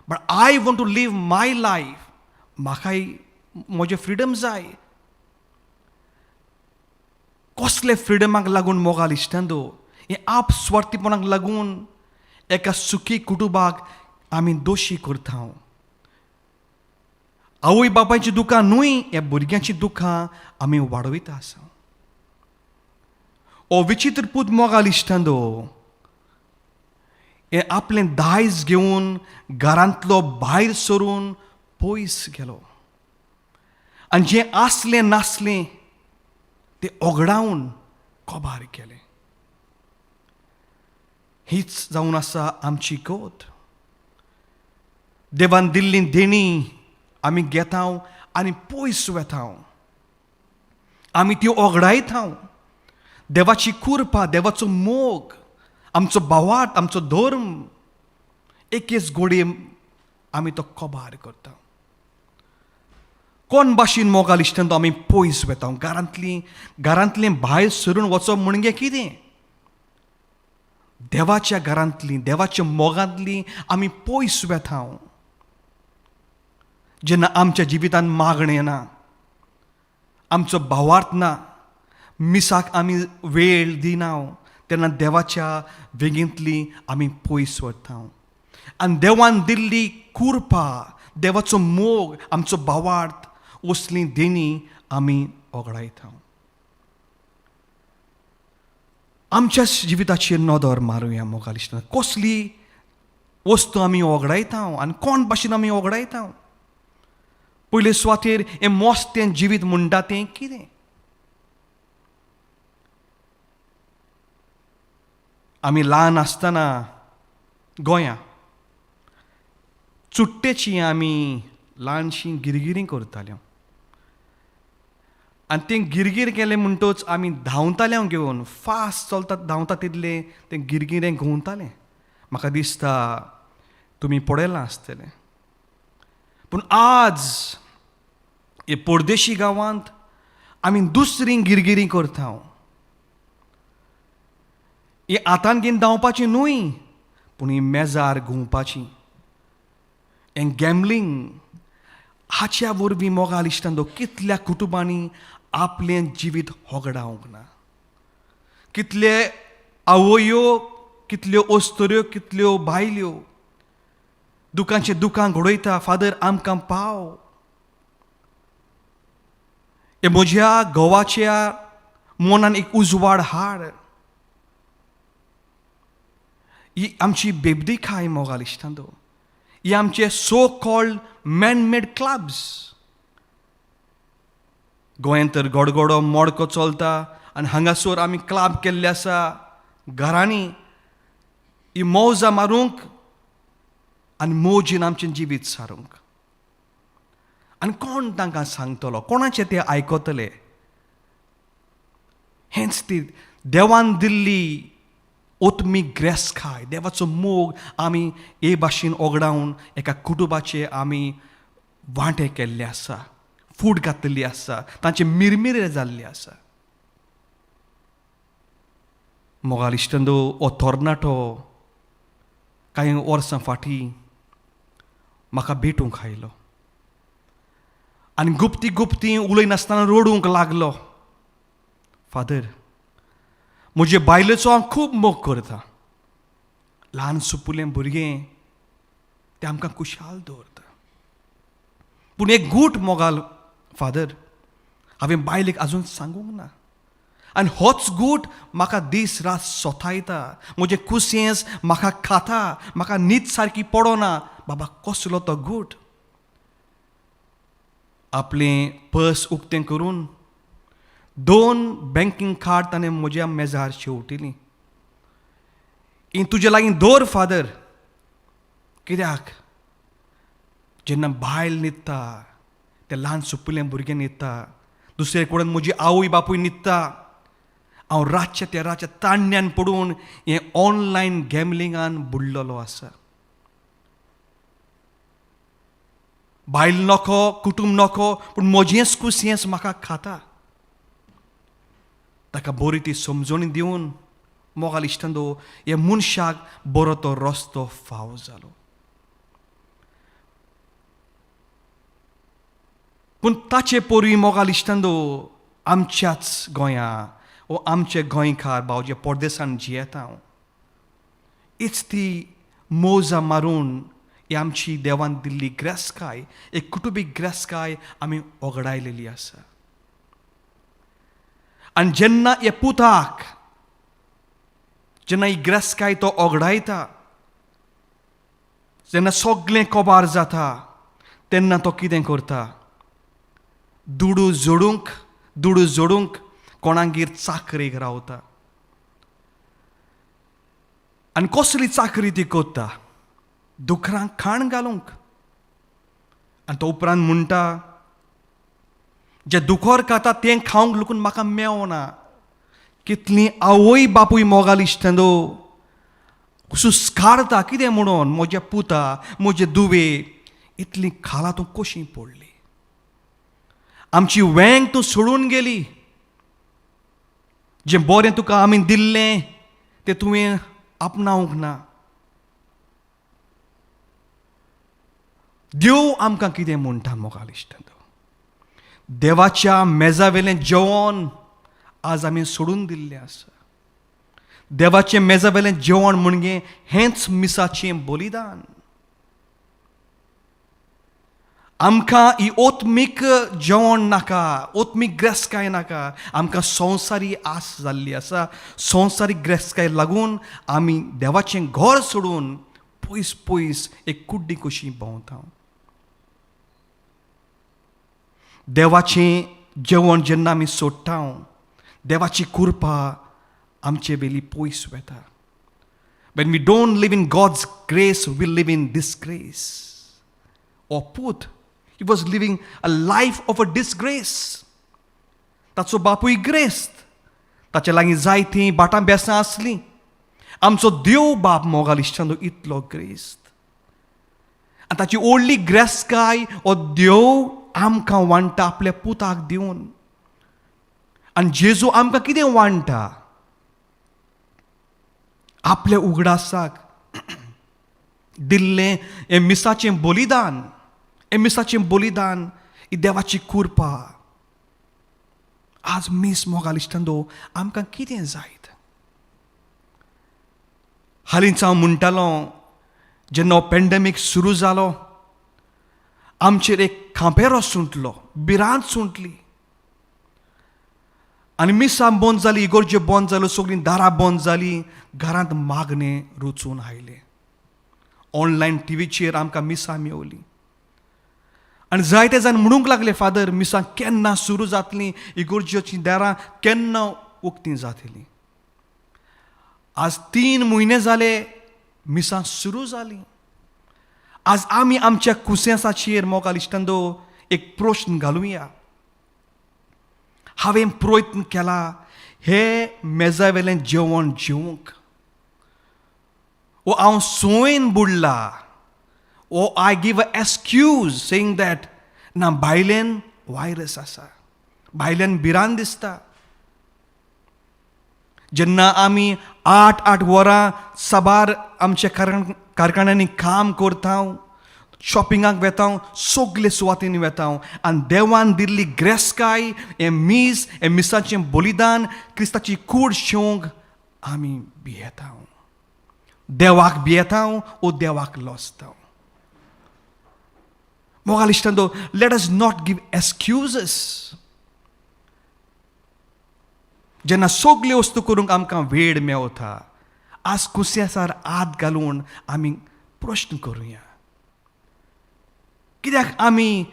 but I want to live my life. म्हाकाय म्हजें फ्रिडम जाय. कसले फ्रिडमाक लागून, मोगाल इश्टांनो? हें आपस्वार्थीपणाक लागून एका सुखी कुटुंबाक आमी दोशी करता. आवय बापायची दुकां न्हय, ह्या भुरग्यांची दुकां आमी वाडयता आसा. हो विचित्र पूत, मोगाल इश्टांनो, हे आपलें दायज घेवन घरांतलो भायर सरून पयस गेलो आनी जें आसलें नासलें तें ओगडावन कबार केलें. हीच जावन आसा आमची गत. देवान दिल्ली देणी आमी घेता आनी पयस वेता, आमी त्यो ओगडायता. देवाची कृपा, देवाचो मोग, आमचो भावार्थ, आमचो धर्म एकेच गोडये आमी तो कबार करता. कोण भाशेन, मोगाल इश्टांनो, आमी पयस वेता? घरांतली घरांतलें भायर सरून वचप म्हणजे कितें? देवाच्या घरांतली, देवाच्या मोगांतली आमी पयस वेता. जेन्ना आमच्या जिवितांत मागणें ना, आमचो भावार्थ ना, मिसाक आमी वेळ दिना, तेन्ना देवाच्या वेगेंतली आमी पयस वता आनी देवान दिल्ली कृपा, देवाचो मोग, आमचो भावार्थ, असली देणी आमी ओगडायता. आमच्या जिविताचेर नदर मारुया मोगाल इश्टांनो. कसली वस्तू आमी ओगडायता आनी कोण भाशेन आमी ओगडायता? पयले सुवातेर हें मोस्तें जिवीत म्हणटा तें कितें? आमी ल्हान आसतना गोंया चुट्टेची आमी ल्हानशी गिरगिरी करताल्यो आनी तें गिरगीर केलें म्हणटच आमी धांवताले घेवन फास्ट चलता धांवता तितलें तें गिरगिरें घुंवतालें. म्हाका दिसता तुमी पळयलां आसतलें. पूण आज हे परदेशी गांवांत आमी दुसरी गिरगिरी करता. ही हातान घेवन धांवपाची न्हय, पूण ही मेजार घुंवपाची. हें गॅमलींग हाच्या वरवीं मोगाल इश्टांनो कितल्या कुटुंबांनी आपलें जिवीत होगडावंक ना. कितले आवयो, कितल्यो अस्तुऱ्यो, कितल्यो बायल्यो दुकांचें दुकां घडयता, फादर आमकां पाव, हे म्हज्या घोवाच्या मनान एक उजवाड हाड. ही आमची बेबदीखाय मोगाल इश्टांनो. ही आमचे so called man made clubs. गोंयांत तर गडगडो मडको चलता आनी हांगासर आमी क्लब केल्ले आसा घरांनी ही मौजां मारूंक आनी मौजीन आमचें जिवीत सारूंक. आनी कोण तांकां सांगतलो, कोणाचें ते आयकतले? हेंच ती देवान दिल्ली ओतमीक ग्रेसकाय, देवाचो मोग आमी हे भाशेन ओगडावन एका कुटुंबाचे आमी वांटे केल्ले आसा, फूट घातलेली आसा, तांचे मिरमिरे जाल्ले आसा. मोगाल इश्टांनो, हो तरणाटो कांय वर्सां फाटीं म्हाका भेटूंक आयलो आनी गुप्ती गुप्ती उलयनासतना रडूंक लागलो. फादर, म्हजे बायलेचो हांव खूब मोग करता, ल्हान सुपुलें भुरगें तें आमकां खुशाल दवरता, पूण एक गूट मोगाल फादर हांवें बायलेक आजून सांगूंक ना आनी होच गूट म्हाका दीस रात सोतायता, म्हजें कुसेंस म्हाका खाता, म्हाका न्हीद सारकी पडना. बाबा कसलो तो गूट? आपलें पर्स उक्तें करून 2 बँकींग कार्ड ताणें म्हज्या मेजार शेवटिलीं. ही तुजे लागीं दवर फादर, कित्याक जेन्ना बायल न्हिदता तें ल्हान सुपुल्लें भुरगें न्हिदता, दुसरे कडेन म्हजी आवय बापूय न्हिदता, हांव रातच्या त्या रातच्या ताणण्यान पडून हें ऑनलायन गॅमलिंगान बुडलेलो आसा. बायल नको, कुटूंब नको, पूण म्हजेंच कुसयेंस म्हाका खाता. ताका बरी ती समजणी दिवन मोगाल इश्टांनो हे मनशाक बरो तो रस्तो फाव जालो. पूण ताचे पोरवी मोगाल इश्टांनो आमच्याच गोंया वो आमचे गोंयकार भाव जे परदेसान जियेता हांव हीच ती मोजा मारून ही आमची देवान दिल्ली ग्रेसकाय, एक कुटुंबीक ग्रेसकाय आमी ओगडायलेली आसा. आनी जेन्ना हे पुताक जेन्ना ही ग्रेसकाय तो ओगडायता, जेन्ना सगळें कबार जाता तेन्ना तो कितें करता? दुडू जोडूंक, दुडू जोडूंक कोणागेर चाकरेक रावता. आनी कसली चाकरी ती करता? दुकरांक खाण घालूंक. आनी तो उपरांत म्हणटा, जे दुखोर खाता तें खावंक लुकून म्हाका मेवना. कितली आवय बापूय मोगाल इश्टांनो सुस्कारता कितें म्हणून म्हज्या पुता म्हजे दुवे इतली खाला तूं कशी पडली, आमची वेंग तूं सोडून गेली, जें बरें तुका आमी दिल्लें तें तुवें आपणावंक ना. देव आमकां कितें म्हणटा मोगाल इश्टांनो? देवाच्या मेजावेलें जेवण आज आमी सोडून दिल्लें आसा. देवाचें मेजावेलें जेवण म्हणजे हेंच मिसाचें बलिदान. आमकां ही ओत्मीक जेवण नाका, ओत्मीक ग्रेसकाय नाका, आमकां संवसारी आस जाल्ली आसा. संवसारीक ग्रेसकाय लागून आमी देवाचें घर सोडून पयस पयस एक कुड्डी कशी भोंवता. देवाचें जेवण जेन्ना आमी सोडटा, देवाची कृपा आमचे वेली पयस वता. When we don't live in God's grace, we live in disgrace. हो पूत, he was living a life of a disgrace. ताचो बापूय ग्रेस्त, ताचे लागीं जायतीं भाटां बेसां आसलीं. आमचो देव बाप मोगाल इश्टांनो इतलो ग्रेस्त आनी ताची व्हडली ग्रेसकाय हो देव आमकां वांट्टा आपल्या पुताक दिवन. आनी जेजू आमकां कितें वांट्टा? आपल्या उगडासाक दिल्लें हें मिसाचें बलिदान. हें मिसाचें बलिदान ही देवाची कृपा. आज मीस मोगाल इश्टांनो आमकां कितें जायत? हालींच हांव म्हणटालो, जेन्ना हो पेंडेमीक सुरू जालो आमचेर एक खांपेरो सुंटलो, भिरांत सुंटली आनी मिसां बंद जाली, इगोर्ज्यो बंद जाल्यो, सगळीं दारां बंद जालीं, घरांत मागणें रुचून आयलें. ऑनलायन टिवीचेर आमकां मिसां मेवली आनी जायते जाण म्हणूंक लागले, फादर मिसां केन्ना सुरू जातलीं, इगोर्ज्योचीं दारां केन्ना उक्तीं जातलीं? आज 3 म्हयने जाले मिसां सुरू जालीं. आज आमी आमच्या कुसेंसाचेर मोगाल इश्टांनो एक प्रश्न घालुया. हांवें प्रयत्न केला हे मेजा वेलें जेवण जेवंक, वो हांव संवयन बुडला, वो I give a excuse saying that ना भायल्यान वायरस आसा, भायल्यान भिरांत दिसता. जेन्ना आमी 8-8 वरां साबार आमच्या कारखान्यांनी काम करता, शॉपिंगाक वेता, सगळे सुवातींनी वेता आनी देवान दिल्ली ग्रेसकाय हें मीस, हें मिसाचें बलिदान, क्रिस्ताची कूड शेवंक आमी भियेता, देवाक भियेता ओ देवाक लजता. मोगाल इश्टांनो, let us not give excuses. जेन्ना सगल्यो वस्तू करूंक आमकां वेळ मेवता, आज कुस्यासार हात घालून आमी प्रश्न करुया, कित्याक आमी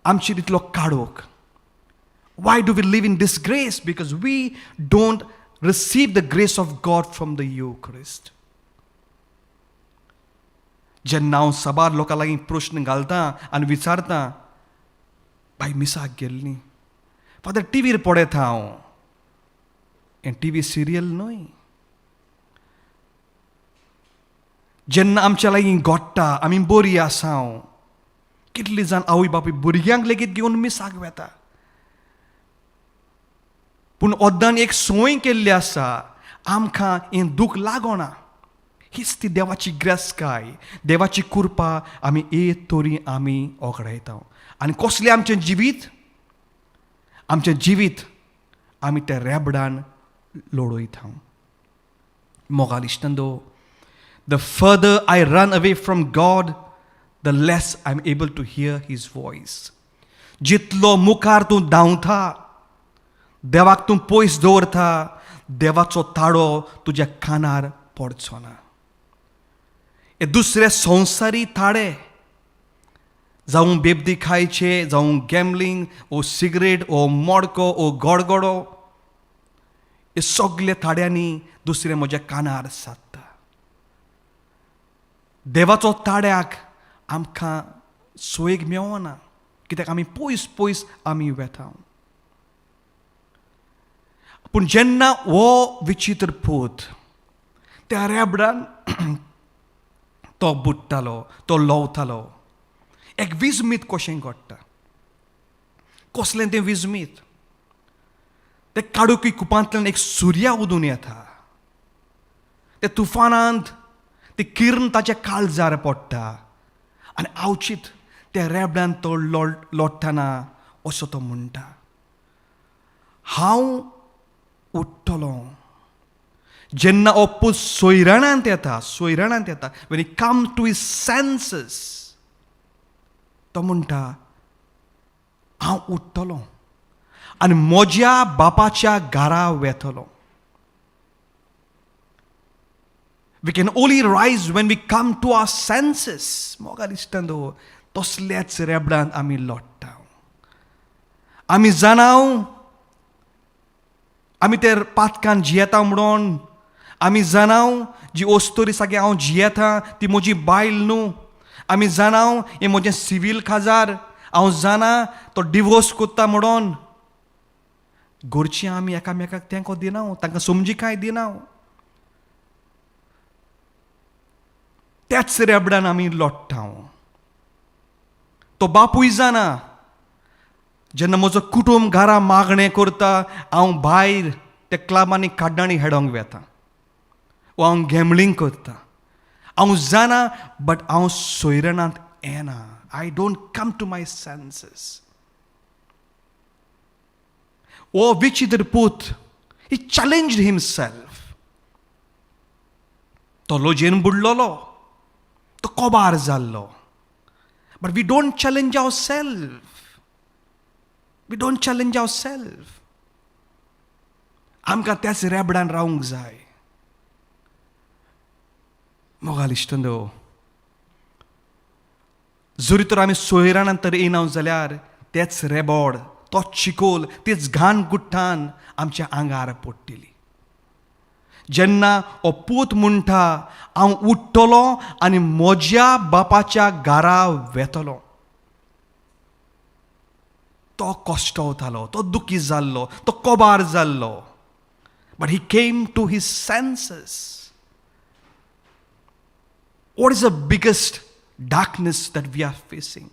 आमचेर इतलो काडोक? Why do we live in disgrace? Because we don't receive the grace of God from the Eucharist. जेन्ना हांव साबार लोकां लागीं प्रश्न घालता आनी विचारता, बाय मिसाक गेल्ली, फादर टिवीर पळयता हांव, हें टिवी सिरियल न्हय. जेन्ना आमच्या लागीं गोडटा आमी बरी आसा, कितली जाण आवय बापूय भुरग्यांक लेगीत घेवन मिसाक वेता, पूण ओद्दान एक संवय केल्ली आसा, आमकां हें दूख लागना. हीच ती देवाची ग्रेसकाय, देवाची कृपा आमी एक तरी आमी ओगडायता. आनी कसलें आमचें जिवीत? आमचें जिवीत आमी त्या रेबडान लोडयता. मोगाल इश्टांनो, the further I run away from God, the less I am able to hear his voice. जितलो मुखार तूं धांवता, देवाक तूं पयस दवरता, देवाचो ताळो तुज्या कानार पडचो ना. हे दुसरे संवसारी ताळे, जावं बेबदी खायचे, जावं गॅमलींग, ओ सिगरेट, ओ मडको, ओ गोडगोडो, हे सगळे ताड्यांनी दुसरे म्हज्या कानार सादता. देवाचो ताड्याक आमकां सोयेक मेवना, कित्याक आमी पयस पयस आमी वेता. पूण जेन्ना हो विचित्र पूत त्या रेबडान तो बुडटालो, तो लवतालो, एक विजमीत कशें घडटा. कसलें तें विजमीत? ते काडुकी कुपांतल्यान एक सुर्या उदून येता, ते तुफानांत ती किरण ताच्या काळजार पडटा आनी आवचीत त्या रेबडान तो लोडटना असो तो म्हणटा, हांव उठ्ठलो. जेन्ना हो पूत सोयराणांत येता, सोयराणांत येता, when he come to his senses, तो म्हणटा हांव उठ्ठलो आनी म्हज्या बापाच्या घरा वेतलो. We can only rise when we come to our senses. मोगाल इश्टांनो, तसल्याच रेबडान आमी लोट्टा. आमी जाणाव आमी ते पातकान जियेता म्हणून, आमी जाणाव जी ओस्तोरी सागे हांव जियेता ती म्हजी बायल न्हू, आमी जाणाव हें म्हजें सिवील खाजार, हांव जाणा तो डिवोर्स कोत्ता म्हणून. घरचीं आमी एकामेकाक तेंको दिना, तांकां समजिकाय दिना. त्याच रेबडान आमी लोट्टा. तो बापूय जाणा जेन्ना म्हजो कुटुंब घरा मागणें करता हांव भायर त्या क्लबांनी काड्डांनी हेडोंक वेता वा हांव गॅमलींग करता, हांव जाणा बट हांव सोयरणांत येना. I don't come to my senses. हो विचित्र पूत, ही चॅलेंज हिमसेल्फ. तो लोजेन बुडलोलो, तो कोबार जाल्लो. But we don't challenge our self. We don't challenge our self. आमकां त्याच रेबडान रावंक जाय. मोगाल इश्टंदो, जरी तर आमी सोयराणान तर येना जाल्यार तेच रेबोड, तो चिकोल, तीच घाण गुट्ठान आमच्या आंगार पडटली. जेन्ना हो पूत म्हणटा हांव उठ्ठलो आनी म्हज्या बापाच्या घरा वेतलो, तो कश्टवतालो, तो दुखी जाल्लो, तो कोबार जाल्लो. But he came to his senses. What is the biggest darkness that we are facing?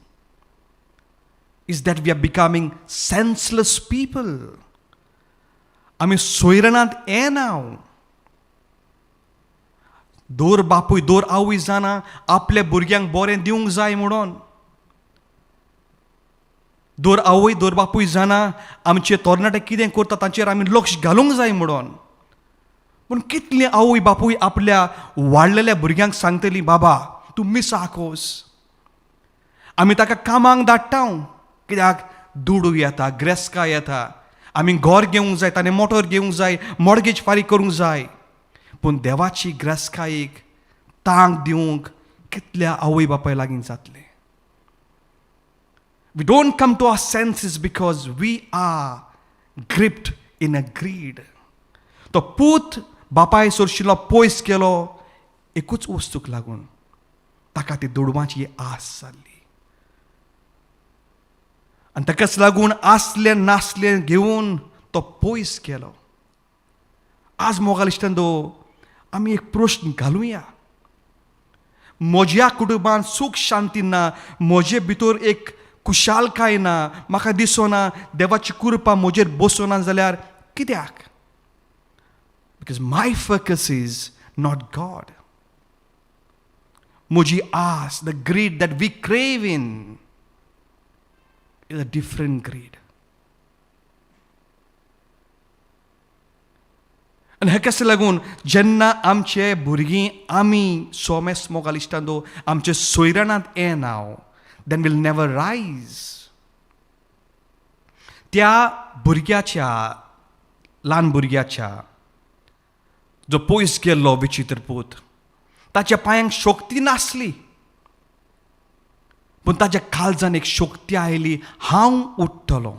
Is that we are becoming senseless people. आमी सोयरणांत येना. दोर बापूय दोर आवय जाणा आपल्या भुरग्यांक बरें दिवंक जाय म्हणून. दोर आवय दोर बापूय जाणा आमचे तरणाटे कितें करता तांचेर आमी लक्ष घालूंक जाय म्हणून. पूण कितले आवय बापूय आपल्या वाडलेल्या भुरग्यांक सांगतली, बाबा तूं मिसाक वच, आमी ताका कामाक धाडटा, कित्याक दुडू येता, ग्रेस्का येता, आमी घर घेवंक जाय, ताणें मोटर घेवंक जाय, मॉर्गेज फारीक करूंक जाय. पूण देवाची ग्रेस्कायेक तांक दिवंक कितल्या आवय बापाय लागीं जातलें. We don't come to our senses because we are gripped in a greed. तो पूत बापाय सोरशिलो पयस गेलो एकूच वस्तूक लागून, ताका ती दुडवांची आस जाल्ली आनी ताकाच लागून आसलें नासलें घेवन तो पयस गेलो. आज मोगाल इश्टांनो, आमी एक प्रश्न घालुया. म्हज्या कुटुंबान सूख शांती ना, म्हजे भितर एक खुशालकाय ना, म्हाका दिसना देवाची कृपा म्हजेर बसना जाल्यार कित्याक? Because my focus is not God. म्हजी आस, the greed that we crave in is a different greed. आनी हेकाच लागून जेन्ना आमचे भुरगीं आमी सोमेस मोगाल इश्टांनो आमचे सोयरणांत येना, then will never rise. त्या भुरग्याच्या, ल्हान भुरग्याच्या जो पयस गेल्लो विचित्र पूत, ताच्या पांयांक शक्ती नासली, पूण ताच्या काळजान एक शक्ती आयली, हांव उठ्ठलो.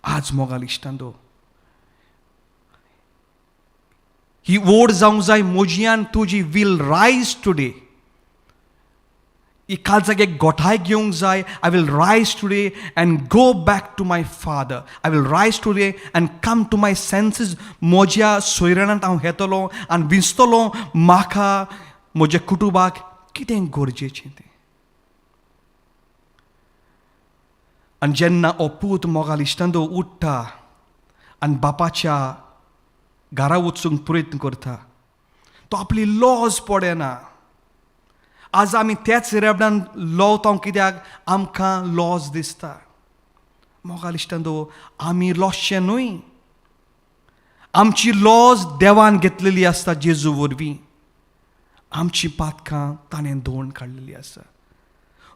आज मोगाल इश्टांनो, ही ओड जावंक जाय म्हजी तुजी, will rise today. ही काळजाक एक गोठाय घेवंक जाय. I will rise today and go back to my father. I will rise today and come to my senses. म्हज्या सोयरणांत हांव येतलो आनी विंचतलो म्हाका म्हज्या कुटुंबाक कितें गरजेचें तें. आनी जेन्ना हो पूत मोगाल इश्टांनो उठ्ठा आनी बापाच्या घरा वचूंक प्रयत्न करता, तो आपली लॉज पडना. आज आमी त्याच रेबडान लवता कित्याक आमकां लॉज दिसता. मोगाल इश्टांनो, आमी लॉसचे न्हय, आमची लॉज देवान घेतलेली आसता जेजू वरवीं. आमची पातकां ताणें धुवन काडलेली आसा.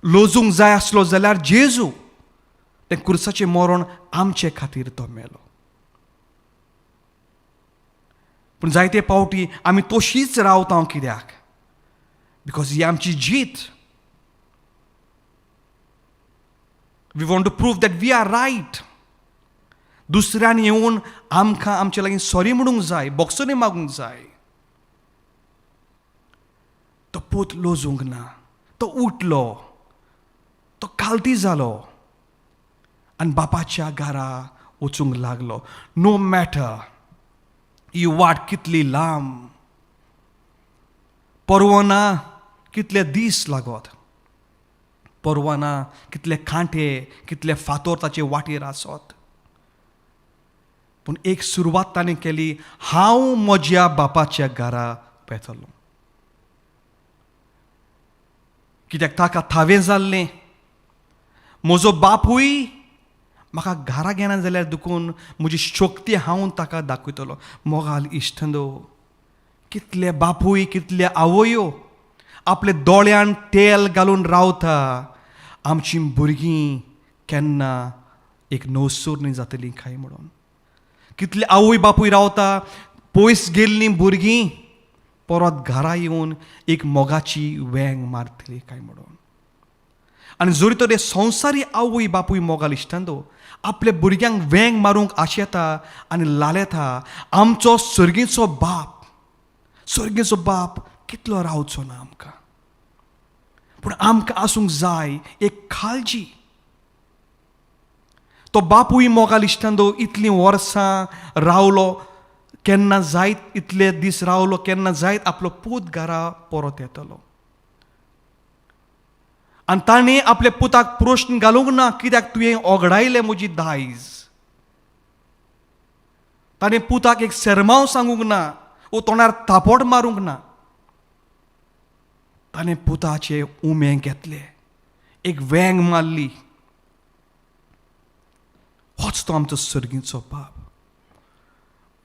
लोजूंक जाय आसलो जाल्यार जेजू तें कुर्साचें मरण आमचे खातीर तो मेलो. पूण जायते पावटी आमी तशीच रावता. कित्याक? Because ही आमची जीत. We want to prove that we are right. दुसऱ्यान येवन आमकां आमचे लागीं सॉरी म्हणूंक जाय, बोक्सोनी मागूंक जाय. तो पूत लोजूंक ना, तो उठलो, तो कालती जालो आनी बापाच्या घरा वचूंक लागलो. नो मॅटर ही वाट कितली लांब, परवा ना कितले दीस लागत, परवा ना कितले कांटे कितले फातोर ताचे वाटेर आसत, पूण एक सुरवात ताणें केली, हांव म्हज्या बापाच्या घरा वेतलो. कित्याक ताका थावें जाल्लें, म्हजो बापूय म्हाका घरा घेना जाल्यार दुखून म्हजी शक्ती हांव ताका दाखयतलो. मोगाल इश्टंदो, कितले बापूय कितले आवयो आपले दोळ्यान तेल घालून रावता, आमची भुरगीं केन्ना एक नवसूरणी जातली काय म्हणून. कितले आवय बापूय रावता पयस गेल्लीं भुरगीं परत घरा येवन एक मोगाची वेंग मारतली काय म्हणून. आनी जरी तर संवसारी आवय बापूय मोगाल इश्टांदो आपल्या भुरग्यांक वेंग मारूंक आशेता आनी लालेता, आमचो सर्गीचो बाप, सर्गीचो बाप कितलो रावचो ना आमकां. पूण आमकां आसूंक जाय एक काळजी. तो बापूय मोगाल इश्टांदो इतलीं वर्सां रावलो, केन्ना जायत इतले दीस रावलो, केन्ना जायत आपलो पूत घरा परत येतलो. आनी ताणें आपल्या पुताक प्रश्न घालूंक ना, कित्याक तुवें ओगडायलें म्हजी दायज. ताणें पुताक एक सेरमांव सांगूंक ना, वो तोंडार थापोट मारूंक ना. ताणें पुताचे उमे घेतले, एक वेंग मारली. होच तो आमचो सर्गीचो बाप.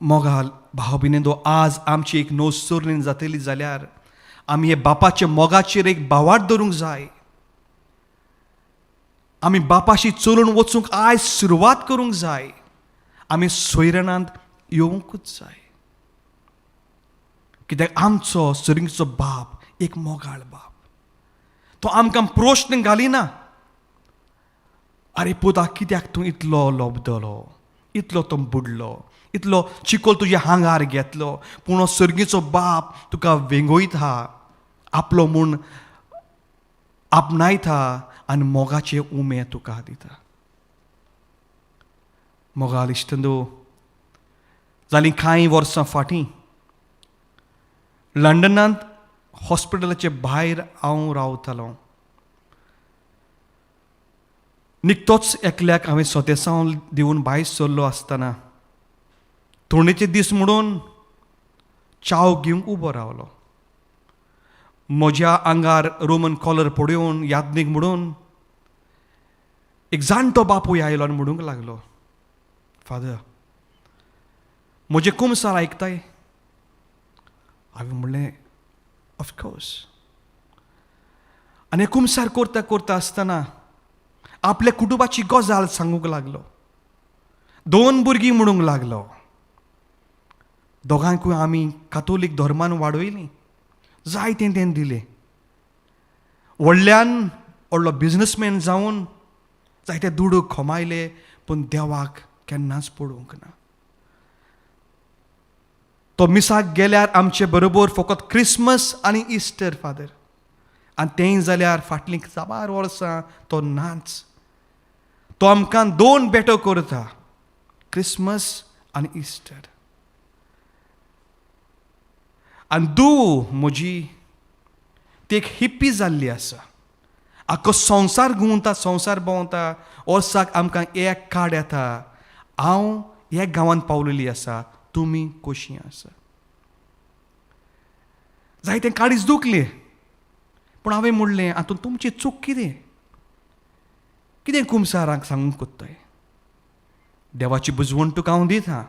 मोगाल भाव भिनेंदो, आज आमची एक नवसुरणी जातली जाल्यार आमी हे बापाच्या मोगाचेर एक भावार्थ धरूंक जाय. आमी बापाशी चलून वचूंक आयज सुरवात करूंक जाय. आमी सोयरणांत येवंकूच जाय, कित्याक आमचो सर्गीचो बाप एक मोगाळ बाप. तो आमकां प्रश्न घालिना, आरे पुता कित्याक तूं इतलो लोबदलो, इतलो तो बुडलो, इतलो चिकोल तुज्या हांगार घेतलो, पूण सर्गीचो बाप तुका वेंगयता, आपलो म्हूण आपणायता आनी मोगाचे उमे तुका दिता. मोगाल इश्टंदो, जालीं कांय वर्सां फाटीं लंडनांत हॉस्पिटलाचे भायर हांव रावतालो. निकतोच एकल्याक हांवें सोतेसांव दिवन भायर सरलो आसतना थोंडेचे दीस म्हणून चाव घेवंक उबो रावलो. म्हज्या आंगार रोमन कॉलर पळोवन यादनीक म्हणून एक जाणटो बापूय आयलो आनी म्हणूंक लागलो, फादर म्हजें कुमसार आयकताय? हांवें म्हणलें, ऑफकोर्स. आनी कुमसार करता करता आसतना आपल्या कुटुंबाची गजाल सांगूंक लागलो. दोन भुरगीं म्हणूंक लागलो, दोगांकूय आमी कातोलीक धर्मान वाडयलीं, जाय तें तें दिलें. व्हडल्यान व्हडलो बिजनसमॅन जावन जायते दुडू कमायले, पूण देवाक केन्नाच पळोवंक ना. तो मिसाक गेल्यार आमचे बरोबर फकत क्रिसमस आनी इस्टर फादर, आनी तेंय जाल्यार फाटलीं साबार वर्सां तो नाच. तो आमकां दोन बेटो करता, क्रिसमस आनी इस्टर. आनी दू म्हजी ती एक हिप्पी जाल्ली आसा. आख्खो संवसार घुंवता, संवसार भोंवता, वर्साक आमकां एक कार्ड येता, हांव ह्या गांवांत पावलेली आसा, तुमी कशीं आसा. जायतें काळीज दुखलें, पूण हांवें म्हणलें, हातूंत तुमची चूक कितें? कितें कुमसारांक सांगूंक कोत्ताय? देवाची बुजवण तुका हांव दिता,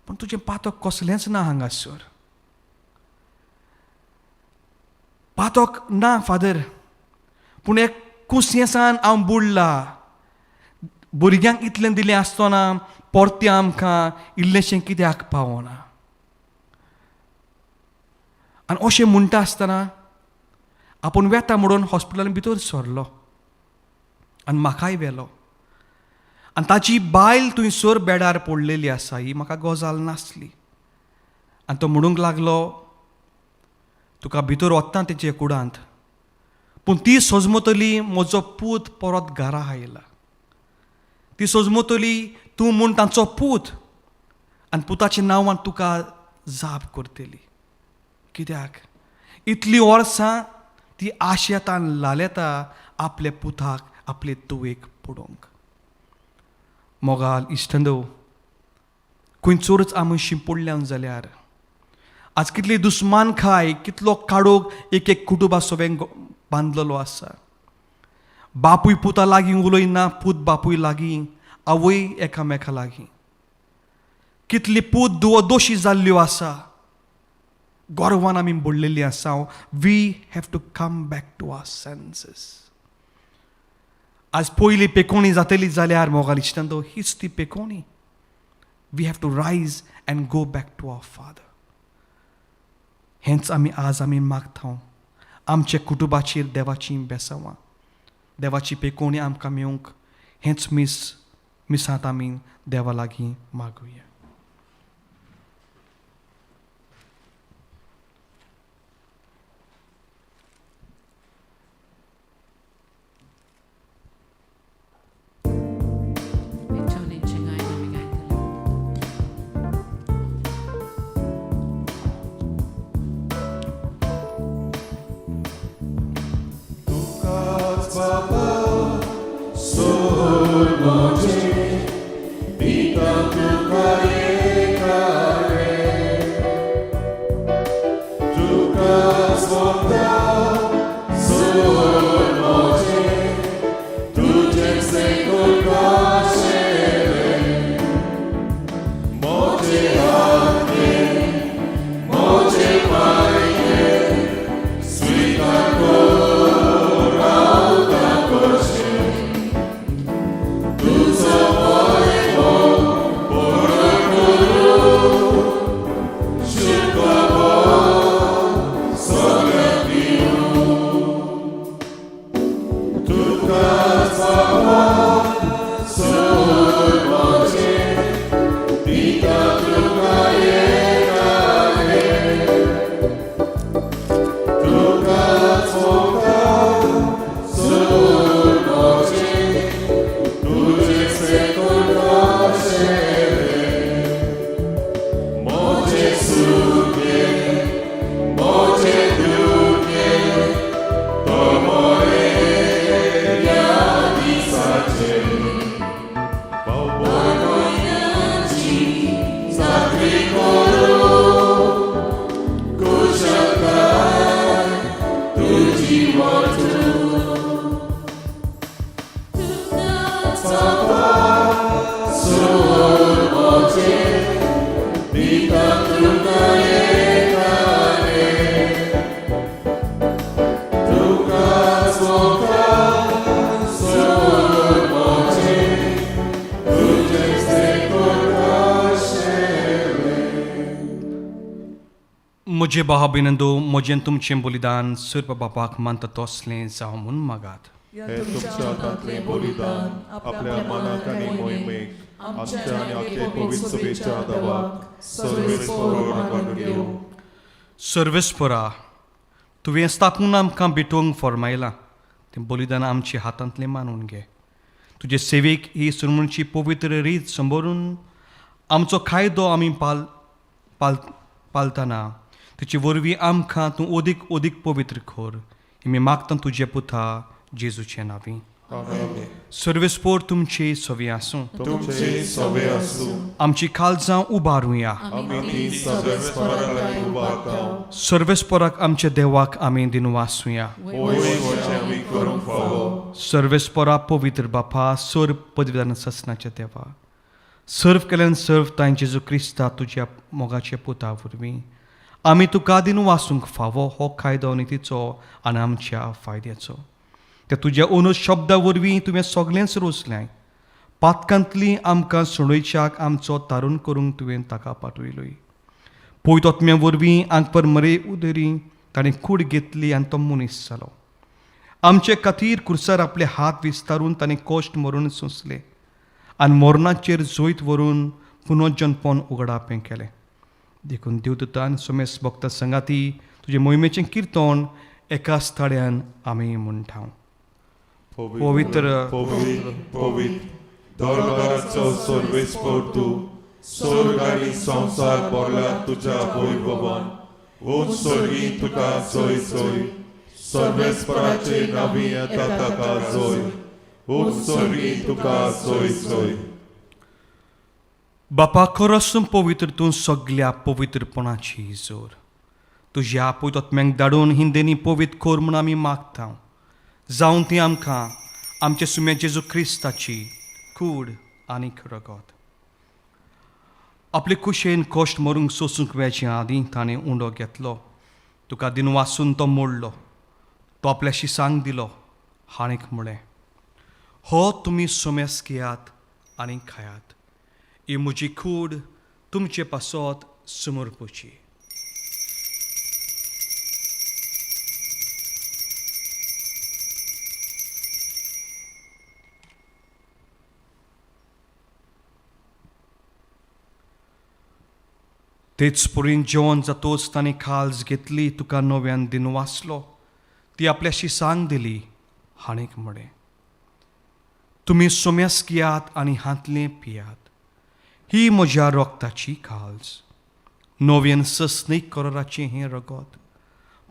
पूण तुजें पातक कसलेंच ना हांगासर. पातक ना फादर, पूण एक कुसयेसान हांव बुडला. भुरग्यांक इतलें दिलें आसतना परतें आमकां इल्लेंशें कित्याक पावना? आनी अशें म्हणटा आसतना आपूण वेता म्हणून हॉस्पिटलान भितर सरलो आनी म्हाकाय व्हेलो. आनी ताची बायल थंयसर बेडार पडलेली आसा ही म्हाका गजाल नासली. आनी तो म्हणूंक लागलो, तुका भितर वता तेचे कुडांत, पूण ती सजमतली म्हजो पूत परत घरा आयला. ती सजमतली तूं म्हूण तांचो पूत आनी पुताच्या नांवान तुका जाप करतली. कित्याक इतलीं वर्सां ती आशेतान लालेता आपल्या पुताक आपले तुवेक पडोवंक. मोगाल इश्टंदो, खंयचोरच आमी शिंपडल्यान जाल्यार आज कितली दुस्मान खाय, कितलो काडोक एक एक कुटुंबा सगळें बांदलेलो आसा. बापूय पुता लागीं उलयना, पूत बापूय लागीं, आवय एकामेका लागीं. कितली पूत दुवो दोशी जाल्ल्यो आसा. गर्वान आमी बुडलेली आसा. We have to come back to our senses. आज पयली पेकोणी जातली जाल्यार मोगाल इश्टांनो, हीच ती पेकोणी. We have to rise and go back to our father. हेंच आमी आज आमी मागता. आमच्या कुटुंबाचेर देवाची बेसांवां, देवाची पेकोणी आमकां मेळूंक हेंच मीस मिसांत आमी देवा लागीं मागुया. पेटोवणेचें गायन आमी गायतले. तुकाच बाबा सोड म्हजें, दिता तुका एकारे. तुकाच वता सोड म्हजें, तुजें सेगून खाशेलें. म्हजे हात घे, म्हजे पांय घे, स्विकार कर रावता कशें. तुजो बरें बरो करूं, शुक्रवार सगळ्यांक दिवं. तुकाच बाबा सोड म्हजें, दिता तुका एकारे. तुकाच वता सोड म्हजें, तुजें सेगून खाशेलें. म्हजें सूख घे, म्हजें दूख घे, तळमळे ह्या दिसाचे. चाकरी करूं, कुशळताय तुजी वाटूं. बाबा सोड म्हजें, दिता तुका एकारे. तुकाच वता सोड म्हजें, तुजें सेगून खाशेलें. म्हजे भाव बिनंदो, म्हजें तुमचें बलिदान सर्व बापाक मानता तसलें जावं म्हूण मागात. हे तुमच्या हातांतलें बलिदान आपल्या मनाक आनी मोहिमेक आमच्या आनी आख्खे पवित्र सभेच्या देवाक सर्वेस्पर मानून घेवं. सर्वेस्परा, तुवें स्थापून आमकां भेटोवंक फर्मायलां तें बलिदान आमच्या हातांतलें मानून घे. तुजे सेवेक ही सुरमणची पवित्र रीत संबरून आमचो कायदो आमी पाल पाल पालतना तुजे वरवीं आमकां तूं अदीक अदीक पवित्र कर. आमी मागता तुजे पुता जेजूचे नांवी. आमेन. सर्वेस्पोर तुमचे सवी आसूं. तुमचे सवे आसूं. आमची काळजां उबारुया. आमी ती सर्वेस्पराक उबारता. सर्वेस्पोराक आमच्या देवाक आमी दिनवासुया. होय, वचें आमी करूंक फावो. सर्वेस्पोरा, पवित्र बापा, सर्व पदवीदान ससनाच्या देवा, सर्व केल्यान सर्व तांय जेजू क्रिस्ता तुज्या मोगाच्या पुता वरवीं आमी तुका दिनवासूंक फावो. हो कायदो नितीचो आनी आमच्या फायद्याचो. त्या तुज्या ओनू शब्दा वरवीं तुवें सगळेंच रोसलें. पातकांतली आमकां सोडयच्याक आमचो तारून करूंक तुवें ताका पाठयलोय. पयत आत्म्या वरवीं आंकपर मरे उदरी ताणें कूड घेतली आनी तो मनीस जालो. आमचे खातीर कुर्सार आपले हात विस्तारून ताणें कश्ट मरून सोंसले आनी मरणाचेर जैत व्हरून पुनर्जनपण उगडापें केलें. देखून देवदूतान सोमेस भक्त संगाती तुजे मोहिमेचें किर्तन एका स्थळ्यान आमी म्हणटा. पवित्र पवित्र पवित्र दरबाराचो सर्वेस्पर तूं, स्वर्ग आनी संवसार भरला तुज्या वैभवान. उंच स्वर्गी तुका जय जय, सर्वेस्पराचे नांवी येता ताका जय, उंच स्वर्गी तुका जय जय. बापा खरोच पवित्र तूं सगल्या पवित्रपणाची जोर. तुज्या पवित्र आत्म्यांक धाडून हिंदेनी पवित्र कर म्हूण आमी मागता. जावन ती आमकां आमच्या सुम्या जेजू क्रिस्ताची कूड आनीक रगत. आपले कुशेन कश्ट मरूंक सोसूंक वेचे आदीं ताणें उंडो घेतलो, तुका दिन वासून तो मोडलो, तो आपल्या शिसांक दिलो हाणेक म्हळें, हो तुमी सोमेस घेयात आनी खायात, ही म्हजी कूड तुमचे पासत समर्पुची. तेच पुरीन जेवण जातोच ताणें खाल्स घेतली, तुका नव्यान दिन वाचलो, ती आपल्या शिसांक दिली हाणेक म्हळें, तुमी सोम्यास घेयात आनी हांतलें पियात, ही म्हज्या रोगताची खाल्स, नव्यान सस्नीक करोराचें हें रगत,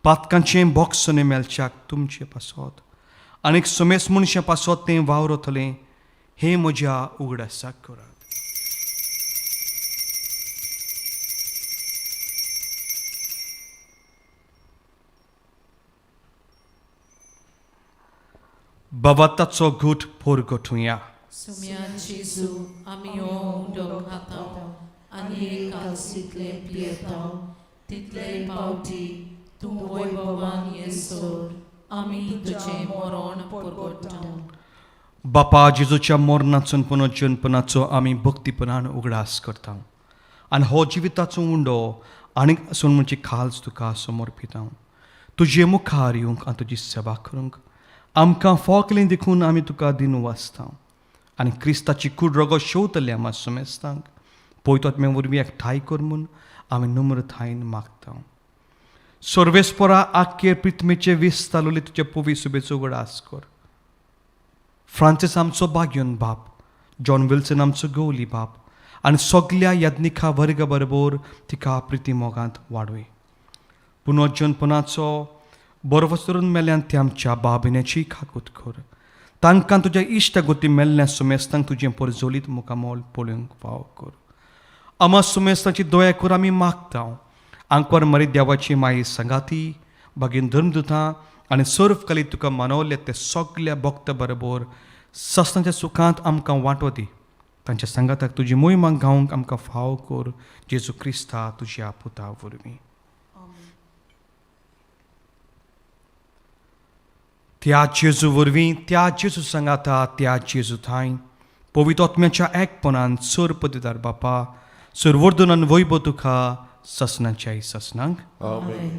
पातकांचें बोक्सने मेळच्याक तुमचे पासत आनीक सोमेस मनशां पासत तें वावरतलें, हें म्हज्या उगडासाक करात. बाबाताचो घूट पोरगोटुया. सुम्या जेजू आमी हो उंडो खाता आनी हे कालसींतले पियेता तितले पावटी तूं वैभवान येसर आमी तुजें मरण परगटा. बापा जेजूच्या मरणाचो पुनर्जनपणाचो आमी भक्तीपणान उगडास करता आनी हो जिविताचो उंडो आनीक सोडून खाल्स तुका समर्पिता. तुजे मुखार येवंक आनी तुजी सेवा करूंक आमकां फोकलें देखून आमी तुका दिनू वाचता आनी क्रिस्ताची कूड रगत शेवतले आमा समेस्तांक पयतो आत्म्या वरवीं एकठांय कर म्हूण आमी नम्रतायेन मागता. सर्वेस्परा आख्खे प्रिथमेचे विस्तारले तुजे पवी सुबेचो उगडास कर. फ्रांसीस आमचो बाग्योन बाप, जॉन विल्सन आमचो गवली बाप आनी सगल्या याज्ञिका वर्ग बरोबर तिका प्रिती मोगांत वाडय. पुनर्जनपणाचो बरो मेल्यान ते आमच्या बाबिण्याची खाकूत कर. तांकां तुज्या इश्ट गोती मेल्ल्या सुमेस्तांक तुजें परजोलीत मुखामोल पळोवंक फाव कर. आमा सुमेस्तांची दया कर आमी मागता. आंकवार मरी देवाची माई सांगाती बागीन धर्मदुतां आनी सर्व कली तुका मानवले ते सगल्या भक्त बरोबर सस्नाच्या सुखांत आमकां वांटो दी. तांच्या सांगाताक तुजी मोहिमा गावंक आमकां फाव कर. जेजू क्रिस्ता तुज्या पुता वरवीं. त्या जेजू वरवीं, त्या जेजू सांगाता, त्या जेजू थांय पवित्र आत्म्याच्या एकपणान सर पदवीदार बापा सर्वर्धनान वैभव तुका ससनाच्या ससनांक. आमेन.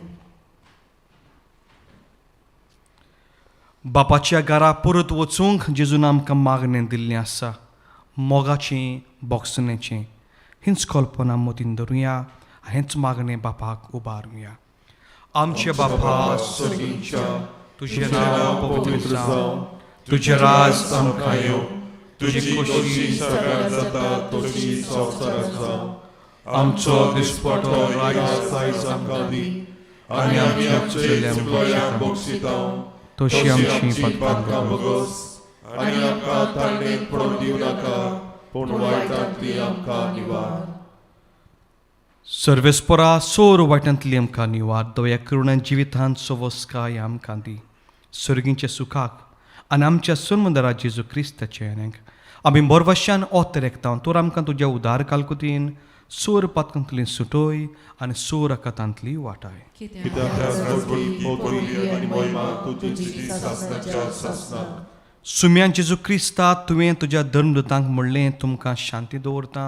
बापाच्या घरा परत वचूंक जेजून आमकां मागणें दिल्लें आसा. मोगाचें बोगसणेचें हीच कल्पना मतीन धरुया, हेंच मागणें बापाक उबारुया. आमचे बापा स्वर्गीच्या, तुजें नांव पवित्र जावं, तुजें राज आमकां येवं, तुजी तुजी खोशी खोशी सगळ्यात जाता तशी संवसारात जावं. आमचो दिसपटो आयज आयज आमकां दी आनी आमी आमचे चुकलोयांक बक्षिता तशी आमची पातकां भोगोस आनी आमकां ताणें पडून दिवं नाका, पूण वायटांतली आमकां निवार. सर्वेस्परा सोर वायटांतली आमकां निवार. दया करुणा जिवितांत सवस्काय आमकां दी. सर्गींच्या सुखाक आनी आमच्या सन्मंदरा जेजू क्रिस्ताच्या येण्याक आमी बोरवाशान ओत रेखता. तर आमकां तुज्या उदार कालकुतीन सोर पातकांतली सुटोय आनी सोर रकातांतली वाटाय. कित्याक राजवटी आनी मोहिमा तुजी सासणाच्या सासणाक. सुम्यान जेजू क्रिस्ता, तुवें तुज्या धर्मदूतांक म्हणलें, तुमकां शांती दवरता,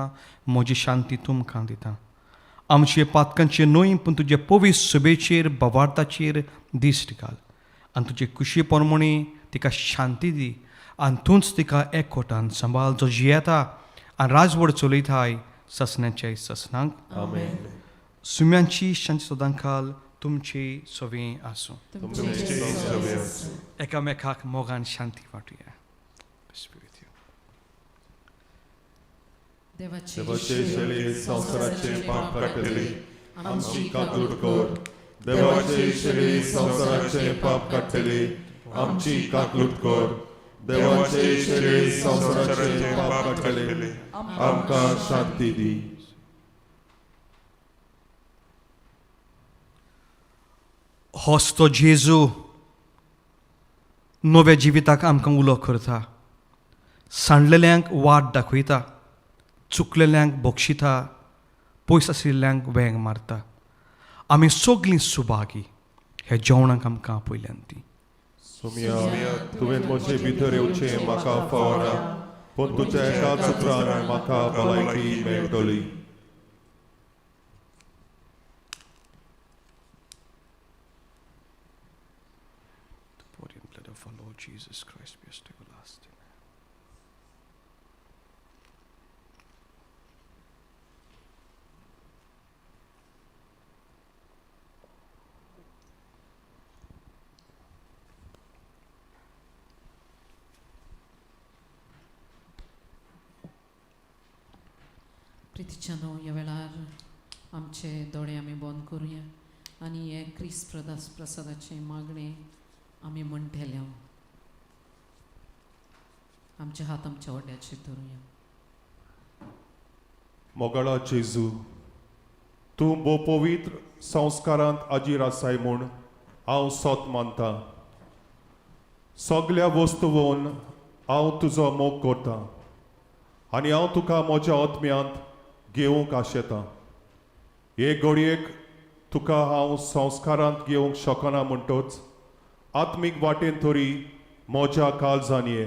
म्हजी शांती तुमकां दिता. आमचे पातकांचे न्हय पूण तुजे पवित्र सभेचेर बवार्थाचेर दिश्ट घाल आनी तुजे कुशी प्रमाणे तिका शांती दी आनी तूंच तिका एकवटान सांबाळ, जो जियेता आनी राजवड चलयताय ससण्याच्या ससनांक. सुम्यांची शांती सदांकाल तुमची सवे आसूं. एकामेकाक मोगान शांती वांटुया. Peace be with you. देवाचे शेळी संवसाराचे पाप काडटली, आमची काकूट कर. देवाचे शेळी संवसाराचे पाप काडटली, आमची काकूट कर. देवाचे शेळी संवसाराचे पाप काडटली, आमकां शांती दी. होच तो जेजू नव्या जिविताक आमकां उलो करता, सांडलेल्यांक वाट दाखयता, चुकलेल्यांक बक्षिता, पयस आशिल्ल्यांक वेंग मारता. आमी सगलीं सुभागी ह्या जेवणाक आमकां आपयल्यान ती. सुमिया, तुवें म्हजे भितर येवचें म्हाका फावना, पूण तुज्या एकाच उतरान म्हाका भलायकी मेळटली. The body and blood of our Lord Jesus Christ be us to everlasting. प्रितीच्यानो, ह्या वेळार आमचे दोळे आमी बंद करुया आनी हे क्रिस्त प्रदास प्रसादाचें मागणें आमी म्हणटले. आमचे हात आमच्या वड्याचेर धरुया. मोगाळा जेजू, तूं भोव पवित्र संस्कारांत आजीर आसाय म्हूण हांव सोत मानता. सगल्या वस्तूवन हांव तुजो मोग करता आनी हांव तुका म्हज्या आत्म्यांत घेवंक आशेतां. हे घडयेक तुका हांव संस्कारांत घेवंक शकना म्हणटच आत्मीक वाटेन तरी म्हज्या काळजान ये.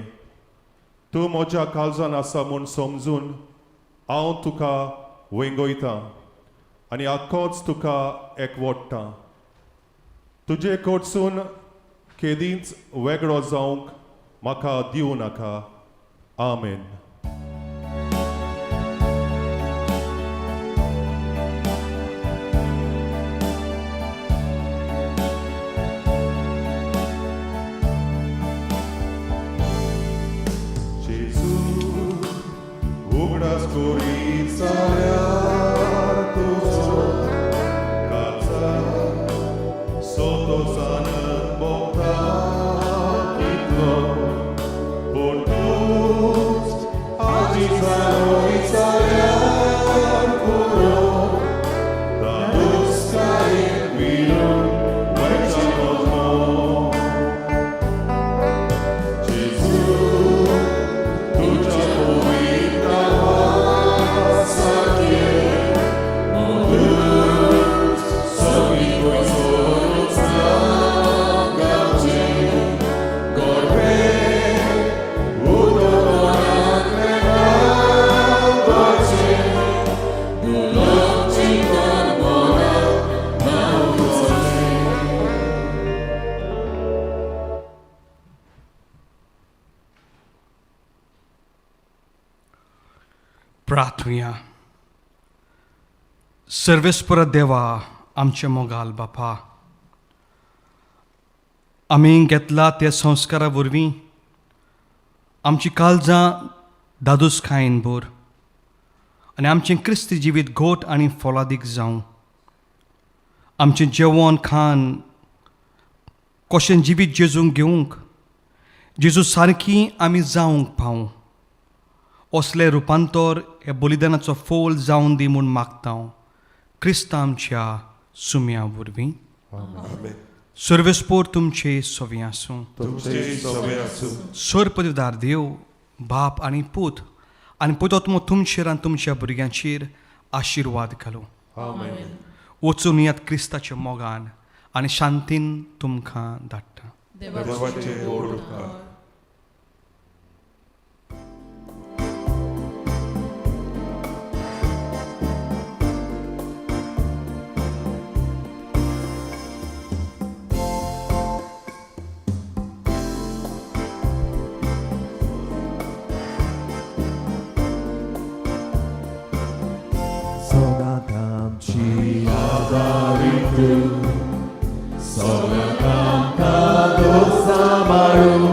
तूं म्हज्या काळजान आसा म्हूण समजून हांव तुका वेंगयता आनी आख्खोच तुका एकवटता. तुजे कडसून केदींच वेगळो जावंक म्हाका दिवं नाका. आमेन. जेजू, उगडास करीत जाल्यार तुजो काळजा सोदोच आनंद भोगता कितलो, पूण तूंच आजी जालो विचारल्यार पुरो, धादोसकायेन विरून वयच्या म्हजो. जेजू, तुज्या पवित्र नांवा सारकें मधूर सगळीं खंयसरूच ना गावचें. गोडवें उदक मनांतलें व्हांवपाचें, दुलगचीं मनाक न्हावचें. प्रार्थुया. सर्वेस्पर देवा, आमचे मोगाल बापा, आमी घेतला त्या संस्कारा वरवीं आमची काळजां दादोसकायेन भर आनी आमचें क्रिस्ती जिवीत घोट आनी फोलादीक जावं. आमचें जेवण खाण कशें जिवीत जेजूंक घेवंक, जेजू सारकी आमी जावंक पावूं, असलें रुपांतर ह्या बलिदानाचो फोल जावन दी म्हूण मागता हांव, क्रिस्त आमच्या सुम्या वरवीं. सर्वेस्पोर तुमचे सवी आसूं. तुमचे सवे आसूं. सर्पदिवदार देव बाप आनी पूत आनी पुतोत्मो तुमचेर आनी तुमच्या भुरग्यांचेर आशिर्वाद घालूं. वचून यात क्रिस्ताच्या मोगान आनी शांतीन तुमकां धाडटा. देवाचे व्हड उपकार. सदांच आमची आदारी तूं, सगळ्यांक आमकां दोश सांबाळूं,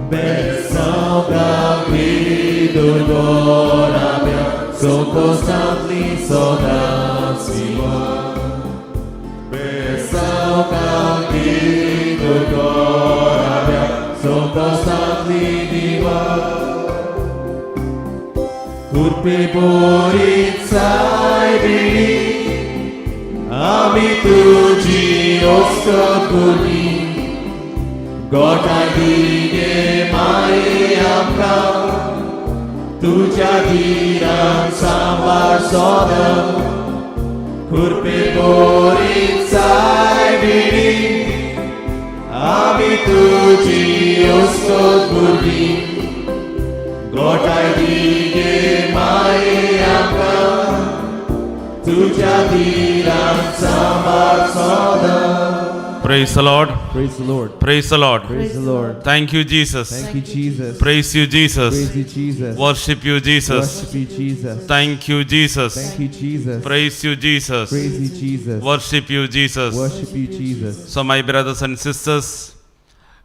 बेसांव दावीद गोराब्या, संतोशांतली सदांच विवा. बेसांव दावीद गोराब्या, संतोशांतली दिवा. कृपे बोरी सायबिणी, आमी तुजी ओस्कत भुरगीं, गोठाय दिगे माये आमकां, तुज्या धिरान सांबाळ सदां. कृपे बोरी सायबिणी, आमी तुजी ओस्कत भुरगीं, गोठाय दिगे माये आमकां, तुज्या धिरान सांबाळ सदां. Praise the Lord. Praise the Lord. Praise the Lord. Praise the Lord. Thank you, Jesus. Thank you, Jesus. Praise you, Jesus. Praise you, Jesus. Worship you, Jesus. Worship you, Jesus. Thank you, Jesus. Thank you, Jesus. Praise you, Jesus. Praise you, Jesus. Worship you, Jesus. Worship you, Jesus. So, my brothers and sisters,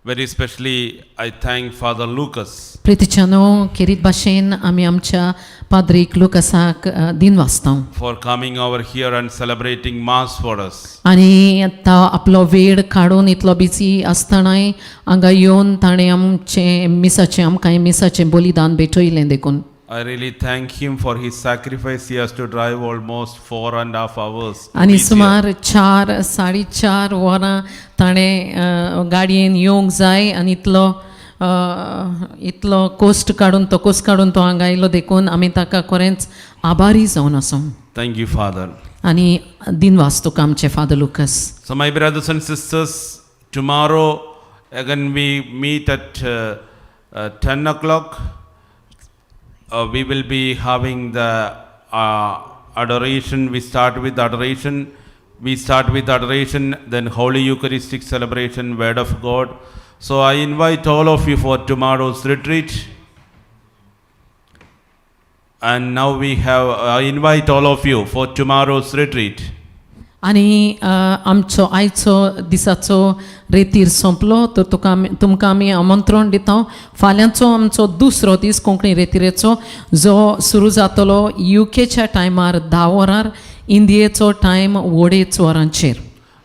very especially I thank Father Lucas प्रितीच्यानो खेरीत भाशेन आमी आमच्या पाद्रीक लुकासाक दिन वाचता for coming over here and celebrating Mass for us. आनी तो आपलो वेळ काडून इतलो बिजी आसतनाय हांगा येवन ताणें आमचें मिसाचें आमकां मिसाचें बलिदान भेटयलें देखून. I really thank him for his sacrifice. He has to drive almost 4.5 hours to आनी reach here. सुमार चार साडे चार वरां ताणें गाडयेन येवंक जाय आनी इतलो इतलो कोस्ट काडून तो कोस्ट काडून तो हांगा आयलो देखून आमी ताका खरेंच आभारी जावन आसा. Thank you, Father. आनी दिनवास तुका आमचे father Lucas. So, my brothers and sisters, tomorrow again we meet at 10 o'clock. We will be having the adoration. We start with adoration. We start with adoration, then Holy Eucharistic celebration, Word of God. So, I invite all of you for tomorrow's retreat. And now we have, I invite all of you for tomorrow's retreat. आनी आमचो आयचो दिसाचो रेतीर सोंपलो तर तुका आमी तुमकां आमी आमंत्रण दिता फाल्यांचो आमचो दुसरो दीस कोंकणी रेतिरेचो जो सुरू जातलो युकेच्या टायमार 10 वरार इंडियेचो टायम 2.5 वरांचेर.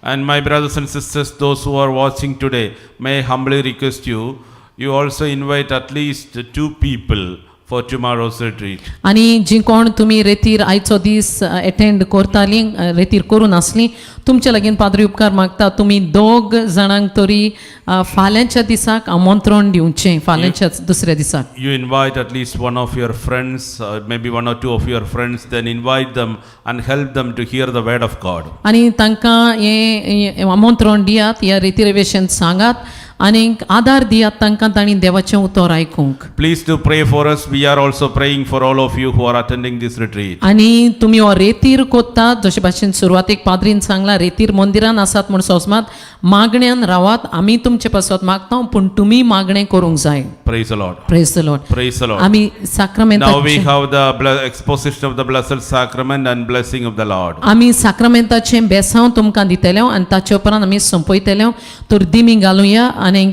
And my brothers and sisters, those who are watching today, may I humbly request you, you also invite at least two people for tomorrow's retreat. आनी जी कोण तुमी रेतीर आयचो दीस एटेंड करतालीं रेतीर करूं नासलीं तुमचे लागीं पाद्री उपकार मागता तुमी दोग जाणांक तरी फाल्यांच्या दिसाक आमंत्रण दिवचें फाल्यांच्या दुसऱ्या दिसाक. You invite at least one of your friends, maybe one or two of your friends, then invite them and help them to hear the word of God. आनी तांकां हें हें आमंत्रण दियात ह्या रेतीरे भशेन सांगात आनीक आदार दियात तांकां तांणी देवाचें उतर आयकूंक. Please do pray for us. We are also praying for all of you who are attending this retreat. आनी तुमी हो रेतीर कोत्तात जशे भाशेन सुरवातेक पाद्रीन सांगलां रेतीर मंदिरान आसात म्हूण सोसमात मागण्यान रावात आमी तुमचे पासत मागता पूण तुमी मागणें करूंक जाय. Praise the Lord. Praise the Lord. Praise the Lord. आमी Now we साक्रामेंताचे have the exposition of the Blessed Sacrament and blessing of the Lord. आमी साक्रामेंताचें बेसांव तुमकां दितले आनी ताचे उपरांत आमी सोंपयतले तर दिमी घालुया आनी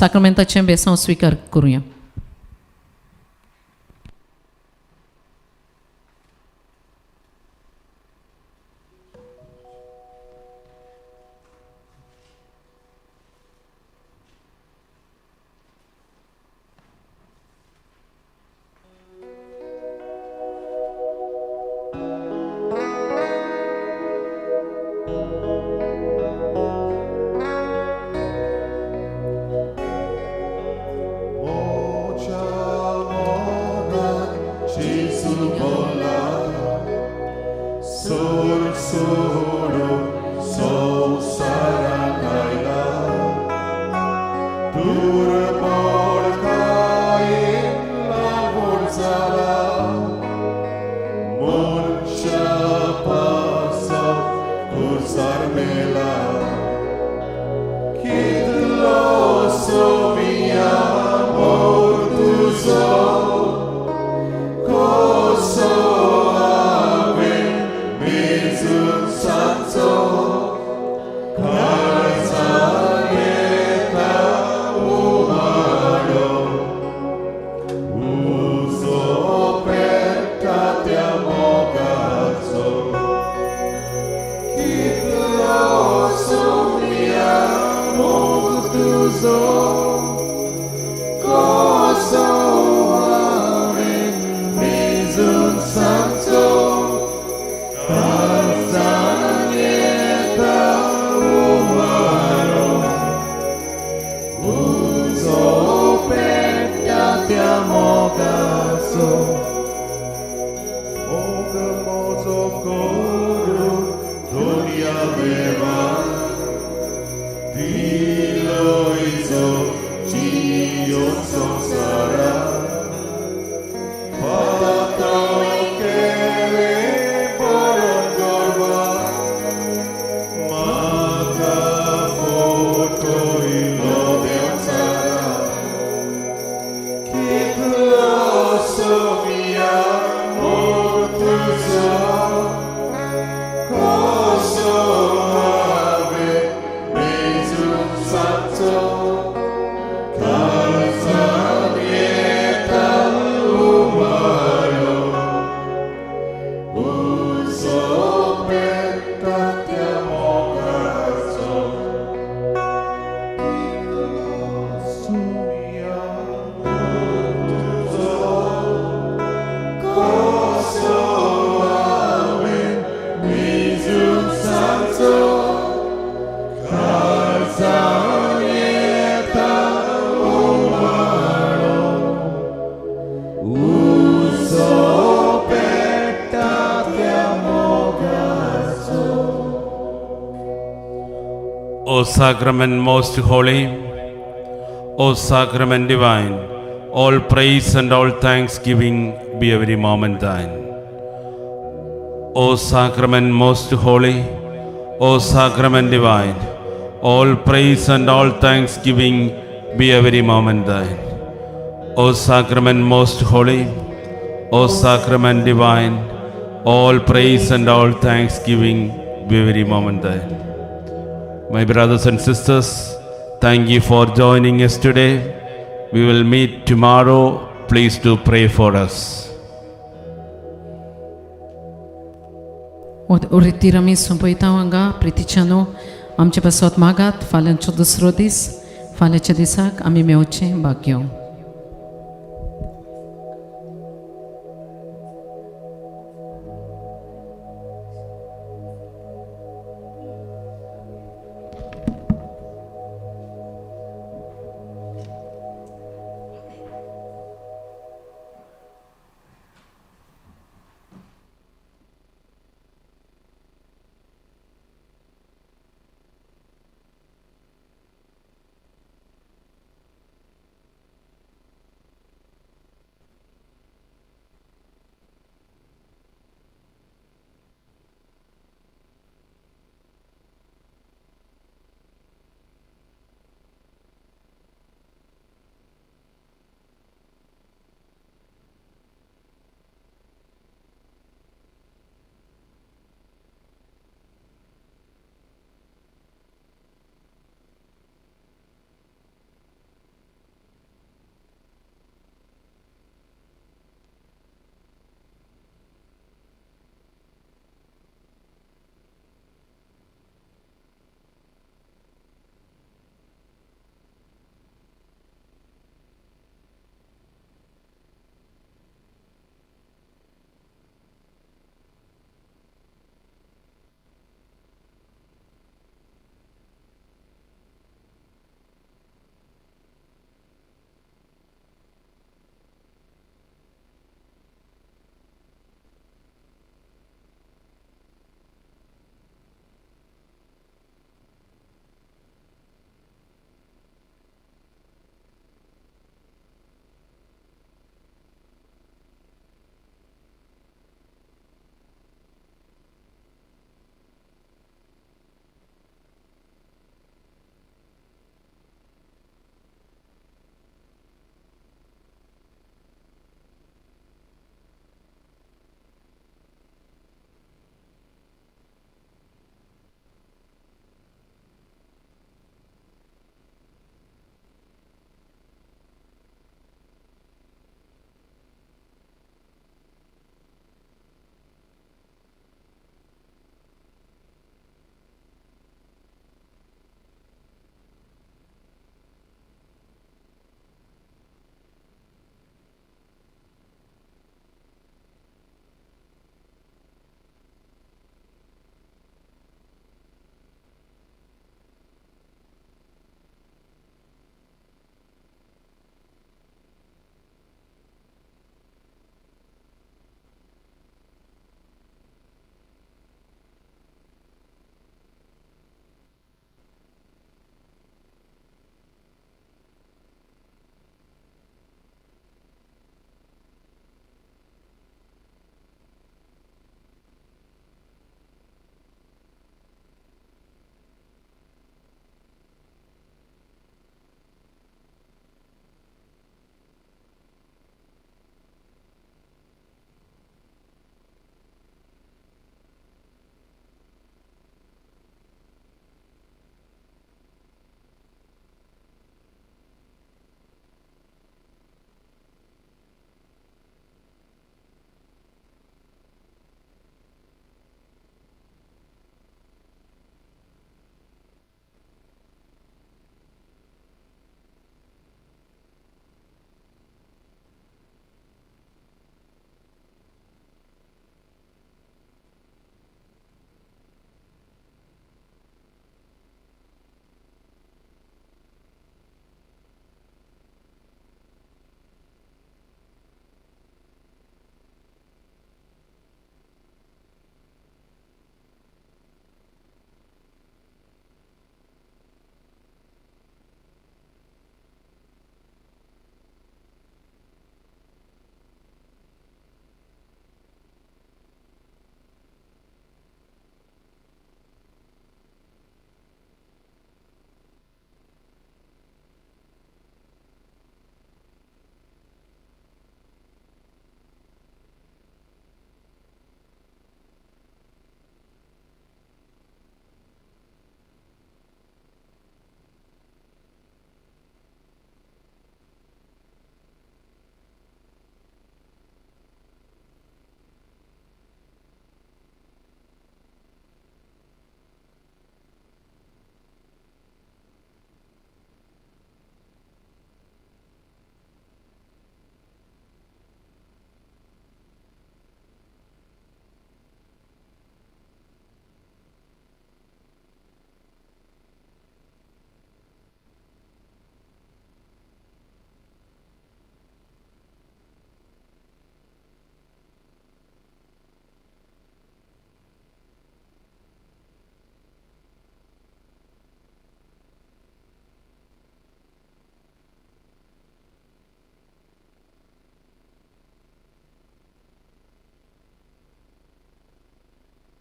साक्रामेंताचें बेसांव स्विकार करुया. Oh. सोडून संवसारांत आयला दुर्बळकायेन लागून जाला मनशा पासत खुर्सार मेला कितलो सोम्या मोग तुजो कसो हांवें मेजून सांगचो काळजांत येता उमाळो उजो पेट्टा त्या मोगाचो कितलो सोम्या मोग तुजो कसो हांवें मेजून सांगचो काळजांत येता उमाळो उजो पेट्टा त्या मोगाचो मोग म्हजो करून दुनिया देवा दिलो इजो जियोन संवसारा पातक केलें बरोवन गर्वा म्हाका फटयलो देंवचारा कितलो सोम्या मोग तुजो कसो हांवें मेजून सांगचो काळजांत येता उमाळो उजो पेट्टा त्या मोगाचो सोम्या मोग तुजो कसो हांवें मेजून सांगचो काळजांत येता उमाळो उजो पेट्टा त्या मोगाचो O sacrament most holy, O sacrament divine, all praise and all thanksgiving be every moment thine. O sacrament most holy, O sacrament divine, all praise and all thanksgiving be every moment thine. O sacrament most holy, O sacrament divine, all praise and all thanksgiving be every moment thine. My brothers and sisters, thank you for joining us today. We will meet tomorrow. Please do pray for us. रितीर आमी सोंपयता हांगा. प्रितीच्यानो, आमचे पासत मागात. फाल्यांचो दुसरो दीस, फाल्यांच्या दिसाक आमी मेवचें भाग्य.